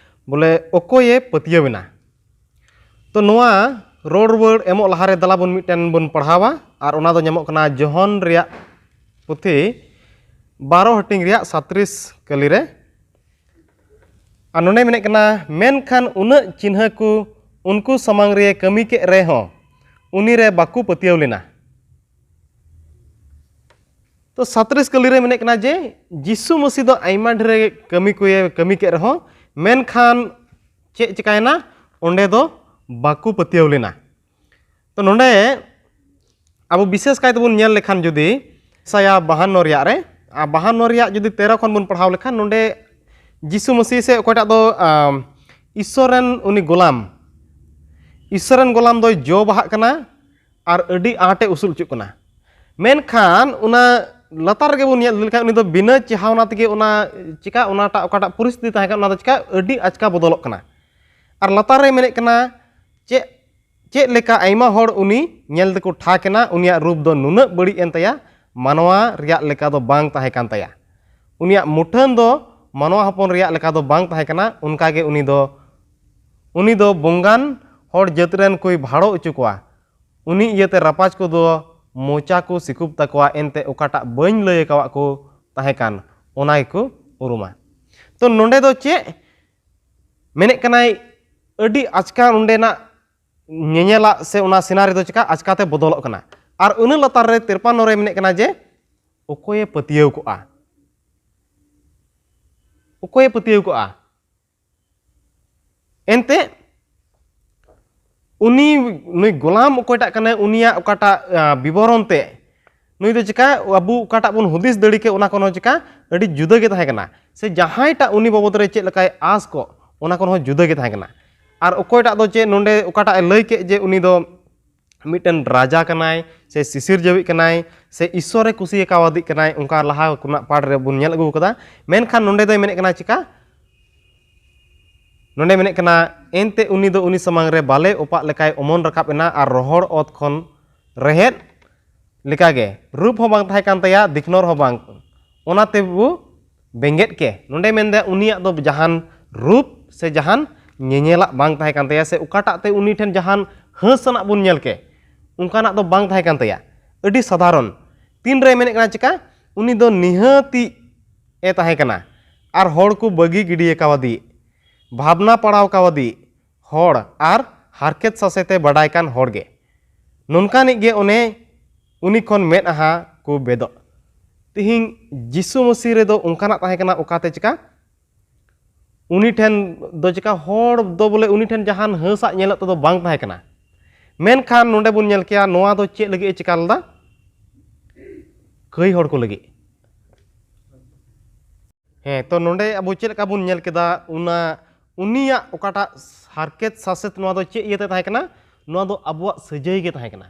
ᱵᱚᱞᱮ ᱚᱠᱚᱭᱮ ᱯᱟᱹᱛᱭᱟᱹᱣ ᱮᱱᱟ? ᱛᱚ ᱱᱚᱣᱟ ᱨᱚᱲ ᱨᱩᱣᱟᱹᱲ ᱮᱢᱚᱜ ᱞᱟᱦᱟᱨᱮ ᱫᱮᱞᱟ ᱵᱚᱱ ᱢᱤᱫᱴᱮᱱ ᱵᱚᱱ ᱯᱟᱲᱦᱟᱣᱟ, ᱟᱨ ᱚᱱᱟ ᱫᱚ ᱧᱟᱢᱚᱜ ᱠᱟᱱᱟ ᱡᱚᱦᱚᱱ ᱨᱮᱭᱟᱜ ᱯᱩᱛᱷᱤ ᱵᱟᱨᱚ ᱦᱟᱹᱴᱤᱧ ᱨᱮᱭᱟᱜ ᱥᱟᱛᱨᱤᱥ ᱠᱟᱹᱞᱤ ᱨᱮ᱾ ᱟᱨ ᱱᱚᱰᱮ ᱢᱮᱱᱮᱫ ᱠᱟᱱᱟ, ᱢᱮᱱᱠᱷᱟᱱ ᱩᱱᱟᱹᱜ ᱪᱤᱱᱦᱟᱹ ᱠᱚ ᱩᱱᱠᱩ ᱥᱟᱢᱟᱝ ᱨᱮ ᱠᱟᱹᱢᱤ ᱠᱮᱫ ᱨᱮᱦᱚᱸ ᱩᱱᱤ ᱨᱮ ᱵᱟᱠᱚ ᱯᱟᱹᱛᱭᱟᱹᱣ ᱞᱮᱱᱟ᱾ ᱛᱚ ᱥᱟᱛᱨᱤᱥ ᱠᱟᱹᱞᱤ ᱨᱮ ᱢᱮᱱᱮᱫ ᱠᱟᱱᱟ ᱡᱮ ᱡᱤᱥᱩ ᱢᱟᱹᱥᱤ ᱫᱚ ᱟᱭᱢᱟ ᱰᱷᱮᱨ ᱠᱟᱹᱢᱤ ᱠᱚᱭᱮ ᱠᱟᱹᱢᱤ ᱠᱮᱫ ᱨᱮᱦᱚᱸ, ᱢᱮᱱᱠᱷᱟᱱ ᱪᱮᱫ ᱪᱤᱠᱟᱭᱮᱱᱟ? ᱚᱸᱰᱮ ᱫᱚ ᱵᱟᱠᱚ ᱯᱟᱹᱛᱭᱟᱹᱣ ᱞᱮᱱᱟ᱾ ᱛᱚ ᱱᱚᱰᱮ ᱟᱵᱚ ᱵᱤᱥᱮᱥ ᱠᱟᱭ ᱛᱮᱵᱚᱱ ᱧᱮᱞ ᱞᱮᱠᱷᱟᱱ, ᱡᱩᱫᱤ ᱥᱟᱭᱟ ᱵᱟᱦᱟᱱᱱᱚ ᱨᱮᱭᱟᱜ ᱨᱮ, ᱟᱨ ᱵᱟᱦᱟᱱᱱᱚ ᱨᱮᱭᱟᱜ ᱡᱩᱫᱤ ᱛᱮᱨᱚ ᱠᱷᱚᱱ ᱵᱚᱱ ᱯᱟᱲᱦᱟᱣ ᱞᱮᱠᱷᱟᱱ, ᱱᱚᱰᱮ ᱡᱤᱥᱩ ᱢᱟᱹᱥᱤ ᱥᱮ ᱚᱠᱚᱭᱴᱟᱜ ᱫᱚ, ᱟᱢ, ᱤᱥᱥᱚᱨ ᱨᱮᱱ ᱩᱱᱤ ᱜᱳᱞᱟᱢ, ᱤᱥᱥᱚᱨ ᱨᱮᱱ ᱜᱳᱞᱟᱢ ᱫᱚᱭ ᱡᱚ ᱵᱟᱦᱟᱜ ᱠᱟᱱᱟ ᱟᱨ ᱟᱹᱰᱤ ᱟᱸᱴᱮ ᱩᱥᱩᱞ ᱦᱚᱪᱚᱜ ᱠᱟᱱᱟ᱾ ᱢᱮᱱᱠᱷᱟᱱ ᱚᱱᱟ ᱞᱟᱛᱟᱨ ᱨᱮᱜᱮ ᱵᱚᱱ ᱧᱮᱞ ᱞᱮᱠᱷᱟᱱ, ᱩᱱᱤ ᱫᱚ ᱵᱤᱱᱟᱹ ᱪᱮᱦᱟᱣᱱᱟ ᱛᱮᱜᱮ ᱚᱱᱟ ᱪᱤᱠᱟ, ᱚᱱᱟᱴᱟᱜ ᱚᱠᱟᱴᱟᱜ ᱯᱚᱨᱤᱥᱛᱷᱤᱛᱤ ᱛᱟᱦᱮᱸ ᱠᱟᱱᱟ, ᱚᱱᱟ ᱫᱚ ᱪᱤᱠᱟ ᱟᱹᱰᱤ ᱟᱪᱠᱟ ᱵᱚᱫᱚᱞᱚᱜ ᱠᱟᱱᱟ᱾ ᱟᱨ ᱞᱟᱛᱟᱨ ᱨᱮ ᱢᱮᱱᱮᱫ ᱠᱟᱱᱟ, ᱪᱮᱫ ᱪᱮᱫ ᱞᱮᱠᱟ ᱟᱭᱢᱟ ᱦᱚᱲ ᱩᱱᱤ ᱧᱮᱞ ᱛᱮᱠᱚ ᱴᱷᱟᱠ ᱮᱱᱟ, ᱩᱱᱤᱭᱟᱜ ᱨᱩᱯ ᱫᱚ ᱱᱩᱱᱟᱹᱜ ᱵᱟᱹᱲᱤᱡ ᱮᱱ ᱛᱟᱭᱟ, ᱢᱟᱱᱣᱟ ᱨᱮᱭᱟᱜ ᱞᱮᱠᱟ ᱫᱚ ᱵᱟᱝ ᱛᱟᱦᱮᱸ ᱠᱟᱱ ᱛᱟᱭᱟ᱾ ᱩᱱᱤᱭᱟᱜ ᱢᱩᱴᱷᱟᱹᱱ ᱫᱚ ᱢᱟᱱᱣᱟ ᱦᱚᱯᱚᱱ ᱨᱮᱭᱟᱜ ᱞᱮᱠᱟ ᱫᱚ ᱵᱟᱝ ᱛᱟᱦᱮᱸ ᱠᱟᱱᱟ᱾ ᱚᱱᱠᱟ ᱜᱮ ᱩᱱᱤ ᱫᱚ, ᱩᱱᱤ ᱫᱚ ᱵᱚᱝᱜᱟᱱ ᱦᱚᱲ ᱡᱟᱹᱛ ᱨᱮᱱ ᱠᱚᱭ ᱵᱷᱟᱲᱚ ᱦᱚᱪᱚ ᱠᱚᱣᱟ᱾ ᱩᱱᱤ ᱤᱭᱟᱹᱛᱮ ᱨᱟᱯᱟᱡᱽ ᱠᱚᱫᱚ ᱢᱚᱪᱟ ᱠᱚ ᱥᱤᱠᱩᱵ ᱛᱟᱠᱚᱣᱟ, ᱮᱱᱛᱮ ᱚᱠᱟᱴᱟᱜ ᱵᱟᱹᱧ ᱞᱟᱹᱭ ᱟᱠᱟᱣᱟᱫ ᱠᱚ ᱛᱟᱦᱮᱸ ᱠᱟᱱ, ᱚᱱᱟ ᱜᱮᱠᱚ ᱩᱨᱩᱢᱟ᱾ ᱛᱚ ᱱᱚᱰᱮ ᱫᱚ ᱪᱮᱫ ᱢᱮᱱᱮᱫ ᱠᱟᱱᱟᱭ, ᱟᱹᱰᱤ ᱟᱪᱠᱟ ᱚᱸᱰᱮᱱᱟᱜ ᱧᱮᱧᱮᱞᱟᱜ ᱥᱮ ᱚᱱᱟ ᱥᱤᱱᱟᱨᱤ ᱫᱚ ᱪᱮᱠᱟ ᱟᱪᱠᱟᱛᱮ ᱵᱚᱫᱚᱞᱚᱜ ᱠᱟᱱᱟ᱾ ᱟᱨ ᱤᱱᱟᱹ ᱞᱟᱛᱟᱨ ᱨᱮ ᱛᱤᱨᱯᱟᱱᱱᱚ ᱨᱮ ᱢᱮᱱᱮᱫ ᱠᱟᱱᱟ ᱡᱮ, ᱚᱠᱚᱭᱮ ᱯᱟᱹᱛᱭᱟᱹᱣ ᱠᱚᱜᱼᱟ? ᱚᱠᱚᱭᱮ ᱯᱟᱹᱛᱭᱟᱹᱣ ᱠᱚᱜᱼᱟ? ᱮᱱᱛᱮ ᱩᱱᱤ, ᱱᱩᱭ ᱜᱳᱞᱟᱢ ᱚᱠᱚᱭᱴᱟᱜ ᱠᱟᱱᱟᱭ, ᱩᱱᱤᱭᱟᱜ ᱚᱠᱟᱴᱟᱜ, ᱟ, ᱵᱤᱵᱚᱨᱚᱱ ᱛᱮ ᱱᱩᱭ ᱫᱚ ᱪᱮᱠᱟ, ᱟᱵᱚ ᱚᱠᱟᱴᱟᱜ ᱵᱚᱱ ᱦᱩᱫᱤᱥ ᱫᱟᱲᱮ ᱠᱮ, ᱚᱱᱟ ᱠᱷᱚᱱ ᱦᱚᱸ ᱪᱮᱠᱟ ᱟᱹᱰᱤ ᱡᱩᱫᱟᱹ ᱜᱮ ᱛᱟᱦᱮᱸ ᱠᱟᱱᱟ, ᱥᱮ ᱡᱟᱦᱟᱸᱭᱴᱟᱜ ᱩᱱᱤ ᱵᱟᱵᱚᱫ ᱨᱮ ᱪᱮᱫ ᱞᱮᱠᱟᱭ ᱟᱸᱥ ᱠᱚᱜ, ᱚᱱᱟ ᱠᱷᱚᱱ ᱦᱚᱸ ᱡᱩᱫᱟᱹ ᱜᱮ ᱛᱟᱦᱮᱸ ᱠᱟᱱᱟ᱾ ᱟᱨ ᱚᱠᱚᱭᱴᱟᱜ ᱫᱚ ᱪᱮᱫ ᱱᱚᱰᱮ ᱚᱠᱟᱴᱟᱜ ᱮ ᱞᱟᱹᱭ ᱠᱮᱫ ᱡᱮ ᱩᱱᱤ ᱫᱚ ᱢᱤᱫᱴᱮᱱ ᱨᱟᱡᱟ ᱠᱟᱱᱟᱭ, ᱥᱮ ᱥᱤᱥᱤᱨ ᱡᱟᱹᱣᱤᱡ ᱠᱟᱱᱟᱭ, ᱥᱮ ᱤᱥᱥᱚᱨᱮ ᱠᱩᱥᱤ ᱟᱠᱟᱣᱟᱫᱤᱡ ᱠᱟᱱᱟᱭ, ᱚᱱᱠᱟ ᱞᱟᱦᱟ ᱠᱷᱚᱱᱟᱜ ᱯᱟᱴ ᱨᱮ ᱵᱚᱱ ᱧᱮᱞ ᱟᱹᱜᱩ ᱟᱠᱟᱫᱟ᱾ ᱢᱮᱱᱠᱷᱟᱱ ᱱᱚᱰᱮ ᱫᱚᱭ ᱢᱮᱱᱮᱫ ᱠᱟᱱᱟ ᱪᱮᱠᱟ? ᱱᱚᱰᱮ ᱢᱮᱱᱮᱫ ᱠᱟᱱᱟ, ᱮᱱᱛᱮ ᱩᱱᱤ ᱫᱚ ᱩᱱᱤ ᱥᱟᱢᱟᱝ ᱨᱮ ᱵᱟᱞᱮ ᱚᱯᱟᱜ ᱞᱮᱠᱟᱭ ᱚᱢᱚᱱ ᱨᱟᱠᱟᱵ ᱮᱱᱟ ᱟᱨ ᱨᱚᱦᱚᱲ ᱚᱛ ᱠᱷᱚᱱ ᱨᱮᱦᱮᱫ ᱞᱮᱠᱟᱜᱮ᱾ ᱨᱩᱯ ᱦᱚᱸ ᱵᱟᱝ ᱛᱟᱦᱮᱸ ᱠᱟᱱ ᱛᱟᱭᱟ, ᱫᱤᱠᱷᱱᱚᱨ ᱦᱚᱸ ᱵᱟᱝ᱾ ᱚᱱᱟᱛᱮ ᱵᱚ ᱵᱮᱸᱜᱮᱫ ᱠᱮ᱾ ᱱᱚᱰᱮ ᱢᱮᱱᱫᱟ ᱩᱱᱤᱭᱟᱜ ᱫᱚ ᱡᱟᱦᱟᱱ ᱨᱩᱯ ᱥᱮ ᱡᱟᱦᱟᱱ ᱧᱮᱧᱮᱞᱟᱜ ᱵᱟᱝ ᱛᱟᱦᱮᱸ ᱠᱟᱱ ᱛᱟᱭᱟ, ᱥᱮ ᱚᱠᱟᱴᱟᱜ ᱛᱮ ᱩᱱᱤ ᱴᱷᱮᱱ ᱡᱟᱦᱟᱱ ᱦᱟᱹᱥ ᱟᱱᱟᱜ ᱵᱚᱱ ᱧᱮᱞ ᱠᱮ, ᱚᱱᱠᱟᱱᱟᱜ ᱫᱚ ᱵᱟᱝ ᱛᱟᱦᱮᱸ ᱠᱟᱱ ᱛᱟᱭᱟ᱾ ᱟᱹᱰᱤ ᱥᱟᱫᱷᱟᱨᱚᱱ᱾ ᱛᱤᱱᱨᱮ ᱢᱮᱱᱮᱫ ᱠᱟᱱᱟ ᱪᱮᱠᱟ? ᱩᱱᱤ ᱫᱚ ᱱᱤᱦᱟᱹᱛᱤ ᱮ ᱛᱟᱦᱮᱸ ᱠᱟᱱᱟ ᱟᱨ ᱦᱚᱲ ᱠᱚ ᱵᱟᱹᱜᱤ ᱜᱤᱰᱤ ᱟᱠᱟᱣᱟᱫᱤ, ᱵᱷᱟᱵᱽᱱᱟ ᱯᱟᱲᱟᱣ ᱠᱟᱣᱟᱫᱤ ᱦᱚᱲ ᱟᱨ ᱦᱟᱨᱠᱮᱛ ᱥᱟᱥᱮᱛᱮ ᱵᱟᱰᱟᱭ ᱠᱟᱱ ᱦᱚᱲ ᱜᱮ᱾ ᱱᱚᱝᱠᱟᱱᱤᱡ ᱜᱮ ᱚᱱᱮ ᱩᱱᱤ ᱠᱷᱚᱱ ᱢᱮᱫᱦᱟ ᱠᱚ ᱵᱮᱫᱚᱜ᱾ ᱛᱤᱦᱤᱧ ᱡᱤᱥᱩ ᱢᱟᱹᱥᱤ ᱨᱮᱫᱚ ᱚᱱᱠᱟᱱᱟᱜ ᱛᱟᱦᱮᱸ ᱠᱟᱱᱟ, ᱚᱠᱟᱛᱮ ᱪᱮᱠᱟ? ᱩᱱᱤ ᱴᱷᱮᱱ ᱫᱚ ᱪᱮᱠᱟ ᱦᱚᱲ ᱫᱚ ᱵᱚᱞᱮ ᱩᱱᱤ ᱴᱷᱮᱱ ᱡᱟᱦᱟᱱ ᱦᱟᱹᱥᱟᱜ ᱧᱮᱞᱚᱜ ᱛᱮᱫᱚ ᱵᱟᱝ ᱛᱟᱦᱮᱸ ᱠᱟᱱᱟ᱾ ᱢᱮᱱᱠᱷᱟᱱ ᱱᱚᱰᱮ ᱵᱚᱱ ᱧᱮᱞ ᱠᱮᱭᱟ, ᱱᱚᱣᱟ ᱫᱚ ᱪᱮᱫ ᱞᱟᱹᱜᱤᱫ ᱮ ᱪᱮᱠᱟ ᱞᱮᱫᱟ? ᱠᱟᱹᱭ ᱦᱚᱲ ᱠᱚ ᱞᱟᱹᱜᱤᱫ᱾ ᱦᱮᱸ, ᱛᱚ ᱱᱚᱰᱮ ᱟᱵᱚ ᱪᱮᱫ ᱞᱮᱠᱟ ᱵᱚᱱ ᱧᱮᱞ ᱠᱮᱫᱟ, ᱚᱱᱟ ᱩᱱᱤᱭᱟᱜ ᱚᱠᱟᱴᱟᱜ ᱦᱟᱨᱠᱮᱛ ᱥᱟᱥᱮᱛ, ᱱᱚᱣᱟ ᱫᱚ ᱪᱮᱫ ᱤᱭᱟᱹᱛᱮ ᱛᱟᱦᱮᱸ ᱠᱟᱱᱟ? ᱱᱚᱣᱟ ᱫᱚ ᱟᱵᱚᱣᱟᱜ ᱥᱟᱹᱡᱟᱹᱭ ᱜᱮ ᱛᱟᱦᱮᱸ ᱠᱟᱱᱟ᱾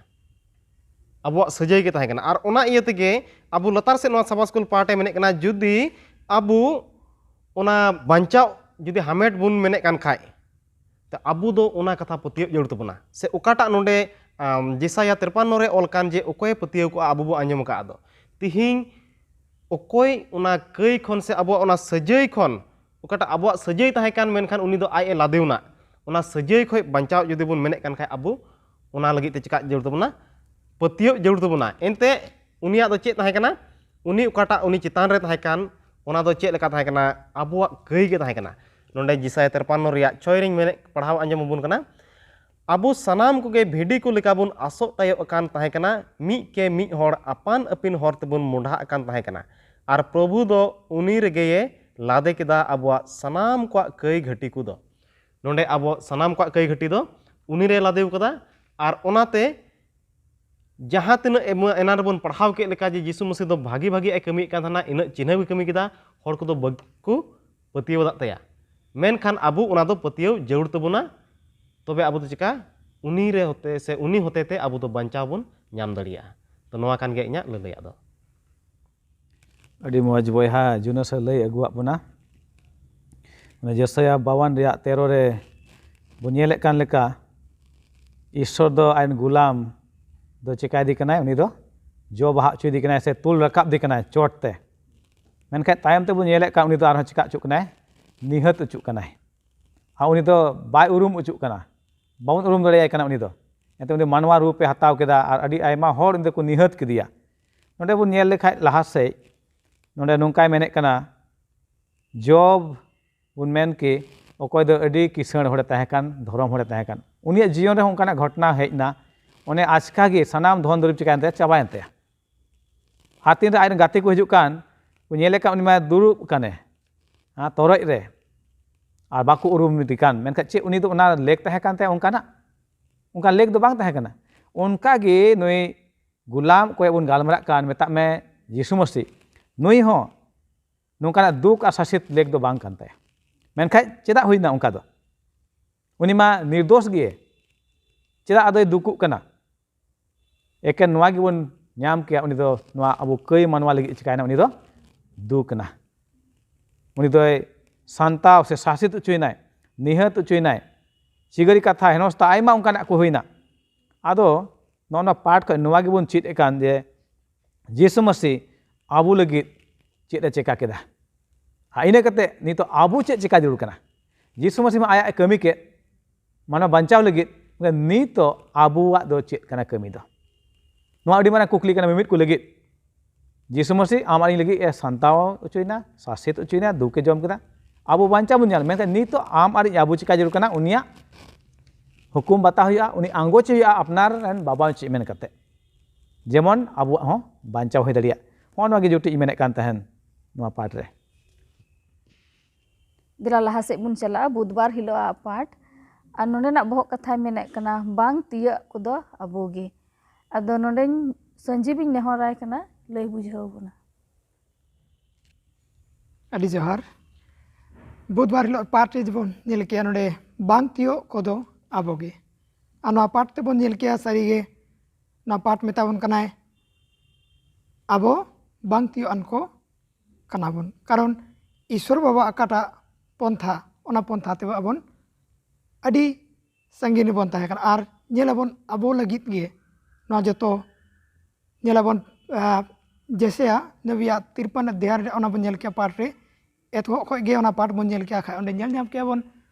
ᱟᱵᱚᱣᱟᱜ ᱥᱟᱹᱡᱟᱹᱭ ᱜᱮ ᱛᱟᱦᱮᱸ ᱠᱟᱱᱟ᱾ ᱟᱨ ᱚᱱᱟ ᱤᱭᱟᱹ ᱛᱮᱜᱮ ᱟᱵᱚ ᱞᱟᱛᱟᱨ ᱥᱮᱫ ᱱᱚᱣᱟ ᱥᱟᱵᱟᱥᱠᱩᱞ ᱯᱟᱦᱴᱮ ᱢᱮᱱᱮᱫ ᱠᱟᱱᱟ, ᱡᱩᱫᱤ ᱟᱵᱚ ᱚᱱᱟ ᱵᱟᱧᱪᱟᱣ ᱡᱩᱫᱤ ᱦᱟᱢᱮᱴ ᱵᱚᱱ ᱢᱮᱱᱮᱫ ᱠᱟᱱ ᱠᱷᱟᱡ, ᱛᱚ ᱟᱵᱚ ᱫᱚ ᱚᱱᱟ ᱠᱟᱛᱷᱟ ᱯᱟᱹᱛᱭᱟᱹᱣ ᱡᱟᱹᱨᱩᱲ ᱛᱟᱵᱚᱱᱟ᱾ ᱥᱮ ᱚᱠᱟᱴᱟᱜ ᱱᱚᱰᱮ, ᱟᱢ, ᱡᱮᱥᱟᱭᱟ ᱛᱮᱨᱯᱟᱱᱱᱚ ᱨᱮ ᱚᱞ ᱠᱟᱱ ᱡᱮ ᱚᱠᱚᱭᱮ ᱯᱟᱹᱛᱭᱟᱹᱣ ᱠᱚᱜᱼᱟ ᱟᱵᱚ ᱵᱚ ᱟᱸᱡᱚᱢ ᱟᱠᱟᱫ ᱫᱚ, ᱛᱤᱦᱤᱧ ᱚᱠᱚᱭ ᱚᱱᱟ ᱠᱟᱹᱭ ᱠᱷᱚᱱ ᱥᱮ ᱟᱵᱚᱣᱟᱜ ᱚᱱᱟ ᱥᱟᱹᱡᱟᱹᱭ ᱠᱷᱚᱱ, ᱚᱠᱟᱴᱟᱜ ᱟᱵᱚᱣᱟᱜ ᱥᱟᱹᱡᱟᱹᱭ ᱛᱟᱦᱮᱸ ᱠᱟᱱ ᱢᱮᱱᱠᱷᱟᱱ ᱩᱱᱤ ᱫᱚ ᱟᱡ ᱮ ᱞᱟᱫᱮᱣᱱᱟ, ᱚᱱᱟ ᱥᱟᱹᱡᱟᱹᱭ ᱠᱷᱚᱱ ᱵᱟᱧᱪᱟᱣ ᱡᱩᱫᱤ ᱵᱚᱱ ᱢᱮᱱᱮᱫ ᱠᱟᱱ ᱠᱷᱟᱡ ᱟᱵᱚ ᱚᱱᱟ ᱞᱟᱹᱜᱤᱫ ᱛᱮ ᱪᱮᱠᱟ ᱡᱟᱹᱨᱩᱲ ᱛᱟᱵᱚᱱᱟ? ᱯᱟᱹᱛᱭᱟᱹᱣ ᱡᱟᱹᱨᱩᱲ ᱛᱟᱵᱚᱱᱟ᱾ ᱮᱱᱛᱮ ᱩᱱᱤᱭᱟᱜ ᱫᱚ ᱪᱮᱫ ᱛᱟᱦᱮᱸ ᱠᱟᱱᱟ? ᱩᱱᱤ ᱚᱠᱟᱴᱟᱜ ᱩᱱᱤ ᱪᱮᱛᱟᱱ ᱨᱮ ᱛᱟᱦᱮᱸ ᱠᱟᱱ, ᱚᱱᱟ ᱫᱚ ᱪᱮᱫ ᱞᱮᱠᱟ ᱛᱟᱦᱮᱸ ᱠᱟᱱᱟ? ᱟᱵᱚᱣᱟᱜ ᱠᱟᱹᱭ ᱜᱮ ᱛᱟᱦᱮᱸ ᱠᱟᱱᱟ᱾ ᱱᱚᱰᱮ ᱡᱮᱥᱟᱭᱟ ᱛᱮᱨᱯᱟᱱᱱᱚ ᱨᱮᱭᱟᱜ ᱪᱷᱚᱭ ᱨᱤᱧ ᱢᱮᱱᱮᱫ, ᱯᱟᱲᱦᱟᱣ ᱟᱸᱡᱚᱢ ᱟᱵᱚᱱ ᱠᱟᱱᱟ, ᱟᱵᱚ ᱥᱟᱱᱟᱢ ᱠᱚᱜᱮ ᱵᱷᱤᱰᱤ ᱠᱚ ᱞᱮᱠᱟ ᱵᱚᱱ ᱟᱥᱚᱜ ᱛᱟᱭᱚᱜ ᱟᱠᱟᱱ ᱛᱟᱦᱮᱸ ᱠᱟᱱᱟ, ᱢᱤᱫ ᱠᱮ ᱢᱤᱫ ᱦᱚᱲ ᱟᱯᱟᱱ ᱟᱹᱯᱤᱱ ᱦᱚᱨ ᱛᱮᱵᱚᱱ ᱢᱚᱸᱰᱷᱟᱜ ᱟᱠᱟᱱ ᱛᱟᱦᱮᱸ ᱠᱟᱱᱟ, ᱟᱨ ᱯᱨᱚᱵᱷᱩ ᱫᱚ ᱩᱱᱤ ᱨᱮᱜᱮᱭᱮ ᱞᱟᱫᱮ ᱠᱮᱫᱟ ᱟᱵᱚᱣᱟᱜ ᱥᱟᱱᱟᱢ ᱠᱚᱣᱟᱜ ᱠᱟᱹᱭ ᱜᱷᱟᱹᱴᱤ ᱠᱚᱫᱚ᱾ ᱱᱚᱰᱮ ᱟᱵᱚ ᱥᱟᱱᱟᱢ ᱠᱚᱣᱟᱜ ᱠᱟᱹᱭ ᱜᱷᱟᱹᱴᱤ ᱫᱚ ᱩᱱᱤ ᱨᱮ ᱞᱟᱫᱮ ᱠᱟᱫᱟ, ᱟᱨ ᱚᱱᱟᱛᱮ ᱡᱟᱦᱟᱸ ᱛᱤᱱᱟᱹᱜ ᱮᱢ-, ᱮᱱᱟᱱ ᱨᱮᱵᱚᱱ ᱯᱟᱲᱦᱟᱣ ᱠᱮᱫ ᱞᱮᱠᱟ ᱡᱮ ᱡᱤᱥᱩ ᱢᱟᱹᱥᱤ ᱫᱚ ᱵᱷᱟᱜᱤ ᱵᱷᱟᱜᱤ ᱮ ᱠᱟᱹᱢᱤᱭᱮᱫ ᱠᱟᱱ ᱛᱟᱦᱮᱱᱟ, ᱤᱱᱟᱹᱜ ᱪᱤᱱᱦᱟᱹ ᱜᱮ ᱠᱟᱹᱢᱤ ᱠᱮᱫᱟ, ᱦᱚᱲ ᱠᱚᱫᱚ ᱵᱟᱠᱚ ᱯᱟᱹᱛᱭᱟᱹᱣ ᱟᱫ ᱛᱟᱭᱟ᱾ ᱢᱮᱱᱠᱷᱟᱱ ᱟᱵᱚ ᱚᱱᱟ ᱫᱚ ᱯᱟᱹᱛᱭᱟᱹᱣ ᱡᱟᱹᱨᱩᱲ ᱛᱟᱵᱚᱱᱟ, ᱛᱚᱵᱮ ᱟᱵᱚ ᱫᱚ ᱪᱮᱠᱟ ᱩᱱᱤ ᱨᱮ ᱦᱚᱛᱮ ᱥᱮ ᱩᱱᱤ ᱦᱚᱛᱮ ᱛᱮ ᱟᱵᱚ ᱫᱚ ᱵᱟᱧᱪᱟᱣ ᱵᱚᱱ ᱧᱟᱢ ᱫᱟᱲᱮᱭᱟᱜᱼᱟ᱾ ᱛᱚ ᱱᱚᱣᱟ ᱠᱟᱱ ᱜᱮᱭᱟ ᱤᱧᱟᱹᱜ ᱞᱟᱹᱞᱟᱹᱭᱟᱜ ᱫᱚ᱾ ᱟᱹᱰᱤ ᱢᱚᱡᱽ ᱵᱚᱭᱦᱟ ᱡᱩᱱᱟᱹᱥ ᱮ ᱞᱟᱹᱭ ᱟᱹᱜᱩᱣᱟᱫ ᱵᱚᱱᱟ᱾ ᱚᱱᱟ ᱡᱮᱥᱟᱭᱟ ᱵᱟᱣᱟᱱ ᱨᱮᱭᱟᱜ ᱛᱮᱨᱚ ᱨᱮ ᱵᱚᱱ ᱧᱮᱞᱮᱫ ᱠᱟᱱ ᱞᱮᱠᱟ, ᱤᱥᱥᱚᱨ ᱫᱚ ᱟᱡ ᱨᱮᱱ ᱜᱩᱞᱟᱢ ᱫᱚ ᱪᱮᱠᱟᱭᱮᱫᱮ ᱠᱟᱱᱟᱭ? ᱩᱱᱤ ᱫᱚ ᱡᱚ ᱵᱟᱦᱟ ᱦᱚᱪᱚᱭᱮᱫᱮ ᱠᱟᱱᱟᱭ ᱥᱮ ᱛᱩᱞ ᱨᱟᱠᱟᱵ ᱫᱮ ᱠᱟᱱᱟᱭ ᱪᱚᱴ ᱛᱮ᱾ ᱢᱮᱱᱠᱷᱟᱱ ᱛᱟᱭᱚᱢ ᱛᱮᱵᱚᱱ ᱧᱮᱞᱮᱫ ᱠᱟᱱ ᱩᱱᱤ ᱫᱚ ᱟᱨᱦᱚᱸ ᱪᱮᱠᱟ ᱦᱚᱪᱚᱜ ᱠᱟᱱᱟᱭ? ᱱᱤᱦᱟᱹᱛ ᱦᱚᱪᱚᱜ ᱠᱟᱱᱟᱭ᱾ ᱟᱨ ᱩᱱᱤ ᱫᱚ ᱵᱟᱭ ᱩᱨᱩᱢ ᱦᱚᱪᱚᱜ ᱠᱟᱱᱟ, ᱵᱟᱵᱚᱱ ᱩᱨᱩᱢ ᱫᱟᱲᱮᱭᱟᱭ ᱠᱟᱱᱟ ᱩᱱᱤ ᱫᱚ᱾ ᱮᱱᱛᱮ ᱩᱱᱤ ᱢᱟᱱᱣᱟ ᱨᱩᱯ ᱮ ᱦᱟᱛᱟᱣ ᱠᱮᱫᱟ ᱟᱨ ᱟᱹᱰᱤ ᱟᱭᱢᱟ ᱦᱚᱲ ᱩᱱᱤ ᱫᱚᱠᱚ ᱱᱤᱦᱟᱹᱛ ᱠᱮᱫᱮᱭᱟ᱾ ᱱᱚᱰᱮ ᱵᱚᱱ ᱧᱮᱞ ᱞᱮᱠᱷᱟᱡ ᱞᱟᱦᱟ ᱥᱮᱫ, ᱱᱚᱰᱮ ᱱᱚᱝᱠᱟᱭ ᱢᱮᱱᱮᱫ ᱠᱟᱱᱟ, ᱡᱚᱵ ᱵᱚᱱ ᱢᱮᱱ ᱠᱮ, ᱚᱠᱚᱭ ᱫᱚ ᱟᱹᱰᱤ ᱠᱤᱥᱟᱹᱬ ᱦᱚᱲᱮ ᱛᱟᱦᱮᱸ ᱠᱟᱱ, ᱫᱷᱚᱨᱚᱢ ᱦᱚᱲᱮ ᱛᱟᱦᱮᱸ ᱠᱟᱱ, ᱩᱱᱤᱭᱟᱜ ᱡᱤᱭᱚᱱ ᱨᱮᱦᱚᱸ ᱚᱱᱠᱟᱱᱟᱜ ᱜᱷᱚᱴᱚᱱᱟ ᱦᱮᱡ ᱮᱱᱟ᱾ ᱚᱱᱮ ᱟᱪᱠᱟ ᱜᱮ ᱥᱟᱱᱟᱢ ᱫᱷᱚᱱ ᱫᱩᱨᱤᱵᱽ ᱪᱤᱠᱟᱭᱮᱱ ᱛᱟᱭᱟ? ᱪᱟᱵᱟᱭᱮᱱ ᱛᱟᱭᱟ᱾ ᱟᱨ ᱛᱤᱱᱨᱮ ᱟᱡ ᱨᱮᱱ ᱜᱟᱛᱮ ᱠᱚ ᱦᱤᱡᱩᱜ ᱠᱟᱱ, ᱠᱚ ᱧᱮᱞᱮ ᱠᱟᱱ ᱩᱱᱤ ᱢᱟ ᱫᱩᱲᱩᱵ ᱠᱟᱱᱮ, ᱦᱮᱸ, ᱛᱚᱨᱚᱡ ᱨᱮ, ᱟᱨ ᱵᱟᱠᱚ ᱩᱨᱩᱢ ᱮᱫᱮ ᱠᱟᱱ᱾ ᱢᱮᱱᱠᱷᱟᱱ ᱪᱮᱫ ᱩᱱᱤ ᱫᱚ ᱚᱱᱟ ᱞᱮᱠ ᱛᱟᱦᱮᱸ ᱠᱟᱱ ᱛᱟᱭᱟ ᱚᱱᱠᱟᱱᱟᱜ? ᱚᱱᱠᱟ ᱞᱮᱠ ᱫᱚ ᱵᱟᱝ ᱛᱟᱦᱮᱸ ᱠᱟᱱᱟ᱾ ᱚᱱᱠᱟ ᱜᱮ ᱱᱩᱭ ᱜᱩᱞᱟᱢ ᱚᱠᱚᱭ ᱵᱚᱱ ᱜᱟᱞᱢᱟᱨᱟᱜ ᱠᱟᱱ, ᱢᱮᱛᱟᱜ ᱢᱮ ᱡᱤᱥᱩ ᱢᱟᱹᱥᱤ, ᱱᱩᱭ ᱦᱚᱸ ᱱᱚᱝᱠᱟᱱᱟᱜ ᱫᱩᱠ ᱟᱨ ᱥᱟᱥᱮᱛ ᱞᱮᱠ ᱫᱚ ᱵᱟᱝ ᱠᱟᱱ ᱛᱟᱭᱟ᱾ ᱢᱮᱱᱠᱷᱟᱱ ᱪᱮᱫᱟᱜ ᱦᱩᱭᱱᱟ ᱚᱱᱠᱟ ᱫᱚ? ᱩᱱᱤ ᱢᱟ ᱱᱤᱨᱫᱳᱥ ᱜᱮ, ᱪᱮᱫᱟᱜ ᱟᱫᱚᱭ ᱫᱩᱠᱩᱜ ᱠᱟᱱᱟ? ᱮᱠᱮᱱ ᱱᱚᱣᱟ ᱜᱮᱵᱚᱱ ᱧᱟᱢ ᱠᱮᱭᱟ, ᱩᱱᱤ ᱫᱚ ᱱᱚᱣᱟ ᱟᱵᱚ ᱠᱟᱹᱭ ᱢᱟᱱᱣᱟ ᱞᱟᱹᱜᱤᱫ ᱪᱤᱠᱟᱭᱱᱟ? ᱩᱱᱤ ᱫᱚ ᱫᱩᱠ ᱮᱱᱟ᱾ ᱩᱱᱤ ᱫᱚᱭ ᱥᱟᱱᱛᱟᱣ ᱥᱮ ᱥᱟᱥᱮᱛ ᱦᱚᱪᱚᱭᱮᱱᱟᱭ, ᱱᱤᱦᱟᱹᱛ ᱦᱚᱪᱚᱭᱮᱱᱟᱭ, ᱪᱤᱜᱟᱹᱨᱤ ᱠᱟᱛᱷᱟ, ᱦᱮᱱᱚᱥᱛᱟ, ᱟᱭᱢᱟ ᱚᱱᱠᱟᱱᱟᱜ ᱠᱚ ᱦᱩᱭᱱᱟ᱾ ᱟᱫᱚ ᱱᱚᱜᱼᱚ ᱱᱚᱣᱟ ᱯᱟᱴ ᱠᱷᱚᱱ ᱱᱚᱣᱟ ᱜᱮᱵᱚᱱ ᱪᱮᱫ ᱮᱫ ᱠᱟᱱ ᱡᱮ ᱡᱤᱥᱩ ᱢᱟᱹᱥᱤ ᱟᱵᱚ ᱞᱟᱹᱜᱤᱫ ᱪᱮᱫ ᱮ ᱪᱮᱠᱟ ᱠᱮᱫᱟ, ᱟᱨ ᱤᱱᱟᱹ ᱠᱟᱛᱮ ᱱᱤᱛᱚᱜ ᱟᱵᱚ ᱪᱮᱫ ᱪᱮᱠᱟ ᱡᱟᱹᱨᱩᱲ ᱠᱟᱱᱟ? ᱡᱤᱥᱩ ᱢᱟᱹᱥᱤ ᱢᱟ ᱟᱭᱟᱜ ᱮ ᱠᱟᱹᱢᱤ ᱠᱮᱫ, ᱢᱟᱱᱣᱟ ᱵᱟᱧᱪᱟᱣ ᱞᱟᱹᱜᱤᱫ, ᱱᱤᱛᱚᱜ ᱟᱵᱚᱣᱟᱜ ᱫᱚ ᱪᱮᱫ ᱠᱟᱱᱟ ᱠᱟᱹᱢᱤ ᱫᱚ? ᱱᱚᱣᱟ ᱟᱹᱰᱤ ᱢᱟᱨᱟᱝ ᱠᱩᱠᱞᱤ ᱠᱟᱱᱟ ᱢᱤᱢᱤᱫ ᱠᱚ ᱞᱟᱹᱜᱤᱫ᱾ ᱡᱤᱥᱩ ᱢᱟᱹᱥᱤ ᱟᱢ ᱟᱨ ᱤᱧ ᱞᱟᱹᱜᱤᱫ ᱮ ᱥᱟᱱᱛᱟᱣ ᱦᱚᱪᱚᱭᱮᱱᱟ, ᱥᱟᱥᱮᱛ ᱦᱚᱪᱚᱭᱮᱱᱟ, ᱫᱩᱠ ᱮ ᱡᱚᱢ ᱠᱮᱫᱟ, ᱟᱵᱚ ᱵᱟᱧᱪᱟᱣ ᱵᱚᱱ ᱧᱟᱢ, ᱢᱮᱱᱠᱷᱟᱱ ᱱᱤᱛᱚᱜ ᱟᱢ ᱟᱨ ᱤᱧ ᱟᱵᱚ ᱪᱤᱠᱟ ᱡᱟᱹᱨᱩᱲ ᱠᱟᱱᱟ? ᱩᱱᱤᱭᱟᱜ ᱦᱩᱠᱩᱢ ᱵᱟᱛᱟᱣ ᱦᱩᱭᱩᱜᱼᱟ, ᱩᱱᱤ ᱟᱸᱜᱚᱪ ᱦᱩᱭᱩᱜᱼᱟ, ᱟᱯᱱᱟᱨ ᱨᱮᱱ ᱵᱟᱵᱟ ᱪᱮᱫ ᱢᱮᱱ ᱠᱟᱛᱮ, ᱡᱮᱢᱚᱱ ᱟᱵᱚᱣᱟᱜ ᱦᱚᱸ ᱵᱟᱧᱪᱟᱣ ᱦᱩᱭ ᱫᱟᱲᱮᱭᱟᱜ᱾ ᱱᱚᱜᱼᱚ ᱱᱚᱣᱟ ᱜᱮ ᱡᱩᱴᱤ ᱤᱧ ᱢᱮᱱᱮᱫ ᱠᱟᱱ ᱛᱟᱦᱮᱱ ᱱᱚᱣᱟ ᱯᱟᱴ ᱨᱮ᱾ ᱫᱮᱞᱟ ᱞᱟᱦᱟ ᱥᱮᱫ ᱵᱚᱱ ᱪᱟᱞᱟᱜᱼᱟ, ᱵᱩᱫᱷᱵᱟᱨ ᱦᱤᱞᱳᱜ ᱟᱜ ᱯᱟᱴ᱾ ᱟᱨ ᱱᱚᱰᱮᱱᱟᱜ ᱵᱚᱦᱚᱜ ᱠᱟᱛᱷᱟᱭ ᱢᱮᱱᱮᱫ ᱠᱟᱱᱟ, ᱵᱟᱝ ᱛᱤᱭᱟᱹᱜ ᱠᱚᱫᱚ ᱟᱵᱚ ᱜᱮ᱾ ᱟᱫᱚ ᱱᱚᱰᱮᱧ ᱥᱚᱧᱡᱤᱵᱤᱧ ᱱᱮᱦᱚᱨᱟᱭ ᱠᱟᱱᱟ, ᱞᱟᱹᱭ ᱵᱩᱡᱷᱟᱹᱣ ᱵᱚᱱᱟ᱾ ᱟᱹᱰᱤ ᱡᱚᱦᱟᱨ᱾ ᱵᱩᱫᱷᱵᱟᱨ ᱦᱤᱞᱳᱜ ᱯᱟᱴ ᱨᱮ ᱡᱮᱵᱚᱱ ᱧᱮᱞ ᱠᱮᱜᱼᱟ, ᱱᱚᱰᱮ ᱵᱟᱝ ᱛᱤᱭᱳᱜ ᱠᱚᱫᱚ ᱟᱵᱚ ᱜᱮ᱾ ᱟᱨ ᱱᱚᱣᱟ ᱯᱟᱴ ᱛᱮᱵᱚᱱ ᱧᱮᱞ ᱠᱮᱜᱼᱟ, ᱥᱟᱹᱨᱤ ᱜᱮ ᱱᱚᱣᱟ ᱯᱟᱴ ᱢᱮᱛᱟ ᱵᱚᱱ ᱠᱟᱱᱟᱭ, ᱟᱵᱚ ᱵᱟᱝ ᱛᱤᱭᱳᱜ ᱟᱱ ᱠᱚ ᱠᱟᱱᱟ ᱵᱚᱱ᱾ ᱠᱟᱨᱚᱱ ᱤᱥᱥᱚᱨ ᱵᱟᱵᱟ ᱚᱠᱟᱴᱟᱜ ᱯᱚᱱᱛᱷᱟ, ᱚᱱᱟ ᱯᱚᱱᱛᱷᱟ ᱛᱮ ᱟᱵᱚᱱ ᱟᱹᱰᱤ ᱥᱟᱺᱜᱤᱧ ᱨᱮᱵᱚᱱ ᱛᱟᱦᱮᱸ ᱠᱟᱱᱟ᱾ ᱟᱨ ᱧᱮᱞ ᱟᱵᱚᱱ, ᱟᱵᱚ ᱞᱟᱹᱜᱤᱫ ᱜᱮ ᱱᱚᱣᱟ ᱡᱚᱛᱚ ᱧᱮᱞ ᱟᱵᱚᱱ, ᱟᱸ, ᱡᱮᱥᱮᱭᱟ ᱱᱟᱵᱤᱭᱟᱜ ᱛᱤᱨᱯᱟᱱ ᱚᱫᱷᱭᱟᱭ ᱨᱮ ᱚᱱᱟ ᱵᱚᱱ ᱧᱮᱞ ᱠᱮᱜᱼᱟ ᱯᱟᱴ ᱨᱮ, ᱮᱛᱚᱦᱚᱵ ᱠᱷᱚᱱ ᱜᱮ ᱚᱱᱟ ᱯᱟᱴ ᱵᱚᱱ ᱧᱮᱞ ᱠᱮᱜᱼᱟ᱾ ᱠᱷᱟᱡ ᱚᱸᱰᱮ ᱧᱮᱞ ᱧᱟᱢ ᱠᱮᱜᱼᱟ ᱵᱚᱱ,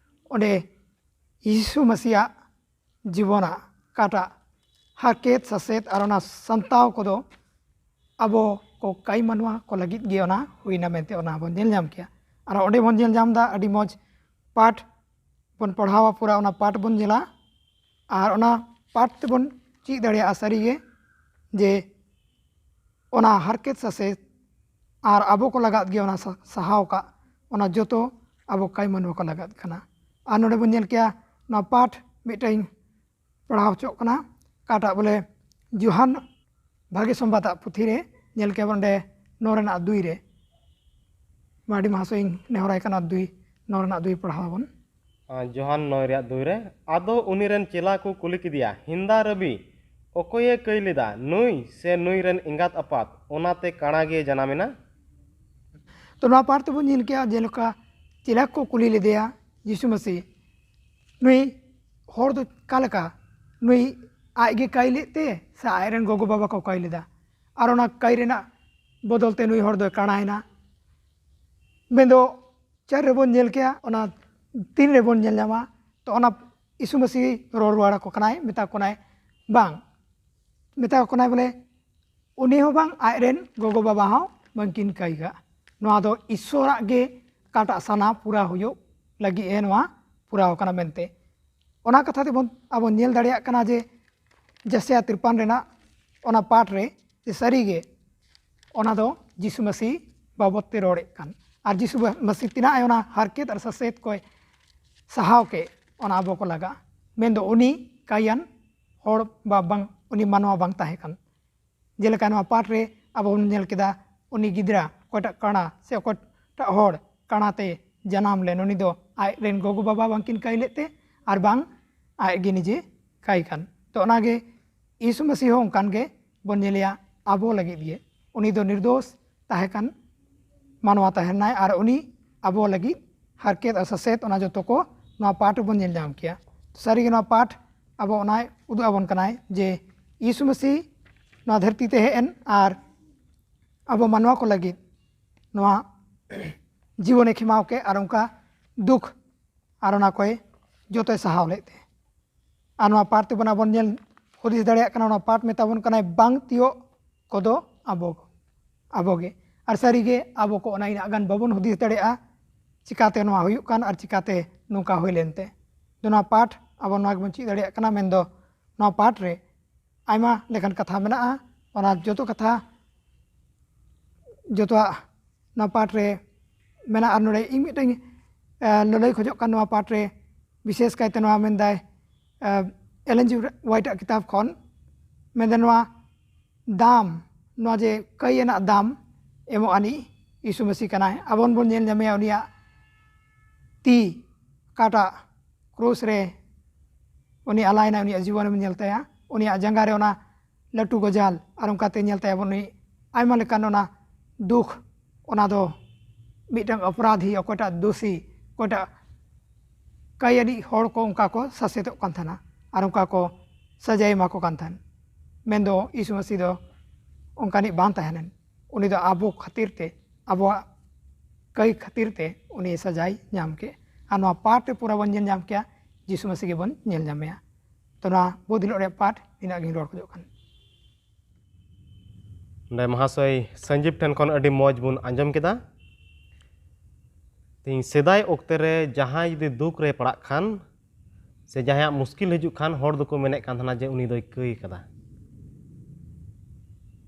ᱚᱸᱰᱮ ᱭᱤᱥᱩ ᱢᱟᱹᱥᱤᱭᱟᱜ ᱡᱤᱵᱚᱱᱟᱜ ᱚᱠᱟᱴᱟᱜ ᱦᱟᱨᱠᱮᱛ ᱥᱟᱥᱮᱛ ᱟᱨ ᱚᱱᱟ ᱥᱟᱱᱛᱟᱣ ᱠᱚᱫᱚ ᱟᱵᱚ ᱠᱚ ᱠᱟᱹᱭ ᱢᱟᱱᱣᱟ ᱠᱚ ᱞᱟᱹᱜᱤᱫ ᱜᱮ ᱚᱱᱟ ᱦᱩᱭᱱᱟ ᱢᱮᱱᱛᱮ ᱚᱱᱟ ᱵᱚᱱ ᱧᱮᱞ ᱧᱟᱢ ᱠᱮᱜᱼᱟ᱾ ᱟᱨ ᱚᱸᱰᱮ ᱵᱚᱱ ᱧᱮᱞ ᱧᱟᱢ ᱮᱫᱟ, ᱟᱹᱰᱤ ᱢᱚᱡᱽ ᱯᱟᱴ ᱵᱚᱱ ᱯᱟᱲᱦᱟᱣᱟ, ᱯᱩᱨᱟᱹ ᱚᱱᱟ ᱯᱟᱴ ᱵᱚᱱ ᱧᱮᱞᱟ ᱟᱨ ᱚᱱᱟ ᱯᱟᱴ ᱛᱮᱵᱚᱱ ᱪᱮᱫ ᱫᱟᱲᱮᱭᱟᱜᱼᱟ ᱥᱟᱹᱨᱤᱜᱮ ᱡᱮ ᱚᱱᱟ ᱦᱟᱨᱠᱮᱛ ᱥᱟᱥᱮᱛ ᱟᱨ ᱟᱵᱚ ᱠᱚ ᱞᱟᱜᱟᱫ ᱜᱮ ᱚᱱᱟ ᱥᱟ- ᱥᱟᱦᱟᱣ ᱠᱟᱜ, ᱚᱱᱟ ᱡᱚᱛᱚ ᱟᱵᱚ ᱠᱟᱹᱭ ᱢᱟᱱᱣᱟ ᱠᱚ ᱞᱟᱜᱟᱫ ᱠᱟᱱᱟ᱾ ᱟᱨ ᱱᱚᱰᱮ ᱵᱚᱱ ᱧᱮᱞ ᱠᱮᱜᱼᱟ, ᱱᱚᱣᱟ ᱯᱟᱴ ᱢᱤᱫᱴᱮᱱ ᱯᱟᱲᱦᱟᱣ ᱦᱚᱪᱚᱜ ᱠᱟᱱᱟ, ᱚᱠᱟᱴᱟᱜ ᱵᱚᱞᱮ ᱡᱳᱦᱟᱱ ᱵᱷᱟᱜᱮ ᱥᱚᱢᱵᱟᱫᱟᱜ ᱯᱩᱛᱷᱤ ᱨᱮ ᱧᱮᱞ ᱠᱮᱜᱼᱟ ᱵᱚᱱ ᱚᱸᱰᱮ ᱱᱚ ᱨᱮᱱᱟᱜ ᱫᱩᱭ ᱨᱮ᱾ ᱢᱟ ᱟᱹᱰᱤ ᱢᱟᱦᱟᱥᱚᱭ ᱤᱧ ᱱᱮᱦᱚᱨᱟᱭ ᱠᱟᱱᱟ, ᱫᱩᱭ, ᱱᱚ ᱨᱮᱱᱟᱜ ᱫᱩᱭ ᱯᱟᱲᱦᱟᱣ ᱟᱵᱚᱱ᱾ ᱟᱨ ᱡᱳᱦᱟᱱ ᱱᱚᱭ ᱨᱮᱭᱟᱜ ᱫᱩᱭ ᱨᱮ, ᱟᱫᱚ ᱩᱱᱤ ᱨᱮᱱ ᱪᱮᱞᱟ ᱠᱚ ᱠᱩᱞᱤ ᱠᱮᱫᱮᱭᱟ, ᱦᱤᱱᱫᱟ ᱨᱟᱵᱤ, ᱚᱠᱚᱭᱮ ᱠᱟᱹᱭ ᱞᱮᱫᱟ, ᱱᱩᱭ ᱥᱮ ᱱᱩᱭ ᱨᱮᱱ ᱮᱸᱜᱟᱛ ᱟᱯᱟᱛ? ᱚᱱᱟᱛᱮ ᱠᱟᱬᱟ ᱜᱮ ᱡᱟᱱᱟᱢᱮᱱᱟ᱾ ᱛᱚ ᱱᱚᱣᱟ ᱯᱟᱴ ᱛᱮᱵᱚᱱ ᱧᱮᱞ ᱠᱮᱜᱼᱟ, ᱡᱮᱞᱮᱠᱟ ᱪᱮᱞᱟ ᱠᱚ ᱠᱩᱞᱤ ᱞᱮᱫᱮᱭᱟ ᱡᱤᱥᱩ ᱢᱟᱹᱥᱤ, ᱱᱩᱭ ᱦᱚᱲ ᱫᱚ ᱚᱠᱟ ᱞᱮᱠᱟ? ᱱᱩᱭ ᱟᱡ ᱜᱮ ᱠᱟᱹᱭ ᱞᱮᱫ ᱛᱮ ᱥᱮ ᱟᱡ ᱨᱮᱱ ᱜᱚᱜᱚ ᱵᱟᱵᱟ ᱠᱚ ᱠᱟᱹᱭ ᱞᱮᱫᱟ? ᱟᱨ ᱚᱱᱟ ᱠᱟᱹᱭ ᱨᱮᱱᱟᱜ ᱵᱚᱫᱚᱞ ᱛᱮ ᱱᱩᱭ ᱦᱚᱲ ᱫᱚᱭ ᱠᱟᱬᱟᱭᱮᱱᱟ᱾ ᱢᱮᱱᱫᱚ ᱪᱟᱨ ᱨᱮᱵᱚᱱ ᱧᱮᱞ ᱠᱮᱜᱼᱟ, ᱚᱱᱟ ᱛᱤᱱ ᱨᱮᱵᱚᱱ ᱧᱮᱞ ᱧᱟᱢᱟ᱾ ᱛᱚ ᱚᱱᱟ ᱭᱤᱥᱩ ᱢᱟᱹᱥᱤ ᱨᱚᱲ ᱨᱩᱣᱟᱹᱲ ᱟᱠᱚ ᱠᱟᱱᱟᱭ, ᱢᱮᱛᱟ ᱠᱚ ᱠᱟᱱᱟᱭ, ᱵᱟᱝ, ᱢᱮᱛᱟ ᱠᱚ ᱠᱟᱱᱟᱭ ᱵᱚᱞᱮ, ᱩᱱᱤ ᱦᱚᱸ ᱵᱟᱝ, ᱟᱡ ᱨᱮᱱ ᱜᱚᱜᱚ ᱵᱟᱵᱟ ᱦᱚᱸ ᱵᱟᱝᱠᱤᱱ ᱠᱟᱹᱭ ᱠᱟᱜ᱾ ᱱᱚᱣᱟ ᱫᱚ ᱤᱥᱥᱚᱨᱟᱜ ᱜᱮ ᱚᱠᱟᱴᱟᱜ ᱥᱟᱱᱟ ᱯᱩᱨᱟᱹ ᱦᱩᱭᱩᱜ ᱞᱟᱹᱜᱤᱫ ᱮ ᱱᱚᱣᱟ ᱯᱩᱨᱟᱣ ᱠᱟᱱᱟ ᱢᱮᱱᱛᱮ᱾ ᱚᱱᱟ ᱠᱟᱛᱷᱟ ᱛᱮᱵᱚᱱ ᱟᱵᱚ ᱧᱮᱞ ᱫᱟᱲᱮᱭᱟᱜ ᱠᱟᱱᱟ ᱡᱮ ᱡᱮᱥᱟᱭᱟ ᱛᱤᱨᱯᱟᱱ ᱨᱮᱱᱟᱜ ᱚᱱᱟ ᱯᱟᱴ ᱨᱮ ᱡᱮ ᱥᱟᱹᱨᱤᱜᱮ ᱚᱱᱟ ᱫᱚ ᱡᱤᱥᱩ ᱢᱟᱹᱥᱤ ᱵᱟᱵᱚᱫ ᱛᱮ ᱨᱚᱲᱮᱫ ᱠᱟᱱ, ᱟᱨ ᱡᱤᱥᱩ ᱢᱟᱹᱥᱤ ᱛᱤᱱᱟᱹᱜ ᱮ ᱚᱱᱟ ᱦᱟᱨᱠᱮᱛ ᱟᱨ ᱥᱟᱥᱮᱛ ᱠᱚᱭ ᱥᱟᱦᱟᱣ ᱠᱮᱫ, ᱚᱱᱟ ᱟᱵᱚ ᱠᱚ ᱞᱟᱜᱟ᱾ ᱢᱮᱱᱫᱚ ᱩᱱᱤ ᱠᱟᱹᱭᱟᱱ ᱦᱚᱲ ᱵᱟ ᱵᱟᱝ, ᱩᱱᱤ ᱢᱟᱱᱣᱟ ᱵᱟᱝ ᱛᱟᱦᱮᱸ ᱠᱟᱱ᱾ ᱡᱮᱞᱮᱠᱟ ᱱᱚᱣᱟ ᱯᱟᱴ ᱨᱮ ᱟᱵᱚ ᱵᱚᱱ ᱧᱮᱞ ᱠᱮᱫᱟ, ᱩᱱᱤ ᱜᱤᱫᱽᱨᱟᱹ ᱚᱠᱚᱭᱴᱟᱜ ᱠᱟᱬᱟ ᱥᱮ ᱚᱠᱚᱭᱴᱟᱜ ᱦᱚᱲ ᱠᱟᱬᱟ ᱛᱮ ᱡᱟᱱᱟᱢ ᱞᱮᱱ, ᱩᱱᱤ ᱫᱚ ᱟᱡ ᱨᱮᱱ ᱜᱚᱜᱚ ᱵᱟᱵᱟ ᱵᱟᱝᱠᱤᱱ ᱠᱟᱹᱭ ᱞᱮᱫ ᱛᱮ ᱟᱨ ᱵᱟᱝ ᱟᱡ ᱜᱮ ᱱᱤᱡᱮ ᱠᱟᱹᱭ ᱠᱟᱱ᱾ ᱛᱚ ᱚᱱᱟᱜᱮ ᱭᱤᱥᱩ ᱢᱟᱹᱥᱤ ᱦᱚᱸ ᱚᱱᱠᱟᱱ ᱜᱮ ᱵᱚᱱ ᱧᱮᱞᱮᱭᱟ ᱟᱵᱚ ᱞᱟᱹᱜᱤᱫ ᱜᱮ᱾ ᱩᱱᱤ ᱫᱚ ᱱᱤᱨᱫᱳᱥ ᱛᱟᱦᱮᱸ ᱠᱟᱱ ᱢᱟᱱᱣᱟ ᱛᱟᱦᱮᱸ ᱞᱮᱱᱟᱭ ᱟᱨ ᱩᱱᱤ ᱟᱵᱚ ᱞᱟᱹᱜᱤᱫ ᱦᱟᱨᱠᱮᱛ ᱟᱨ ᱥᱟᱥᱮᱛ, ᱚᱱᱟ ᱡᱚᱛᱚ ᱠᱚ ᱱᱚᱣᱟ ᱯᱟᱴ ᱨᱮᱵᱚᱱ ᱧᱮᱞ ᱧᱟᱢ ᱠᱮᱭᱟ᱾ ᱥᱟᱹᱨᱤᱜᱮ ᱱᱚᱣᱟ ᱯᱟᱴ ᱟᱵᱚ ᱚᱱᱟᱭ ᱩᱫᱩᱜ ᱟᱵᱚᱱ ᱠᱟᱱᱟᱭ ᱡᱮ ᱭᱤᱥᱩ ᱢᱟᱹᱥᱤ ᱱᱚᱣᱟ ᱫᱷᱟᱹᱨᱛᱤ ᱛᱮ ᱦᱮᱡ ᱮᱱ ᱟᱨ ᱟᱵᱚ ᱢᱟᱱᱣᱟ ᱠᱚ ᱞᱟᱹᱜᱤᱫ ᱱᱚᱣᱟ ᱡᱤᱵᱚᱱᱮ ᱠᱷᱮᱢᱟᱣ ᱠᱮᱫ ᱟᱨ ᱚᱱᱠᱟ ᱫᱩᱠ ᱟᱨ ᱚᱱᱟ ᱠᱚᱭ ᱡᱚᱛᱚᱭ ᱥᱟᱦᱟᱣ ᱞᱮᱫ ᱛᱮ᱾ ᱟᱨ ᱱᱚᱣᱟ ᱯᱟᱴ ᱛᱮᱵᱚᱱ ᱟᱵᱚᱱ ᱧᱮᱞ ᱦᱩᱫᱤᱥ ᱫᱟᱲᱮᱭᱟᱜ ᱠᱟᱱᱟ, ᱱᱚᱣᱟ ᱯᱟᱴ ᱢᱮᱛᱟ ᱵᱚᱱ ᱠᱟᱱᱟᱭ ᱵᱟᱝ ᱛᱤᱭᱳᱜ ᱠᱚᱫᱚ ᱟᱵᱚ, ᱟᱵᱚᱜᱮ᱾ ᱟᱨ ᱥᱟᱹᱨᱤᱜᱮ ᱟᱵᱚ ᱠᱚ ᱚᱱᱟ ᱤᱱᱟᱹᱜ ᱜᱟᱱ ᱵᱟᱵᱚᱱ ᱦᱩᱫᱤᱥ ᱫᱟᱲᱮᱭᱟᱜᱼᱟ ᱪᱤᱠᱟᱛᱮ ᱱᱚᱣᱟ ᱦᱩᱭᱩᱜ ᱠᱟᱱ ᱟᱨ ᱪᱤᱠᱟᱛᱮ ᱱᱚᱝᱠᱟ ᱦᱩᱭ ᱞᱮᱱᱛᱮ᱾ ᱫᱚ ᱱᱚᱣᱟ ᱯᱟᱴ ᱟᱵᱚ ᱱᱚᱣᱟ ᱜᱮᱵᱚᱱ ᱪᱮᱫ ᱫᱟᱲᱮᱭᱟᱜ ᱠᱟᱱᱟ, ᱢᱮᱱᱫᱚ ᱱᱚᱣᱟ ᱯᱟᱴ ᱨᱮ ᱟᱭᱢᱟ ᱞᱮᱠᱟᱱ ᱠᱟᱛᱷᱟ ᱢᱮᱱᱟᱜᱼᱟ᱾ ᱚᱱᱟ ᱡᱚᱛᱚ ᱠᱟᱛᱷᱟ ᱡᱚᱛᱚᱣᱟᱜ ᱱᱚᱣᱟ ᱯᱟᱴ ᱨᱮ ᱢᱮᱱᱟᱜᱼᱟ᱾ ᱟᱨ ᱱᱚᱰᱮ ᱤᱧ ᱢᱤᱫᱴᱟᱝ ᱞᱟᱹᱞᱟᱹᱭ ᱠᱷᱚᱡᱚᱜ ᱠᱟᱱ ᱱᱚᱣᱟ ᱯᱟᱴ ᱨᱮ, ᱵᱤᱥᱮᱥ ᱠᱟᱭᱛᱮ ᱱᱚᱣᱟ ᱢᱮᱱᱫᱟᱭ ᱮᱞᱮᱱ ᱡᱤ ᱣᱟᱭᱤᱴ ᱟᱜ ᱠᱤᱛᱟᱵ ᱠᱷᱚᱱ, ᱢᱮᱱᱫᱟ ᱱᱚᱣᱟ ᱫᱟᱢ, ᱱᱚᱣᱟ ᱡᱮ ᱠᱟᱹᱭ ᱟᱱᱟᱜ ᱫᱟᱢ ᱮᱢᱚᱜ ᱟᱹᱱᱤᱡ ᱭᱤᱥᱩ ᱢᱟᱹᱥᱤ ᱠᱟᱱᱟᱭ᱾ ᱟᱵᱚᱱ ᱵᱚᱱ ᱧᱮᱞ ᱧᱟᱢᱮᱭᱟ ᱩᱱᱤᱭᱟᱜ ᱛᱤ ᱚᱠᱟᱴᱟᱜ ᱠᱨᱩᱥ ᱨᱮ ᱩᱱᱤ ᱟᱞᱟᱭᱮᱱᱟ, ᱩᱱᱤᱭᱟᱜ ᱡᱤᱵᱚᱱ ᱮᱢ ᱧᱮᱞ ᱛᱟᱭᱟ᱾ ᱩᱱᱤᱭᱟᱜ ᱡᱟᱸᱜᱟ ᱨᱮ ᱚᱱᱟ ᱞᱟᱹᱴᱩ ᱜᱚᱡᱟᱞ, ᱟᱨ ᱚᱱᱠᱟᱛᱮ ᱧᱮᱞ ᱛᱟᱭᱟᱵᱚᱱ ᱩᱱᱤ ᱟᱭᱢᱟ ᱞᱮᱠᱟᱱ ᱚᱱᱟ ᱫᱩᱠ, ᱚᱱᱟ ᱫᱚ ᱢᱤᱫᱴᱟᱝ ᱚᱯᱨᱟᱫᱷᱤ, ᱚᱠᱚᱭᱴᱟᱜ ᱫᱳᱥᱤ, ᱚᱠᱚᱭᱴᱟᱜ ᱠᱟᱹᱭ ᱟᱹᱱᱤᱡ ᱦᱚᱲ ᱠᱚ ᱚᱱᱠᱟ ᱠᱚ ᱥᱟᱥᱮᱛᱚᱜ ᱠᱟᱱ ᱛᱟᱦᱮᱱᱟ ᱟᱨ ᱚᱱᱠᱟ ᱠᱚ ᱥᱟᱡᱟᱭ ᱮᱢᱟ ᱠᱚ ᱠᱟᱱ ᱛᱟᱦᱮᱱ᱾ ᱢᱮᱱᱫᱚ ᱭᱤᱥᱩ ᱢᱟᱹᱥᱤ ᱫᱚ ᱚᱱᱠᱟᱱᱤᱡ ᱵᱟᱝ ᱛᱟᱦᱮᱸ ᱞᱮᱱ᱾ ᱩᱱᱤ ᱫᱚ ᱟᱵᱚ ᱠᱷᱟᱹᱛᱤᱨ ᱛᱮ, ᱟᱵᱚᱣᱟᱜ ᱠᱟᱹᱭ ᱠᱷᱟᱹᱛᱤᱨ ᱛᱮ ᱩᱱᱤ ᱥᱟᱡᱟᱭ ᱧᱟᱢ ᱠᱮᱫ᱾ ᱟᱨ ᱱᱚᱣᱟ ᱯᱟᱴ ᱨᱮ ᱯᱩᱨᱟᱹ ᱵᱚᱱ ᱧᱮᱞ ᱧᱟᱢ ᱠᱮᱭᱟ, ᱡᱤᱥᱩ ᱢᱟᱹᱥᱤ ᱜᱮᱵᱚᱱ ᱧᱮᱞ ᱧᱟᱢᱮᱭᱟ᱾ ᱛᱚ ᱱᱚᱣᱟ ᱵᱩᱫᱷ ᱦᱤᱞᱳᱜ ᱨᱮᱭᱟᱜ ᱯᱟᱴ ᱱᱤᱱᱟᱹᱜ ᱜᱤᱧ ᱨᱚᱲ ᱠᱷᱚᱡᱚᱜ ᱠᱟᱱᱟ᱾ ᱱᱚᱰᱮ ᱢᱚᱦᱟᱥᱚᱭ ᱥᱚᱧᱡᱤᱵ ᱴᱷᱮᱱ ᱠᱷᱚᱱ ᱟᱹᱰᱤ ᱢᱚᱡᱽ ᱵᱚᱱ ᱟᱸᱡᱚᱢ ᱠᱮᱫᱟ᱾ ᱛᱮᱦᱮᱧ ᱥᱮᱫᱟᱭ ᱚᱠᱛᱮ ᱨᱮ ᱡᱟᱦᱟᱸᱭ ᱡᱩᱫᱤ ᱫᱩᱠ ᱨᱮ ᱯᱟᱲᱟᱜ ᱠᱷᱟᱱ ᱥᱮ ᱡᱟᱦᱟᱸᱭᱟᱜ ᱢᱩᱥᱠᱤᱞ ᱦᱤᱡᱩᱜ ᱠᱷᱟᱱ, ᱦᱚᱲ ᱫᱚᱠᱚ ᱢᱮᱱᱮᱫ ᱠᱟᱱ ᱛᱟᱦᱮᱱᱟ ᱡᱮ ᱩᱱᱤ ᱫᱚᱭ ᱠᱟᱹᱭ ᱠᱟᱫᱟ᱾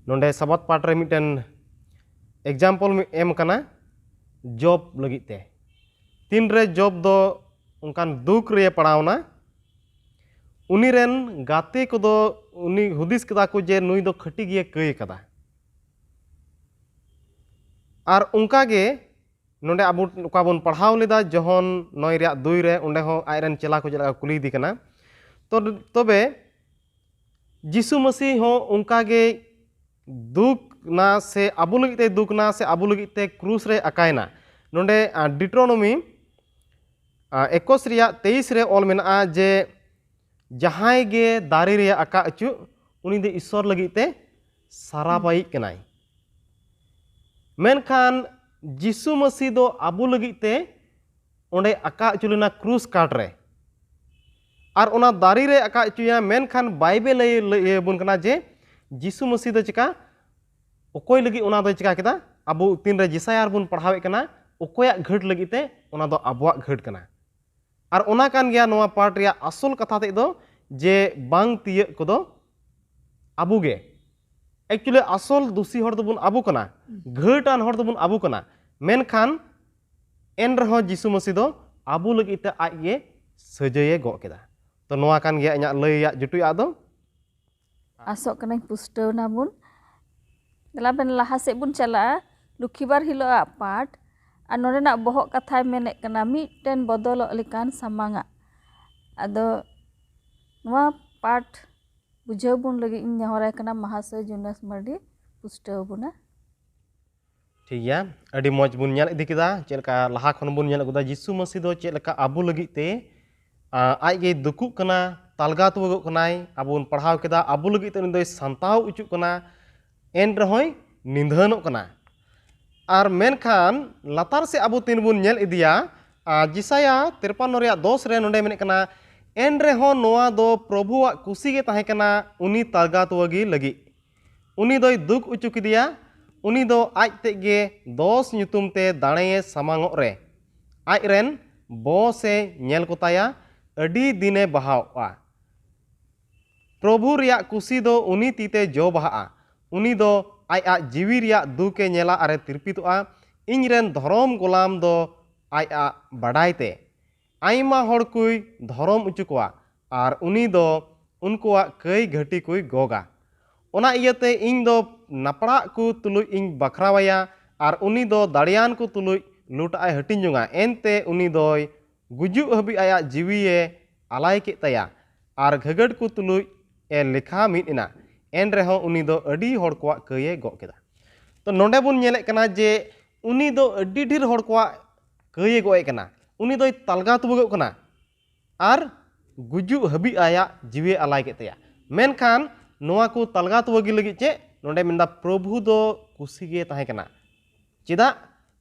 ᱱᱚᱰᱮ ᱥᱟᱵᱟᱫ ᱯᱟᱴ ᱨᱮ ᱢᱤᱫᱴᱮᱱ ᱮᱠᱡᱟᱢᱯᱚᱞ ᱮᱢ ᱠᱟᱱᱟ ᱡᱚᱵ ᱞᱟᱹᱜᱤᱫ ᱛᱮ᱾ ᱛᱤᱱᱨᱮ ᱡᱚᱵ ᱫᱚ ᱚᱱᱠᱟᱱ ᱫᱩᱠ ᱨᱮ ᱯᱟᱲᱟᱣᱱᱟ, ᱩᱱᱤ ᱨᱮᱱ ᱜᱟᱛᱮ ᱠᱚᱫᱚ ᱩᱱᱤ ᱦᱩᱫᱤᱥ ᱠᱮᱫᱟ ᱠᱚ ᱡᱮ ᱱᱩᱭ ᱫᱚ ᱠᱷᱟᱹᱴᱤ ᱜᱮ ᱠᱟᱹᱭ ᱠᱟᱫᱟ᱾ ᱟᱨ ᱚᱱᱠᱟ ᱜᱮ ᱱᱚᱰᱮ ᱟᱵᱚ ᱚᱠᱟ ᱵᱚᱱ ᱯᱟᱲᱦᱟᱣ ᱞᱮᱫᱟ, ᱡᱚᱦᱚᱱ ᱱᱚᱭ ᱨᱮᱭᱟᱜ ᱫᱩᱭ ᱨᱮ, ᱚᱸᱰᱮ ᱦᱚᱸ ᱟᱡ ᱨᱮᱱ ᱪᱮᱞᱟ ᱠᱚ ᱪᱮᱫ ᱞᱮᱠᱟ ᱠᱚ ᱠᱩᱞᱤ ᱤᱫᱤ ᱠᱟᱱᱟ᱾ ᱛᱚ ᱛᱚᱵᱮ ᱡᱤᱥᱩ ᱢᱟᱹᱥᱤ ᱦᱚᱸ ᱚᱱᱠᱟ ᱜᱮ ᱫᱩᱠ ᱱᱟ ᱥᱮ ᱟᱵᱚ ᱞᱟᱹᱜᱤᱫ ᱛᱮ ᱫᱩᱠ ᱱᱟ ᱥᱮ ᱟᱵᱚ ᱞᱟᱹᱜᱤᱫ ᱛᱮ ᱠᱨᱩᱥ ᱨᱮ ᱟᱠᱟᱭᱮᱱᱟ᱾ ᱱᱚᱰᱮ ᱰᱤᱴᱨᱳᱱᱚᱢᱤ ᱮᱠᱩᱥ ᱨᱮᱭᱟᱜ ᱛᱮᱭᱤᱥ ᱨᱮ ᱚᱞ ᱢᱮᱱᱟᱜᱼᱟ ᱡᱮ ᱡᱟᱦᱟᱸᱭ ᱜᱮ ᱫᱟᱨᱮ ᱨᱮᱭᱟᱜ ᱟᱠᱟ ᱚᱪᱚᱜ, ᱩᱱᱤ ᱫᱚ ᱤᱥᱥᱚᱨ ᱞᱟᱹᱜᱤᱫ ᱛᱮ ᱥᱟᱨᱟᱯᱟᱭᱤᱡ ᱠᱟᱱᱟᱭ᱾ ᱢᱮᱱᱠᱷᱟᱱ ᱡᱤᱥᱩ ᱢᱟᱹᱥᱤ ᱫᱚ ᱟᱵᱚ ᱞᱟᱹᱜᱤᱫ ᱛᱮ ᱚᱸᱰᱮ ᱟᱠᱟ ᱚᱪᱚ ᱞᱮᱱᱟ ᱠᱨᱩᱥ ᱠᱟᱴ ᱨᱮ᱾ ᱟᱨ ᱚᱱᱟ ᱫᱟᱨᱮ ᱨᱮ ᱟᱠᱟ ᱚᱪᱚᱭᱟ, ᱢᱮᱱᱠᱷᱟᱱ ᱵᱟᱭᱵᱮᱞ ᱞᱟᱹᱭ ᱞᱟᱹᱭ ᱟᱵᱚᱱ ᱠᱟᱱᱟ ᱡᱮ ᱡᱤᱥᱩ ᱢᱟᱹᱥᱤ ᱫᱚ ᱪᱮᱠᱟ, ᱚᱠᱚᱭ ᱞᱟᱹᱜᱤᱫ ᱚᱱᱟ ᱫᱚᱭ ᱪᱮᱠᱟ ᱠᱮᱫᱟ? ᱟᱵᱚ ᱛᱤᱱᱨᱮ ᱡᱮᱥᱟᱭᱟ ᱨᱮᱵᱚᱱ ᱯᱟᱲᱦᱟᱣᱮᱫ ᱠᱟᱱᱟ, ᱚᱠᱚᱭᱟᱜ ᱜᱷᱟᱹᱴ ᱞᱟᱹᱜᱤᱫ ᱛᱮ? ᱚᱱᱟ ᱫᱚ ᱟᱵᱚᱣᱟᱜ ᱜᱷᱟᱹᱴ ᱠᱟᱱᱟ᱾ ᱟᱨ ᱚᱱᱟ ᱠᱟᱱ ᱜᱮᱭᱟ ᱱᱚᱣᱟ ᱯᱟᱴ ᱨᱮᱭᱟᱜ ᱟᱥᱚᱞ ᱠᱟᱛᱷᱟ ᱛᱮᱫ ᱫᱚ, ᱡᱮ ᱵᱟᱝ ᱛᱤᱭᱟᱹᱜ ᱠᱚᱫᱚ ᱟᱵᱚ ᱜᱮ᱾ ᱮᱠᱪᱩᱭᱮᱞᱤ ᱟᱥᱚᱞ ᱫᱩᱥᱤ ᱦᱚᱲ ᱫᱚᱵᱚᱱ ᱟᱵᱚ ᱠᱟᱱᱟ, ᱜᱷᱟᱹᱴᱟᱱ ᱦᱚᱲ ᱫᱚᱵᱚᱱ ᱟᱵᱚ ᱠᱟᱱᱟ᱾ ᱢᱮᱱᱠᱷᱟᱱ ᱮᱱ ᱨᱮᱦᱚᱸ ᱡᱤᱥᱩ ᱢᱟᱹᱥᱤ ᱫᱚ ᱟᱵᱚ ᱞᱟᱹᱜᱤᱫ ᱛᱮ ᱟᱡ ᱜᱮ ᱥᱟᱹᱡᱟᱹᱭᱮ ᱜᱚᱜ ᱠᱮᱫᱟ᱾ ᱛᱚ ᱱᱚᱣᱟ ᱠᱟᱱ ᱜᱮᱭᱟ ᱤᱧᱟᱹᱜ ᱞᱟᱹᱭᱟᱜ ᱡᱩᱴᱩᱭᱟᱜ ᱫᱚ᱾ ᱟᱥᱚᱜ ᱠᱟᱹᱱᱟᱹᱧ ᱯᱩᱥᱴᱟᱹᱣ ᱱᱟᱵᱚᱱ᱾ ᱫᱮᱞᱟ ᱵᱮᱱ ᱞᱟᱦᱟ ᱥᱮᱫ ᱵᱚᱱ ᱪᱟᱞᱟᱜᱼᱟ᱾ ᱞᱩᱠᱷᱤᱵᱟᱨ ᱦᱤᱞᱳᱜ ᱟᱜ ᱯᱟᱴ ᱟᱨ ᱱᱚᱰᱮᱱᱟᱜ ᱵᱚᱦᱚᱜ ᱠᱟᱛᱷᱟᱭ ᱢᱮᱱᱮᱫ ᱠᱟᱱᱟ ᱢᱤᱫᱴᱮᱱ ᱵᱚᱫᱚᱞᱚᱜ ᱞᱮᱠᱟᱱ ᱥᱟᱢᱟᱝᱟᱜ᱾ ᱟᱫᱚ ᱱᱚᱣᱟ ᱯᱟᱴ ᱵᱩᱡᱷᱟᱹᱣ ᱵᱚᱱ ᱞᱟᱹᱜᱤᱫ ᱤᱧ ᱱᱮᱦᱚᱨᱟᱭ ᱠᱟᱱᱟ ᱢᱟᱦᱟᱥᱚᱭ ᱡᱩᱱᱟᱥ ᱢᱟᱨᱰᱤ ᱯᱩᱥᱴᱟᱹᱣ ᱵᱚᱱᱟ᱾ ᱴᱷᱤᱠ ᱜᱮᱭᱟ, ᱟᱹᱰᱤ ᱢᱚᱡᱽ ᱵᱚᱱ ᱧᱮᱞ ᱤᱫᱤ ᱠᱮᱫᱟ᱾ ᱪᱮᱫ ᱞᱮᱠᱟ ᱞᱟᱦᱟ ᱠᱷᱚᱱ ᱵᱚᱱ ᱧᱮᱞ ᱟᱹᱜᱩᱫᱟ, ᱡᱤᱥᱩ ᱢᱟᱹᱥᱤ ᱫᱚ ᱪᱮᱫ ᱞᱮᱠᱟ ᱟᱵᱚ ᱞᱟᱹᱜᱤᱫ ᱛᱮ ᱟᱡ ᱜᱮᱭ ᱫᱩᱠᱩᱜ ᱠᱟᱱᱟ, ᱛᱟᱞᱜᱟ ᱛᱩᱣᱟᱹᱜᱚᱜ ᱠᱟᱱᱟᱭ᱾ ᱟᱵᱚ ᱵᱚᱱ ᱯᱟᱲᱦᱟᱣ ᱠᱮᱫᱟ, ᱟᱵᱚ ᱞᱟᱹᱜᱤᱫ ᱛᱮ ᱩᱱᱤ ᱫᱚᱭ ᱥᱟᱱᱛᱟᱣ ᱚᱪᱚᱜ ᱠᱟᱱᱟ, ᱮᱱ ᱨᱮᱦᱚᱸᱭ ᱱᱤᱫᱷᱟᱹᱱᱚᱜ ᱠᱟᱱᱟ᱾ ᱟᱨ ᱢᱮᱱᱠᱷᱟᱱ ᱞᱟᱛᱟᱨ ᱥᱮᱫ ᱟᱵᱚ ᱛᱤᱱ ᱵᱚᱱ ᱧᱮᱞ ᱤᱫᱤᱭᱟ, ᱡᱤᱥᱟᱭᱟ ᱛᱤᱨᱯᱟᱱᱱᱚ ᱨᱮᱭᱟᱜ ᱫᱚᱥ ᱨᱮ ᱱᱚᱰᱮ ᱢᱮᱱᱮᱫ ᱠᱟᱱᱟ, ᱮᱱ ᱨᱮᱦᱚᱸ ᱱᱚᱣᱟ ᱫᱚ ᱯᱨᱚᱵᱷᱩᱣᱟᱜ ᱠᱩᱥᱤ ᱜᱮ ᱛᱟᱦᱮᱸ ᱠᱟᱱᱟ ᱩᱱᱤ ᱛᱟᱞᱜᱟ ᱛᱩᱣᱟᱹᱜᱤ ᱞᱟᱹᱜᱤᱫ᱾ ᱩᱱᱤ ᱫᱚᱭ ᱫᱩᱠ ᱚᱪᱚ ᱠᱮᱫᱮᱭᱟ᱾ ᱩᱱᱤ ᱫᱚ ᱟᱡ ᱛᱮᱫ ᱜᱮ ᱫᱚᱥ ᱧᱩᱛᱩᱢ ᱛᱮ ᱫᱟᱲᱮᱭᱮ ᱥᱟᱢᱟᱝᱚᱜ ᱨᱮ ᱟᱡ ᱨᱮᱱ ᱵᱚᱥ ᱮ ᱧᱮᱞ ᱠᱚᱛᱟᱭᱟ, ᱟᱹᱰᱤ ᱫᱤᱱᱮ ᱵᱟᱦᱟᱣᱜᱼᱟ᱾ ᱯᱨᱚᱵᱷᱩ ᱨᱮᱭᱟᱜ ᱠᱩᱥᱤ ᱫᱚ ᱩᱱᱤ ᱛᱤᱛᱮ ᱡᱚ ᱵᱟᱦᱟᱜᱼᱟ᱾ ᱩᱱᱤ ᱫᱚ ᱟᱡᱟᱜ ᱡᱤᱣᱤ ᱨᱮᱭᱟᱜ ᱫᱩᱠ ᱮ ᱧᱮᱞᱟ ᱟᱨᱮ ᱛᱤᱨᱯᱤᱛᱚᱜᱼᱟ᱾ ᱤᱧ ᱨᱮᱱ ᱫᱷᱚᱨᱚᱢ ᱜᱚᱞᱟᱢ ᱫᱚ ᱟᱡᱟᱜ ᱵᱟᱰᱟᱭ ᱛᱮ ᱟᱭᱢᱟ ᱦᱚᱲ ᱠᱚᱭ ᱫᱷᱚᱨᱚᱢ ᱚᱪᱚ ᱠᱚᱣᱟ, ᱟᱨ ᱩᱱᱤ ᱫᱚ ᱩᱱᱠᱩᱣᱟᱜ ᱠᱟᱹᱭ ᱜᱷᱟᱹᱴᱤ ᱠᱚᱭ ᱜᱚᱜᱟ᱾ ᱚᱱᱟ ᱤᱭᱟᱹᱛᱮ ᱤᱧ ᱫᱚ ᱱᱟᱯᱲᱟᱜ ᱠᱚ ᱛᱩᱞᱩᱡ ᱤᱧ ᱵᱟᱠᱷᱨᱟᱣᱟᱭᱟ, ᱟᱨ ᱩᱱᱤ ᱫᱚ ᱫᱟᱲᱮᱭᱟᱱ ᱠᱚ ᱛᱩᱞᱩᱡ ᱞᱩᱴᱟᱜ ᱮ ᱦᱟᱹᱴᱤᱧ ᱡᱚᱝᱟ᱾ ᱮᱱᱛᱮ ᱩᱱᱤ ᱫᱚᱭ ᱜᱩᱡᱩᱜ ᱦᱟᱹᱵᱤᱡ ᱟᱭᱟᱜ ᱡᱤᱣᱤᱭᱮ ᱟᱞᱟᱭ ᱠᱮᱫ ᱛᱟᱭᱟ, ᱟᱨ ᱜᱷᱟᱹᱜᱟᱹᱰ ᱠᱚ ᱛᱩᱞᱩᱡ ᱮ ᱞᱮᱠᱷᱟ ᱢᱤᱫ ᱮᱱᱟ᱾ ᱮᱱ ᱨᱮᱦᱚᱸ ᱩᱱᱤ ᱫᱚ ᱟᱹᱰᱤ ᱦᱚᱲ ᱠᱚᱣᱟᱜ ᱠᱟᱹᱭᱮ ᱜᱚᱜ ᱠᱮᱫᱟ᱾ ᱛᱚ ᱱᱚᱰᱮ ᱵᱚᱱ ᱧᱮᱞᱮᱫ ᱠᱟᱱᱟ ᱡᱮ ᱩᱱᱤ ᱫᱚ ᱟᱹᱰᱤ ᱰᱷᱮᱨ ᱦᱚᱲ ᱠᱚᱣᱟᱜ ᱠᱟᱹᱭᱮ ᱜᱚᱜ ᱮ ᱠᱟᱱᱟ᱾ ᱩᱱᱤ ᱫᱚᱭ ᱛᱟᱞᱜᱟ ᱛᱩᱵᱟᱹᱜᱚᱜ ᱠᱟᱱᱟ ᱟᱨ ᱜᱩᱡᱩᱜ ᱦᱟᱹᱵᱤᱡ ᱟᱭᱟᱜ ᱡᱤᱣᱤ ᱟᱞᱟᱭ ᱠᱮᱫ ᱛᱟᱭᱟ᱾ ᱢᱮᱱᱠᱷᱟᱱ ᱱᱚᱣᱟ ᱠᱚ ᱛᱟᱞᱜᱟ ᱛᱩᱵᱟᱹᱜᱤ ᱞᱟᱹᱜᱤᱫ ᱪᱮᱫ ᱱᱚᱰᱮ ᱢᱮᱱᱫᱟ, ᱯᱨᱚᱵᱷᱩ ᱫᱚ ᱠᱩᱥᱤ ᱜᱮ ᱛᱟᱦᱮᱸ ᱠᱟᱱᱟ᱾ ᱪᱮᱫᱟᱜ?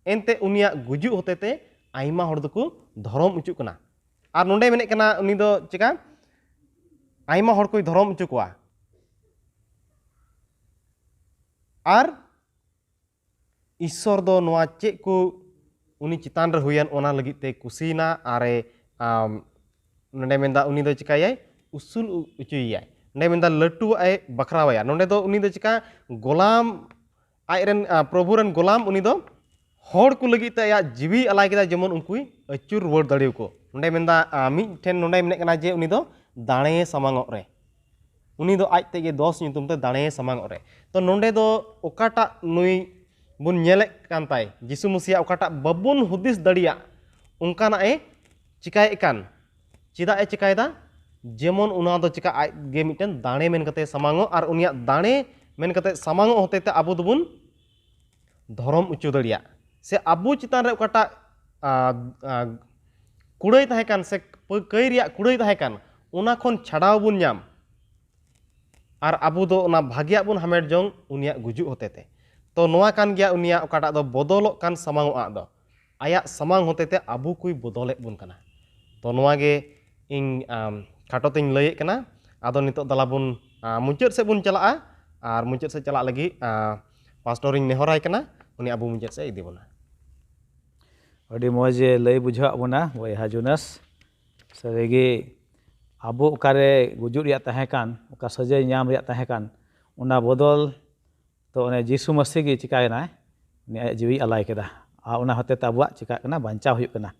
ᱮᱱᱛᱮ ᱩᱱᱤᱭᱟᱜ ᱜᱩᱡᱩᱜ ᱦᱚᱛᱮᱛᱮ ᱟᱭᱢᱟ ᱦᱚᱲ ᱫᱚᱠᱚ ᱫᱷᱚᱨᱚᱢ ᱚᱪᱚᱜ ᱠᱟᱱᱟ᱾ ᱟᱨ ᱱᱚᱰᱮ ᱢᱮᱱᱮᱫ ᱠᱟᱱᱟ ᱩᱱᱤ ᱫᱚ ᱪᱮᱠᱟ ᱟᱭᱢᱟ ᱦᱚᱲ ᱠᱚᱭ ᱫᱷᱚᱨᱚᱢ ᱚᱪᱚ ᱠᱚᱣᱟ᱾ ᱟᱨ ᱤᱥᱥᱚᱨ ᱫᱚ ᱱᱚᱣᱟ ᱪᱮᱫ ᱠᱚ ᱩᱱᱤ ᱪᱮᱛᱟᱱ ᱨᱮ ᱦᱩᱭᱮᱱ ᱚᱱᱟ ᱞᱟᱹᱜᱤᱫ ᱛᱮ ᱠᱩᱥᱤᱭᱮᱱᱟ ᱟᱨᱮ ᱟᱢ, ᱱᱚᱰᱮ ᱢᱮᱱᱫᱟ ᱩᱱᱤ ᱫᱚ ᱪᱤᱠᱟᱹᱭᱟᱭ? ᱩᱥᱩᱞ ᱚᱪᱚᱭᱮᱭᱟᱭ᱾ ᱱᱚᱰᱮ ᱢᱮᱱᱫᱟ ᱞᱟᱹᱴᱩᱣᱟᱜ ᱮ ᱵᱟᱠᱷᱨᱟᱣᱟᱭᱟ᱾ ᱱᱚᱰᱮ ᱫᱚ ᱩᱱᱤ ᱫᱚ ᱪᱤᱠᱟ ᱜᱳᱞᱟᱢ ᱟᱡ ᱨᱮᱱ ᱯᱨᱚᱵᱷᱩ ᱨᱮᱱ ᱜᱳᱞᱟᱢ ᱩᱱᱤ ᱫᱚ ᱦᱚᱲ ᱠᱚ ᱞᱟᱹᱜᱤᱫ ᱛᱮ ᱟᱭᱟᱜ ᱡᱤᱣᱤ ᱟᱞᱟᱭ ᱠᱮᱫᱟ, ᱡᱮᱢᱚᱱ ᱩᱱᱠᱩᱭ ᱟᱹᱪᱩᱨ ᱨᱩᱣᱟᱹᱲ ᱫᱟᱲᱮᱭᱟᱠᱚ᱾ ᱱᱚᱰᱮ ᱢᱮᱱᱫᱟ ᱢᱤᱫ ᱴᱷᱮᱱ ᱱᱚᱰᱮ ᱢᱮᱱᱮᱫ ᱠᱟᱱᱟ ᱡᱮ ᱩᱱᱤ ᱫᱚ ᱫᱟᱲᱮ ᱥᱟᱢᱟᱝᱚᱜ ᱨᱮ, ᱩᱱᱤ ᱫᱚ ᱟᱡ ᱛᱮᱜᱮ ᱫᱚᱥ ᱧᱩᱛᱩᱢ ᱛᱮ ᱫᱟᱲᱮ ᱥᱟᱢᱟᱝᱚᱜ ᱨᱮ᱾ ᱛᱚ ᱱᱚᱰᱮ ᱫᱚ ᱚᱠᱟᱴᱟᱜ ᱱᱩᱭ ᱵᱚᱱ ᱧᱮᱞᱮᱫ ᱠᱟᱱ ᱛᱟᱭ, ᱡᱤᱥᱩ ᱢᱟᱹᱥᱤᱭᱟᱜ ᱚᱠᱟᱴᱟᱜ ᱵᱟᱵᱚᱱ ᱦᱩᱫᱤᱥ ᱫᱟᱲᱮᱭᱟᱜ ᱚᱱᱠᱟᱱᱟᱜ ᱮ ᱪᱤᱠᱟᱭᱮᱫ ᱠᱟᱱ᱾ ᱪᱮᱫᱟᱜ ᱮ ᱪᱤᱠᱟᱭᱮᱫᱟ? ᱡᱮᱢᱚᱱ ᱚᱱᱟ ᱫᱚ ᱪᱮᱠᱟ ᱟᱡ ᱜᱮ ᱢᱤᱫᱴᱮᱱ ᱫᱟᱲᱮ ᱢᱮᱱ ᱠᱟᱛᱮ ᱥᱟᱢᱟᱝᱚᱜ, ᱟᱨ ᱩᱱᱤᱭᱟᱜ ᱫᱟᱲᱮ ᱢᱮᱱ ᱠᱟᱛᱮ ᱥᱟᱢᱟᱝᱚᱜ ᱦᱚᱛᱮ ᱛᱮ ᱟᱵᱚ ᱫᱚᱵᱚᱱ ᱫᱷᱚᱨᱚᱢ ᱚᱪᱚ ᱫᱟᱲᱮᱭᱟᱜ, ᱥᱮ ᱟᱵᱚ ᱪᱮᱛᱟᱱ ᱨᱮ ᱚᱠᱟᱴᱟᱜ, ᱟ, ᱟ, ᱠᱩᱲᱟᱹᱭ ᱛᱟᱦᱮᱸ ᱠᱟᱱ ᱥᱮ ᱯᱟᱹ-, ᱠᱟᱹᱭ ᱨᱮᱭᱟᱜ ᱠᱩᱲᱟᱹᱭ ᱛᱟᱦᱮᱸ ᱠᱟᱱ, ᱚᱱᱟ ᱠᱷᱚᱱ ᱪᱷᱟᱰᱟᱣ ᱵᱚᱱ ᱧᱟᱢ, ᱟᱨ ᱟᱵᱚ ᱫᱚ ᱚᱱᱟ ᱵᱷᱟᱜᱮᱭᱟᱜ ᱵᱚᱱ ᱦᱟᱢᱮᱴ ᱡᱚᱝ ᱩᱱᱤᱭᱟᱜ ᱜᱩᱡᱩᱜ ᱦᱚᱛᱮ ᱛᱮ᱾ ᱛᱚ ᱱᱚᱣᱟ ᱠᱟᱱ ᱜᱮᱭᱟ ᱩᱱᱤᱭᱟᱜ ᱚᱠᱟᱴᱟᱜ ᱫᱚ ᱵᱚᱫᱚᱞᱚᱜ ᱠᱟᱱ ᱥᱟᱢᱟᱝᱚᱜ ᱟᱜ ᱫᱚ, ᱟᱭᱟᱜ ᱥᱟᱢᱟᱝ ᱦᱚᱛᱮ ᱛᱮ ᱟᱵᱚ ᱠᱚᱭ ᱵᱚᱫᱚᱞᱮᱫ ᱵᱚᱱ ᱠᱟᱱᱟ᱾ ᱛᱚ ᱱᱚᱣᱟ ᱜᱮ ᱤᱧ, ᱟᱢ, ᱠᱷᱟᱴᱚ ᱛᱤᱧ ᱞᱟᱹᱭᱮᱫ ᱠᱟᱱᱟ᱾ ᱟᱫᱚ ᱱᱤᱛᱚᱜ ᱫᱟᱞᱟ ᱵᱚᱱ, ᱟ, ᱢᱩᱪᱟᱹᱫ ᱥᱮᱫ ᱵᱚᱱ ᱪᱟᱞᱟᱜᱼᱟ, ᱟᱨ ᱢᱩᱪᱟᱹᱫ ᱥᱮᱫ ᱪᱟᱞᱟᱜ ᱞᱟᱹᱜᱤᱫ, ᱟ, ᱯᱟᱥᱴᱚᱨᱤᱧ ᱱᱮᱦᱚᱨᱟᱭ ᱠᱟᱱᱟ, ᱩᱱᱤ ᱟᱵᱚ ᱢᱩᱪᱟᱹᱫ ᱥᱮᱫ ᱤᱫᱤ ᱵᱚᱱᱟ᱾ ᱟᱹᱰᱤ ᱢᱚᱡᱽ ᱮ ᱞᱟᱹᱭ ᱵᱩᱡᱷᱟᱹᱣᱟᱫ ᱵᱚᱱᱟ ᱵᱚᱭᱦᱟ ᱡᱩᱱᱟᱥ᱾ ᱥᱟᱹᱨᱤᱜᱮ ᱟᱵᱚ ᱚᱠᱟᱨᱮ ᱜᱩᱡᱩᱜ ᱨᱮᱭᱟᱜ ᱛᱟᱦᱮᱸ ᱠᱟᱱ, ᱚᱠᱟ ᱥᱟᱹᱡᱟᱹᱭ ᱧᱟᱢ ᱨᱮᱭᱟᱜ ᱛᱟᱦᱮᱸ ᱠᱟᱱ, ᱚᱱᱟ ᱵᱚᱫᱚᱞ ᱛᱚ ᱚᱱᱮ ᱡᱤᱥᱩ ᱢᱟᱹᱥᱤ ᱜᱮ ᱪᱤᱠᱟᱭᱮᱱᱟᱭ, ᱩᱱᱤ ᱟᱭᱟᱜ ᱡᱤᱣᱤᱭ ᱟᱞᱟᱭ ᱠᱮᱫᱟ᱾ ᱟᱨ ᱚᱱᱟ ᱦᱚᱛᱮ ᱛᱮ ᱟᱵᱚᱣᱟᱜ ᱪᱤᱠᱟᱜ ᱠᱟᱱᱟ? ᱵᱟᱧᱪᱟᱣ ᱦᱩᱭᱩᱜ ᱠᱟᱱᱟ᱾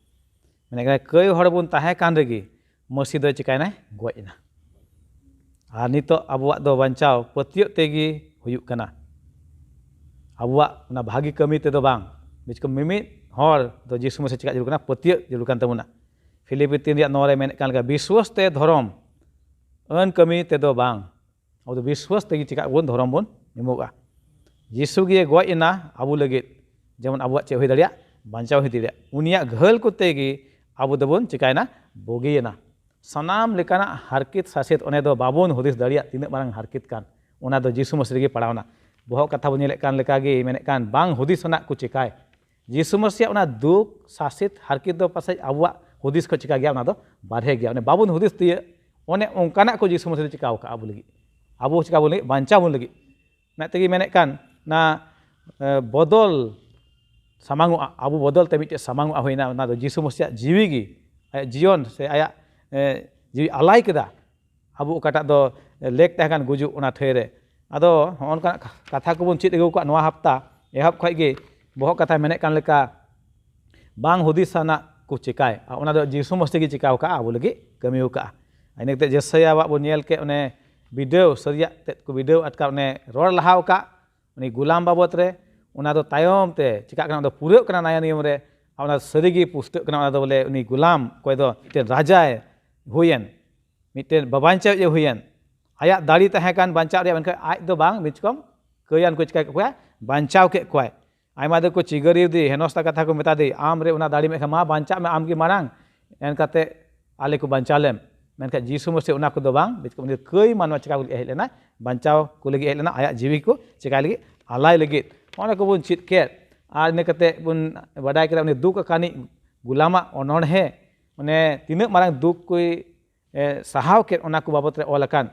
ᱢᱮᱱᱮᱫ ᱠᱟᱱᱟ, ᱠᱟᱹᱭ ᱦᱚᱲ ᱵᱚᱱ ᱛᱟᱦᱮᱸ ᱠᱟᱱ ᱨᱮᱜᱮ ᱢᱟᱹᱥᱤ ᱫᱚᱭ ᱪᱤᱠᱟᱭᱮᱱᱟᱭ? ᱜᱚᱡ ᱮᱱᱟ᱾ ᱟᱨ ᱱᱤᱛᱚᱜ ᱟᱵᱚᱣᱟᱜ ᱫᱚ ᱵᱟᱧᱪᱟᱣ ᱯᱟᱹᱛᱭᱟᱹᱜ ᱛᱮᱜᱮ ᱦᱩᱭᱩᱜ ᱠᱟᱱᱟ᱾ ᱟᱵᱚᱣᱟᱜ ᱚᱱᱟ ᱵᱷᱟᱹᱜᱤ ᱠᱟᱹᱢᱤ ᱛᱮᱫᱚ ᱵᱟᱝ᱾ ᱵᱤᱪᱠᱚᱢ ᱢᱤᱢᱤᱫ ᱦᱚᱲ ᱫᱚ ᱡᱤᱥᱩ ᱢᱟᱹᱥᱤ ᱪᱤᱠᱟ ᱡᱟᱹᱨᱩᱲ ᱠᱟᱱᱟ? ᱯᱟᱹᱛᱭᱟᱹᱜ ᱡᱟᱹᱨᱩᱲ ᱠᱟᱱ ᱛᱟᱵᱚᱱᱟ᱾ ᱯᱷᱤᱞᱤᱯᱤ ᱛᱤᱱ ᱨᱮᱭᱟᱜ ᱱᱚ ᱨᱮ ᱢᱮᱱᱮᱫ ᱠᱟᱱ ᱞᱮᱠᱟ, ᱵᱤᱥᱣᱟᱥ ᱛᱮ ᱫᱷᱚᱨᱚᱢ, ᱟᱹᱱ ᱠᱟᱹᱢᱤ ᱛᱮᱫᱚ ᱵᱟᱝ᱾ ᱟᱵᱚ ᱫᱚ ᱵᱤᱥᱣᱟᱥ ᱛᱮᱜᱮ ᱪᱤᱠᱟᱜ ᱵᱚᱱ? ᱫᱷᱚᱨᱚᱢ ᱵᱚᱱ ᱮᱢᱚᱜᱼᱟ᱾ ᱡᱤᱥᱩ ᱜᱮ ᱜᱚᱡ ᱮᱱᱟ ᱟᱵᱚ ᱞᱟᱹᱜᱤᱫ, ᱡᱮᱢᱚᱱ ᱟᱵᱚᱣᱟᱜ ᱪᱮᱫ ᱦᱩᱭ ᱫᱟᱲᱮᱭᱟᱜ? ᱵᱟᱧᱪᱟᱣ ᱦᱩᱭ ᱫᱟᱲᱮᱭᱟᱜ᱾ ᱩᱱᱤᱭᱟᱜ ᱜᱷᱟᱹᱞ ᱠᱚᱛᱮ ᱜᱮ ᱟᱵᱚ ᱫᱚᱵᱚᱱ ᱪᱤᱠᱟᱭᱮᱱᱟ? ᱵᱩᱜᱤᱭᱮᱱᱟ᱾ ᱥᱟᱱᱟᱢ ᱞᱮᱠᱟᱱᱟᱜ ᱦᱟᱨᱠᱮᱛ ᱥᱟᱥᱮᱛ ᱚᱱᱮ ᱫᱚ ᱵᱟᱵᱚᱱ ᱦᱩᱫᱤᱥ ᱫᱟᱲᱮᱭᱟᱜ ᱛᱤᱱᱟᱹᱜ ᱢᱟᱨᱟᱝ ᱦᱟᱨᱠᱮᱛ ᱠᱟᱱ, ᱚᱱᱟ ᱫᱚ ᱡᱤᱥᱩ ᱢᱟᱹᱥᱤ ᱨᱮᱜᱮ ᱯᱟᱲᱟᱣᱱᱟ᱾ ᱵᱚᱦᱚᱜ ᱠᱟᱛᱷᱟ ᱵᱚᱱ ᱧᱮᱞᱮᱫ ᱠᱟᱱ ᱞᱮᱠᱟᱜᱮ ᱢᱮᱱᱮᱫ ᱠᱟᱱ, ᱵᱟᱝ ᱦᱩᱫᱤᱥ ᱨᱮᱱᱟᱜ ᱠᱚ ᱪᱮᱠᱟᱭ᱾ ᱡᱤᱥᱩ ᱢᱟᱹᱥᱤᱭᱟᱜ ᱚᱱᱟ ᱫᱩᱠ, ᱥᱟᱥᱮᱛ, ᱦᱟᱨᱠᱮᱛ ᱫᱚ ᱯᱟᱥᱮᱡ ᱟᱵᱚᱣᱟᱜ ᱦᱩᱫᱤᱥ ᱠᱷᱚᱱ ᱪᱤᱠᱟ ᱜᱮᱭᱟ, ᱚᱱᱟ ᱫᱚ ᱵᱟᱨᱦᱮ ᱜᱮᱭᱟ᱾ ᱚᱱᱮ ᱵᱟᱵᱚᱱ ᱦᱩᱫᱤᱥ ᱛᱤᱭᱟᱹᱜ, ᱚᱱᱮ ᱚᱱᱠᱟᱱᱟᱜ ᱠᱚ ᱡᱤᱥᱩ ᱢᱟᱹᱥᱤ ᱫᱚ ᱪᱤᱠᱟᱣ ᱠᱟᱜᱼᱟ ᱟᱵᱚ ᱞᱟᱹᱜᱤᱫ, ᱟᱵᱚ ᱪᱤᱠᱟ ᱵᱚᱱ ᱞᱟᱹᱜᱤᱫ? ᱵᱟᱧᱪᱟᱣ ᱵᱚᱱ ᱞᱟᱹᱜᱤᱫ᱾ ᱚᱱᱟ ᱛᱮᱜᱮ ᱢᱮᱱᱮᱫ ᱠᱟᱱ, ᱚᱱᱟ, ᱮ, ᱵᱚᱫᱚᱞ ᱥᱟᱢᱟᱝᱚᱜᱼᱟ, ᱟᱵᱚ ᱵᱚᱫᱚᱞ ᱛᱮ ᱢᱤᱫᱴᱮᱡ ᱥᱟᱢᱟᱝᱚᱜᱼᱟ ᱦᱩᱭᱱᱟ, ᱚᱱᱟ ᱫᱚ ᱡᱤᱥᱩ ᱢᱟᱹᱥᱤᱭᱟᱜ ᱡᱤᱣᱤ ᱜᱮ, ᱟᱭᱟᱜ ᱡᱤᱭᱚᱱ ᱥᱮ ᱟᱭᱟᱜ, ᱮ, ᱡᱤᱣᱤ ᱟᱞᱟᱭ ᱠᱮᱫᱟ᱾ ᱟᱵᱚ ᱚᱠᱟᱴᱟᱜ ᱫᱚ ᱞᱮᱠ ᱛᱟᱦᱮᱸ ᱠᱟᱱ ᱜᱩᱡᱩᱜ, ᱚᱱᱟ ᱴᱷᱟᱹᱭ ᱨᱮ᱾ ᱟᱫᱚ ᱦᱚᱸᱜᱼᱚ ᱱᱚᱝᱠᱟᱱᱟᱜ ᱠᱟᱛᱷᱟ ᱠᱚᱵᱚᱱ ᱪᱮᱫ ᱟᱹᱜᱩ ᱠᱟᱜ ᱱᱚᱣᱟ ᱦᱟᱯᱛᱟ ᱮᱦᱚᱵ ᱠᱷᱚᱡ ᱜᱮ, ᱵᱚᱦᱚᱜ ᱠᱟᱛᱷᱟ ᱢᱮᱱᱮᱫ ᱠᱟᱱ ᱞᱮᱠᱟ, ᱵᱟᱝ ᱦᱩᱫᱤᱥ ᱟᱱᱟᱜ ᱠᱚ ᱪᱮᱠᱟᱭ, ᱟᱨ ᱚᱱᱟ ᱫᱚ ᱡᱤᱥᱩ ᱢᱟᱹᱥᱤ ᱜᱮ ᱪᱮᱠᱟᱣ ᱠᱟᱜᱼᱟ, ᱟᱵᱚ ᱞᱟᱹᱜᱤᱫ ᱠᱟᱹᱢᱤ ᱟᱠᱟᱜᱼᱟ᱾ ᱤᱱᱟᱹ ᱠᱟᱛᱮ ᱡᱮᱥᱟᱭᱟᱣᱟᱜ ᱵᱚᱱ ᱧᱮᱞ ᱠᱮᱫ, ᱚᱱᱮ ᱵᱤᱰᱟᱹᱣ ᱥᱟᱹᱨᱤᱭᱟᱜ ᱛᱮᱫ ᱠᱚ ᱵᱤᱰᱟᱹᱣ ᱟᱴᱠᱟᱨ, ᱚᱱᱮ ᱨᱚᱲ ᱞᱟᱦᱟᱣ ᱠᱟᱜ, ᱩᱱᱤ ᱜᱩᱞᱟᱢ ᱵᱟᱵᱚᱛ ᱨᱮ, ᱚᱱᱟ ᱫᱚ ᱛᱟᱭᱚᱢ ᱛᱮ ᱪᱮᱠᱟᱜ ᱠᱟᱱᱟ, ᱚᱱᱟ ᱫᱚ ᱯᱩᱨᱟᱹᱜ ᱠᱟᱱᱟ ᱱᱟᱭᱟ ᱱᱤᱭᱚᱢ ᱨᱮ᱾ ᱟᱨ ᱚᱱᱟ ᱥᱟᱹᱨᱤ ᱜᱮ ᱯᱩᱥᱴᱟᱹᱜ ᱠᱟᱱᱟ, ᱚᱱᱟ ᱫᱚ ᱵᱚᱞᱮ ᱩᱱᱤ ᱜᱩᱞᱟᱢ ᱚᱠᱚᱭ ᱫᱚ ᱢᱤᱫᱴᱮᱱ ᱨᱟᱡᱟᱭ ᱦᱩᱭᱮᱱ, ᱢᱤᱫᱴᱮᱱ ᱵᱟᱧᱪᱟᱣᱤᱡ ᱮ ᱦᱩᱭᱮᱱ, ᱟᱭᱟᱜ ᱫᱟᱲᱮ ᱛᱟᱦᱮᱸ ᱠᱟᱱ ᱵᱟᱧᱪᱟᱣ ᱨᱮᱭᱟᱜ, ᱢᱮᱱᱠᱷᱟᱱ ᱟᱡ ᱫᱚ ᱵᱟᱝ, ᱢᱤᱫ ᱨᱚᱠᱚᱢ ᱠᱟᱹᱭᱟᱱ ᱠᱚ ᱪᱤᱠᱟ ᱠᱮᱫ ᱠᱚᱣᱟ, ᱵᱟᱧᱪᱟᱣ ᱠᱮᱫ ᱠᱚᱣᱟᱭ᱾ ᱟᱭᱢᱟ ᱫᱚᱠᱚ ᱪᱤᱜᱟᱹᱨᱤᱭᱟᱹᱫᱮ, ᱦᱮᱱᱚᱥᱛᱟ ᱠᱟᱛᱷᱟ ᱠᱚ ᱢᱮᱛᱟ ᱫᱮ, "ᱟᱢ ᱨᱮ ᱚᱱᱟ ᱫᱟᱲᱮ ᱢᱮᱱᱟᱜ ᱠᱷᱟᱱ ᱢᱟ ᱵᱟᱧᱪᱟᱜ ᱢᱮ, ᱟᱢ ᱜᱮ ᱢᱟᱨᱟᱝ, ᱮᱱ ᱠᱟᱛᱮ ᱟᱞᱮ ᱠᱚ ᱵᱟᱧᱪᱟᱣ ᱞᱮᱢ", ᱢᱮᱱᱠᱷᱟᱱ ᱡᱤᱥᱩ ᱢᱟᱹᱥᱤ ᱚᱱᱟ ᱠᱚᱫᱚ ᱵᱟᱝ, ᱢᱤᱫ ᱨᱚᱠᱚᱢ ᱩᱱᱤ ᱫᱚ ᱠᱟᱹᱭ ᱢᱟᱱᱣᱟ ᱪᱤᱠᱟ ᱠᱚ ᱞᱟᱹᱜᱤᱫ ᱦᱮᱡ ᱞᱮᱱᱟ, ᱵᱟᱧᱪᱟᱣ ᱠᱚ ᱞᱟᱹᱜᱤᱫ ᱦᱮᱡ ᱞᱮᱱᱟ, ᱟᱭᱟᱜ ᱡᱤᱣᱤ ᱠᱚ ᱪᱤᱠᱟᱭ ᱞᱟᱹᱜᱤᱫ, ᱟᱞᱟᱭ ᱞᱟᱹᱜᱤᱫ᱾ ᱚᱱᱟ ᱠᱚᱵᱚᱱ ᱪᱮᱫ ᱠᱮᱫ᱾ ᱟᱨ ᱤᱱᱟᱹ ᱠᱟᱛᱮ ᱵᱚᱱ ᱵᱟᱰᱟᱭ ᱠᱮᱫᱟ ᱩᱱᱤ ᱫᱩᱠ ᱟᱠᱟᱱᱤᱡ ᱜᱩᱞᱟᱢᱟᱜ ᱚᱱᱚᱬᱦᱮ, ᱢᱟᱱᱮ ᱛᱤᱱᱟᱹᱜ ᱢᱟᱨᱟᱝ ᱫᱩᱠ ᱠᱚᱭ ᱮ, ᱥᱟᱦᱟᱣ ᱠᱮᱫ, ᱚᱱᱟ ᱠᱚ ᱵᱟᱵᱚᱛ ᱨᱮ ᱚᱞ ᱟᱠᱟᱱ,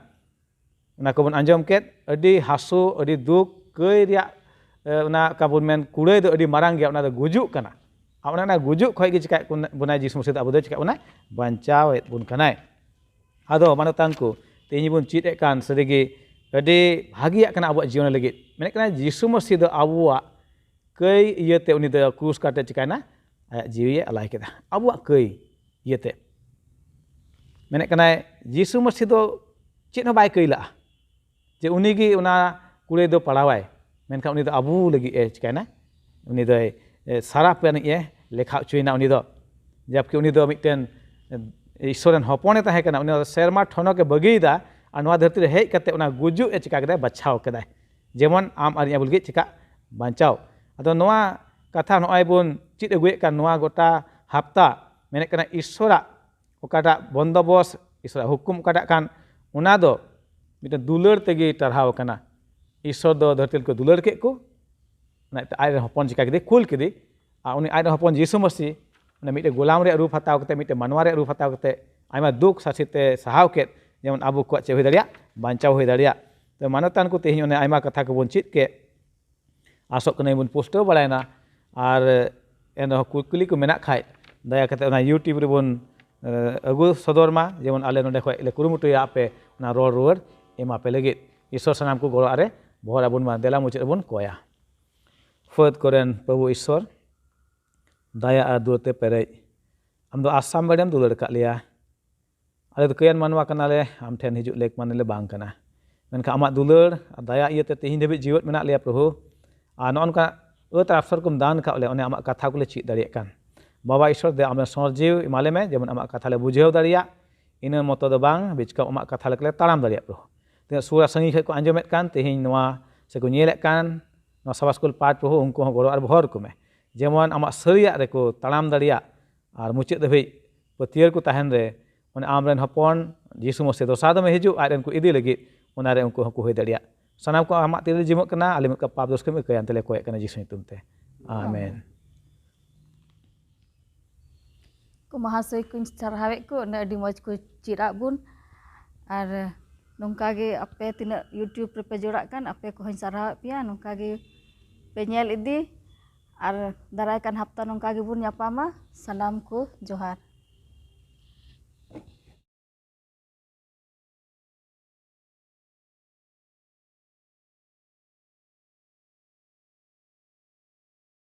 ᱚᱱᱟ ᱠᱚᱵᱚᱱ ᱟᱸᱡᱚᱢ ᱠᱮᱫ᱾ ᱟᱹᱰᱤ ᱦᱟᱹᱥᱩ, ᱟᱹᱰᱤ ᱫᱩᱠ, ᱠᱟᱹᱭ ᱨᱮᱭᱟᱜ, ᱮ, ᱚᱱᱟ ᱚᱠᱟ ᱵᱚᱱ ᱢᱮᱱ ᱠᱩᱲᱟᱹᱭ ᱫᱚ ᱟᱹᱰᱤ ᱢᱟᱨᱟᱝ ᱜᱮᱭᱟ, ᱚᱱᱟ ᱫᱚ ᱜᱩᱡᱩᱜ ᱠᱟᱱᱟ᱾ ᱟᱨ ᱚᱱᱮ ᱚᱱᱟ ᱜᱩᱡᱩᱜ ᱠᱷᱚᱱ ᱜᱮ ᱪᱤᱠᱟᱹᱭᱮᱫ ᱵᱚᱱᱟᱭ ᱡᱤᱥᱩ ᱢᱟᱹᱥᱤ ᱫᱚ? ᱟᱵᱚ ᱫᱚ ᱪᱤᱠᱟᱹᱭᱮᱫ ᱵᱚᱱᱟᱭ? ᱵᱟᱧᱪᱟᱣᱮᱫ ᱵᱚᱱ ᱠᱟᱱᱟᱭ᱾ ᱟᱫᱚ ᱢᱟᱱᱚᱛᱟᱱ ᱠᱚ, ᱛᱮᱦᱮᱧ ᱵᱚᱱ ᱪᱮᱫ ᱮᱫ ᱠᱟᱱ ᱥᱟᱹᱨᱤᱜᱮ ᱟᱹᱰᱤ ᱵᱷᱟᱹᱜᱤᱭᱟᱜ ᱠᱟᱱᱟ ᱟᱵᱚᱣᱟᱜ ᱡᱤᱭᱚᱱ ᱞᱟᱹᱜᱤᱫ᱾ ᱢᱮᱱᱮᱫ ᱠᱟᱱᱟ ᱡᱤᱥᱩ ᱢᱟᱹᱥᱤ ᱫᱚ ᱟᱵᱚᱣᱟᱜ ᱠᱟᱹᱭ ᱤᱭᱟᱹᱛᱮ ᱩᱱᱤ ᱫᱚ ᱠᱨᱩᱥ ᱠᱟᱴ ᱨᱮ ᱪᱤᱠᱟᱭᱱᱟ? ᱟᱭᱟᱜ ᱡᱤᱣᱤᱭᱮ ᱟᱞᱟᱭ ᱠᱮᱫᱟ ᱟᱵᱚᱣᱟᱜ ᱠᱟᱹᱭ ᱤᱭᱟᱹᱛᱮ᱾ ᱢᱮᱱᱮᱫ ᱠᱟᱱᱟᱭ ᱡᱤᱥᱩ ᱢᱟᱹᱥᱤ ᱫᱚ ᱪᱮᱫ ᱦᱚᱸ ᱵᱟᱭ ᱠᱟᱹᱭ ᱞᱟᱜᱼᱟ, ᱡᱮ ᱩᱱᱤ ᱜᱮ ᱚᱱᱟ ᱠᱩᱲᱟᱹᱭ ᱫᱚ ᱯᱟᱲᱟᱣᱟᱭ, ᱢᱮᱱᱠᱷᱟᱱ ᱩᱱᱤ ᱫᱚ ᱟᱵᱚ ᱞᱟᱹᱜᱤᱫ ᱮ ᱪᱤᱠᱟᱭᱱᱟ? ᱩᱱᱤ ᱫᱚᱭ, ᱮ, ᱥᱟᱨᱟᱯ ᱟᱹᱱᱤᱡ ᱮ ᱞᱮᱠᱷᱟ ᱦᱚᱪᱚᱭᱮᱱᱟ ᱩᱱᱤ ᱫᱚ᱾ ᱡᱟᱵᱠᱤ ᱩᱱᱤ ᱫᱚ ᱢᱤᱫᱴᱮᱱ, ᱮ, ᱤᱥᱥᱚᱨ ᱨᱮᱱ ᱦᱚᱯᱚᱱᱮ ᱛᱟᱦᱮᱸ ᱠᱟᱱᱟ, ᱩᱱᱤ ᱫᱚ ᱥᱮᱨᱢᱟ ᱴᱷᱚᱱᱚᱠ ᱮ ᱵᱟᱹᱜᱤᱭᱮᱫᱟ ᱟᱨ ᱱᱚᱣᱟ ᱫᱷᱟᱹᱨᱛᱤ ᱨᱮ ᱦᱮᱡ ᱠᱟᱛᱮ ᱚᱱᱟ ᱜᱩᱡᱩᱜ ᱮ ᱪᱤᱠᱟ ᱠᱮᱫᱟᱭ? ᱵᱟᱪᱷᱟᱣ ᱠᱮᱫᱟᱭ, ᱡᱮᱢᱚᱱ ᱟᱢ ᱟᱨ ᱤᱧ ᱟᱵᱚ ᱞᱟᱹᱜᱤᱫ ᱪᱤᱠᱟ ᱵᱟᱧᱪᱟᱣ᱾ ᱟᱫᱚ ᱱᱚᱣᱟ ᱠᱟᱛᱷᱟ ᱱᱚᱜᱼᱚᱭ ᱵᱚᱱ ᱪᱮᱫ ᱟᱹᱜᱩᱭᱮᱫ ᱠᱟᱱ ᱱᱚᱣᱟ ᱜᱚᱴᱟ ᱦᱟᱯᱛᱟ, ᱢᱮᱱᱮᱫ ᱠᱟᱱᱟ ᱤᱥᱥᱚᱨᱟᱜ ᱚᱠᱟᱴᱟᱜ ᱵᱚᱱᱫᱚᱵᱚᱥ, ᱤᱥᱥᱚᱨᱟᱜ ᱦᱩᱠᱩᱢ ᱚᱠᱟᱴᱟᱜ ᱠᱟᱱ, ᱚᱱᱟ ᱫᱚ ᱢᱤᱫᱴᱮᱱ ᱫᱩᱞᱟᱹᱲ ᱛᱮᱜᱮ ᱴᱟᱨᱦᱟᱣ ᱟᱠᱟᱱᱟ᱾ ᱤᱥᱥᱚᱨ ᱫᱚ ᱫᱷᱟᱹᱨᱛᱤ ᱨᱮᱠᱚ ᱫᱩᱞᱟᱹᱲ ᱠᱮᱫ ᱠᱚ, ᱚᱱᱟ ᱟᱡ ᱨᱮᱱ ᱦᱚᱯᱚᱱ ᱪᱤᱠᱟ ᱠᱮᱫᱮ? ᱠᱩᱞ ᱠᱮᱫᱮ᱾ ᱟᱨ ᱩᱱᱤ ᱟᱡ ᱨᱮᱱ ᱦᱚᱯᱚᱱ ᱡᱤᱥᱩ ᱢᱟᱹᱥᱤ ᱚᱱᱟ ᱢᱤᱫᱴᱮᱱ ᱜᱳᱞᱟᱢ ᱨᱮᱭᱟᱜ ᱨᱩᱯ ᱦᱟᱛᱟᱣ ᱠᱟᱛᱮ, ᱢᱤᱫᱴᱮᱱ ᱢᱟᱱᱣᱟ ᱨᱮᱭᱟᱜ ᱨᱩᱯ ᱦᱟᱛᱟᱣ ᱠᱟᱛᱮ ᱟᱭᱢᱟ ᱫᱩᱠ ᱥᱟᱥᱮᱛ ᱮ ᱥᱟᱦᱟᱣ ᱠᱮᱫ, ᱡᱮᱢᱚᱱ ᱟᱵᱚ ᱠᱚᱣᱟᱜ ᱪᱮᱫ ᱦᱩᱭ ᱫᱟᱲᱮᱭᱟᱜ? ᱵᱟᱧᱪᱟᱣ ᱦᱩᱭ ᱫᱟᱲᱮᱭᱟᱜ᱾ ᱛᱚ ᱢᱟᱱᱚᱛᱟᱱ ᱠᱚ, ᱛᱮᱦᱮᱧ ᱚᱱᱮ ᱟᱭᱢᱟ ᱠᱟᱛᱷᱟ ᱠᱚᱵᱚᱱ ᱪᱮᱫ ᱠᱮᱫ, ᱟᱥᱚᱜ ᱠᱟᱹᱱᱟᱹᱧ ᱵᱚᱱ ᱯᱩᱥᱴᱟᱹᱣ ᱵᱟᱲᱟᱭᱮᱱᱟ᱾ ᱟᱨ ᱮᱱᱨᱮᱦᱚᱸ ᱠᱩᱠᱞᱤ ᱠᱚ ᱢᱮᱱᱟᱜ ᱠᱷᱟᱡ, ᱫᱟᱭᱟ ᱠᱟᱛᱮ ᱚᱱᱟ YouTube ᱨᱮᱵᱚᱱ, ᱮ, ᱟᱹᱜᱩ ᱥᱚᱫᱚᱨ ᱢᱟ, ᱡᱮᱢᱚᱱ ᱟᱞᱮ ᱱᱚᱰᱮ ᱠᱷᱚᱡ ᱞᱮ ᱠᱩᱨᱩᱢᱩᱴᱩᱭᱟ ᱟᱯᱮ ᱚᱱᱟ ᱨᱚᱲ ᱨᱩᱣᱟᱹᱲ ᱮᱢᱟ ᱯᱮ ᱞᱟᱹᱜᱤᱫ᱾ ᱤᱥᱥᱚᱨ ᱥᱟᱱᱟᱢ ᱠᱚ ᱜᱚᱲᱚ ᱟᱨᱮ ᱵᱚᱦᱚᱨ ᱟᱵᱚᱱ ᱢᱟ᱾ ᱫᱮᱞᱟ ᱢᱩᱪᱟᱹᱫ ᱨᱮᱵᱚᱱ ᱠᱚᱭᱟ᱾ ᱯᱷᱟᱹᱫ ᱠᱚᱨᱮᱱ ᱯᱨᱚᱵᱷᱩ ᱤᱥᱥᱚᱨ, ᱫᱟᱭᱟ ᱟᱨ ᱫᱩᱞᱟᱹᱲ ᱛᱮ ᱯᱮᱨᱮᱡ, ᱟᱢ ᱫᱚ ᱟᱥᱟᱢ ᱵᱮᱲᱮᱢ ᱫᱩᱞᱟᱹᱲ ᱟᱠᱟᱫ ᱞᱮᱭᱟ᱾ ᱟᱞᱮ ᱫᱚ ᱠᱟᱹᱭᱟᱱ ᱢᱟᱱᱣᱟ ᱠᱟᱱᱟᱞᱮ, ᱟᱢ ᱴᱷᱮᱱ ᱦᱤᱡᱩᱜ ᱞᱮᱠ ᱢᱟᱱᱮ ᱞᱮ ᱵᱟᱝ ᱠᱟᱱᱟ᱾ ᱢᱮᱱᱠᱷᱟᱱ ᱟᱢᱟᱜ ᱫᱩᱞᱟᱹᱲ ᱟᱨ ᱫᱟᱭᱟ ᱤᱭᱟᱹᱛᱮ ᱛᱮᱦᱮᱧ ᱫᱷᱟᱹᱵᱤᱡ ᱡᱤᱣᱮᱫ ᱢᱮᱱᱟᱜ ᱞᱮᱭᱟ ᱯᱨᱚᱵᱷᱩ᱾ ᱟᱨ ᱱᱚᱜᱼᱚ ᱱᱚᱝᱠᱟ ᱟᱹᱛ ᱟᱯᱥᱚᱨ ᱠᱚᱢ ᱫᱟᱱ ᱟᱠᱟᱫ ᱞᱮ, ᱚᱱᱮ ᱟᱢᱟᱜ ᱠᱟᱛᱷᱟ ᱠᱚᱞᱮ ᱪᱮᱫ ᱫᱟᱲᱮᱭᱟᱜ ᱠᱟᱱ᱾ ᱵᱟᱵᱟ ᱤᱥᱥᱚᱨ, ᱫᱮ ᱟᱢ ᱞᱮ ᱥᱚᱨᱡᱤᱣ ᱮᱢᱟ ᱞᱮᱢᱮ, ᱡᱮᱢᱚᱱ ᱟᱢᱟᱜ ᱠᱟᱛᱷᱟ ᱞᱮ ᱵᱩᱡᱷᱟᱹᱣ ᱫᱟᱲᱮᱭᱟᱜ, ᱤᱱᱟᱹ ᱢᱚᱛᱚ ᱫᱚ ᱵᱟᱝ, ᱵᱤᱪᱠᱚᱢ ᱟᱢᱟᱜ ᱠᱟᱛᱷᱟ ᱞᱮᱠᱟᱞᱮ ᱛᱟᱲᱟᱢ ᱫᱟᱲᱮᱭᱟᱜ ᱯᱨᱚᱵᱷᱩ᱾ ᱛᱤᱱᱟᱹᱜ ᱥᱩᱨ ᱟᱨ ᱥᱟᱺᱜᱤᱧ ᱠᱷᱚᱱ ᱠᱚ ᱟᱸᱡᱚᱢᱮᱫ ᱠᱟᱱ, ᱛᱮᱦᱮᱧ ᱱᱚᱣᱟ ᱥᱮᱠᱚ ᱧᱮᱞᱮᱫ ᱠᱟᱱ, ᱱᱚᱣᱟ ᱥᱟᱵᱟᱥᱠᱩᱞ ᱯᱟᱴ ᱯᱨᱚᱵᱷᱩ, ᱩᱱᱠᱩ ᱦᱚᱸ ᱜᱚᱲᱚ ᱟᱨ ᱵᱷᱚᱨ ᱠᱚᱢᱮ᱾ ᱡᱮᱢᱚᱱ ᱟᱢᱟᱜ ᱥᱟᱹᱨᱤᱭᱟᱜ ᱨᱮᱠᱚ ᱛᱟᱲᱟᱢ ᱫᱟᱲᱮᱭᱟᱜ ᱟᱨ ᱢᱩᱪᱟᱹᱫ ᱫᱷᱟᱹᱵᱤᱡ ᱯᱟᱹᱛᱭᱟᱹᱨ ᱠᱚ ᱛᱟᱦᱮᱱ ᱨᱮ, ᱚᱱᱮ ᱟᱢᱨᱮᱱ ᱦᱚᱯᱚᱱ ᱡᱤᱥᱩ ᱢᱚᱥᱤ ᱫᱚᱥᱟᱨ ᱫᱚᱢᱮ ᱦᱤᱡᱩᱜ, ᱟᱡ ᱨᱮᱱ ᱠᱚ ᱤᱫᱤ ᱞᱟᱹᱜᱤᱫ, ᱚᱱᱟᱨᱮ ᱩᱱᱠᱩ ᱦᱚᱸᱠᱚ ᱦᱩᱭ ᱫᱟᱲᱮᱭᱟᱜ᱾ ᱥᱟᱱᱟᱢ ᱠᱚ ᱟᱢᱟᱜ ᱛᱤᱨᱮ ᱡᱤᱢᱟᱹᱜ ᱠᱟᱱᱟ, ᱟᱞᱮ ᱢᱤᱫ ᱠᱟᱯ ᱯᱟᱯ ᱫᱳᱥ ᱠᱷᱚᱱ ᱮᱢ ᱟᱹᱭᱠᱟᱹᱣᱟ, ᱮᱱᱛᱮ ᱞᱮ ᱠᱚᱭᱮᱜ ᱠᱟᱱᱟ ᱡᱤᱥᱩ ᱧᱩᱛᱩᱢ ᱛᱮ᱾ ᱟᱢᱮᱱ᱾ ᱠᱚ ᱢᱟᱦᱟᱥᱚᱭ ᱠᱚᱧ ᱥᱟᱨᱦᱟᱣᱮᱫ ᱠᱚ, ᱩᱱᱟᱹᱜ ᱟᱹᱰᱤ ᱢᱚᱡᱽ ᱠᱚ ᱪᱮᱫ ᱟᱫ ᱵᱚᱱ᱾ ᱟᱨ ᱱᱚᱝᱠᱟ ᱜᱮ ᱟᱯᱮ ᱛᱤᱱᱟᱹᱜ YouTube ᱨᱮᱯᱮ ᱡᱚᱲᱟᱜ ᱠᱟᱱ, ᱟᱯᱮ ᱠᱚᱦᱚᱸᱧ ᱥᱟᱨᱦᱟᱣᱮᱫ ᱯᱮᱭᱟ᱾ ᱱᱚᱝᱠᱟ ᱜᱮ ᱯᱮ ᱧᱮᱞ ᱤᱫᱤ, ᱟᱨ ᱫᱟᱨᱟᱭ ᱠᱟᱱ ᱦᱟᱯᱛᱟ ᱱᱚᱝᱠᱟ ᱜᱮᱵᱚᱱ ᱧᱟᱯᱟᱢᱟ᱾ ᱥᱟᱱᱟᱢ ᱠᱚ ᱡᱚᱦᱟᱨ᱾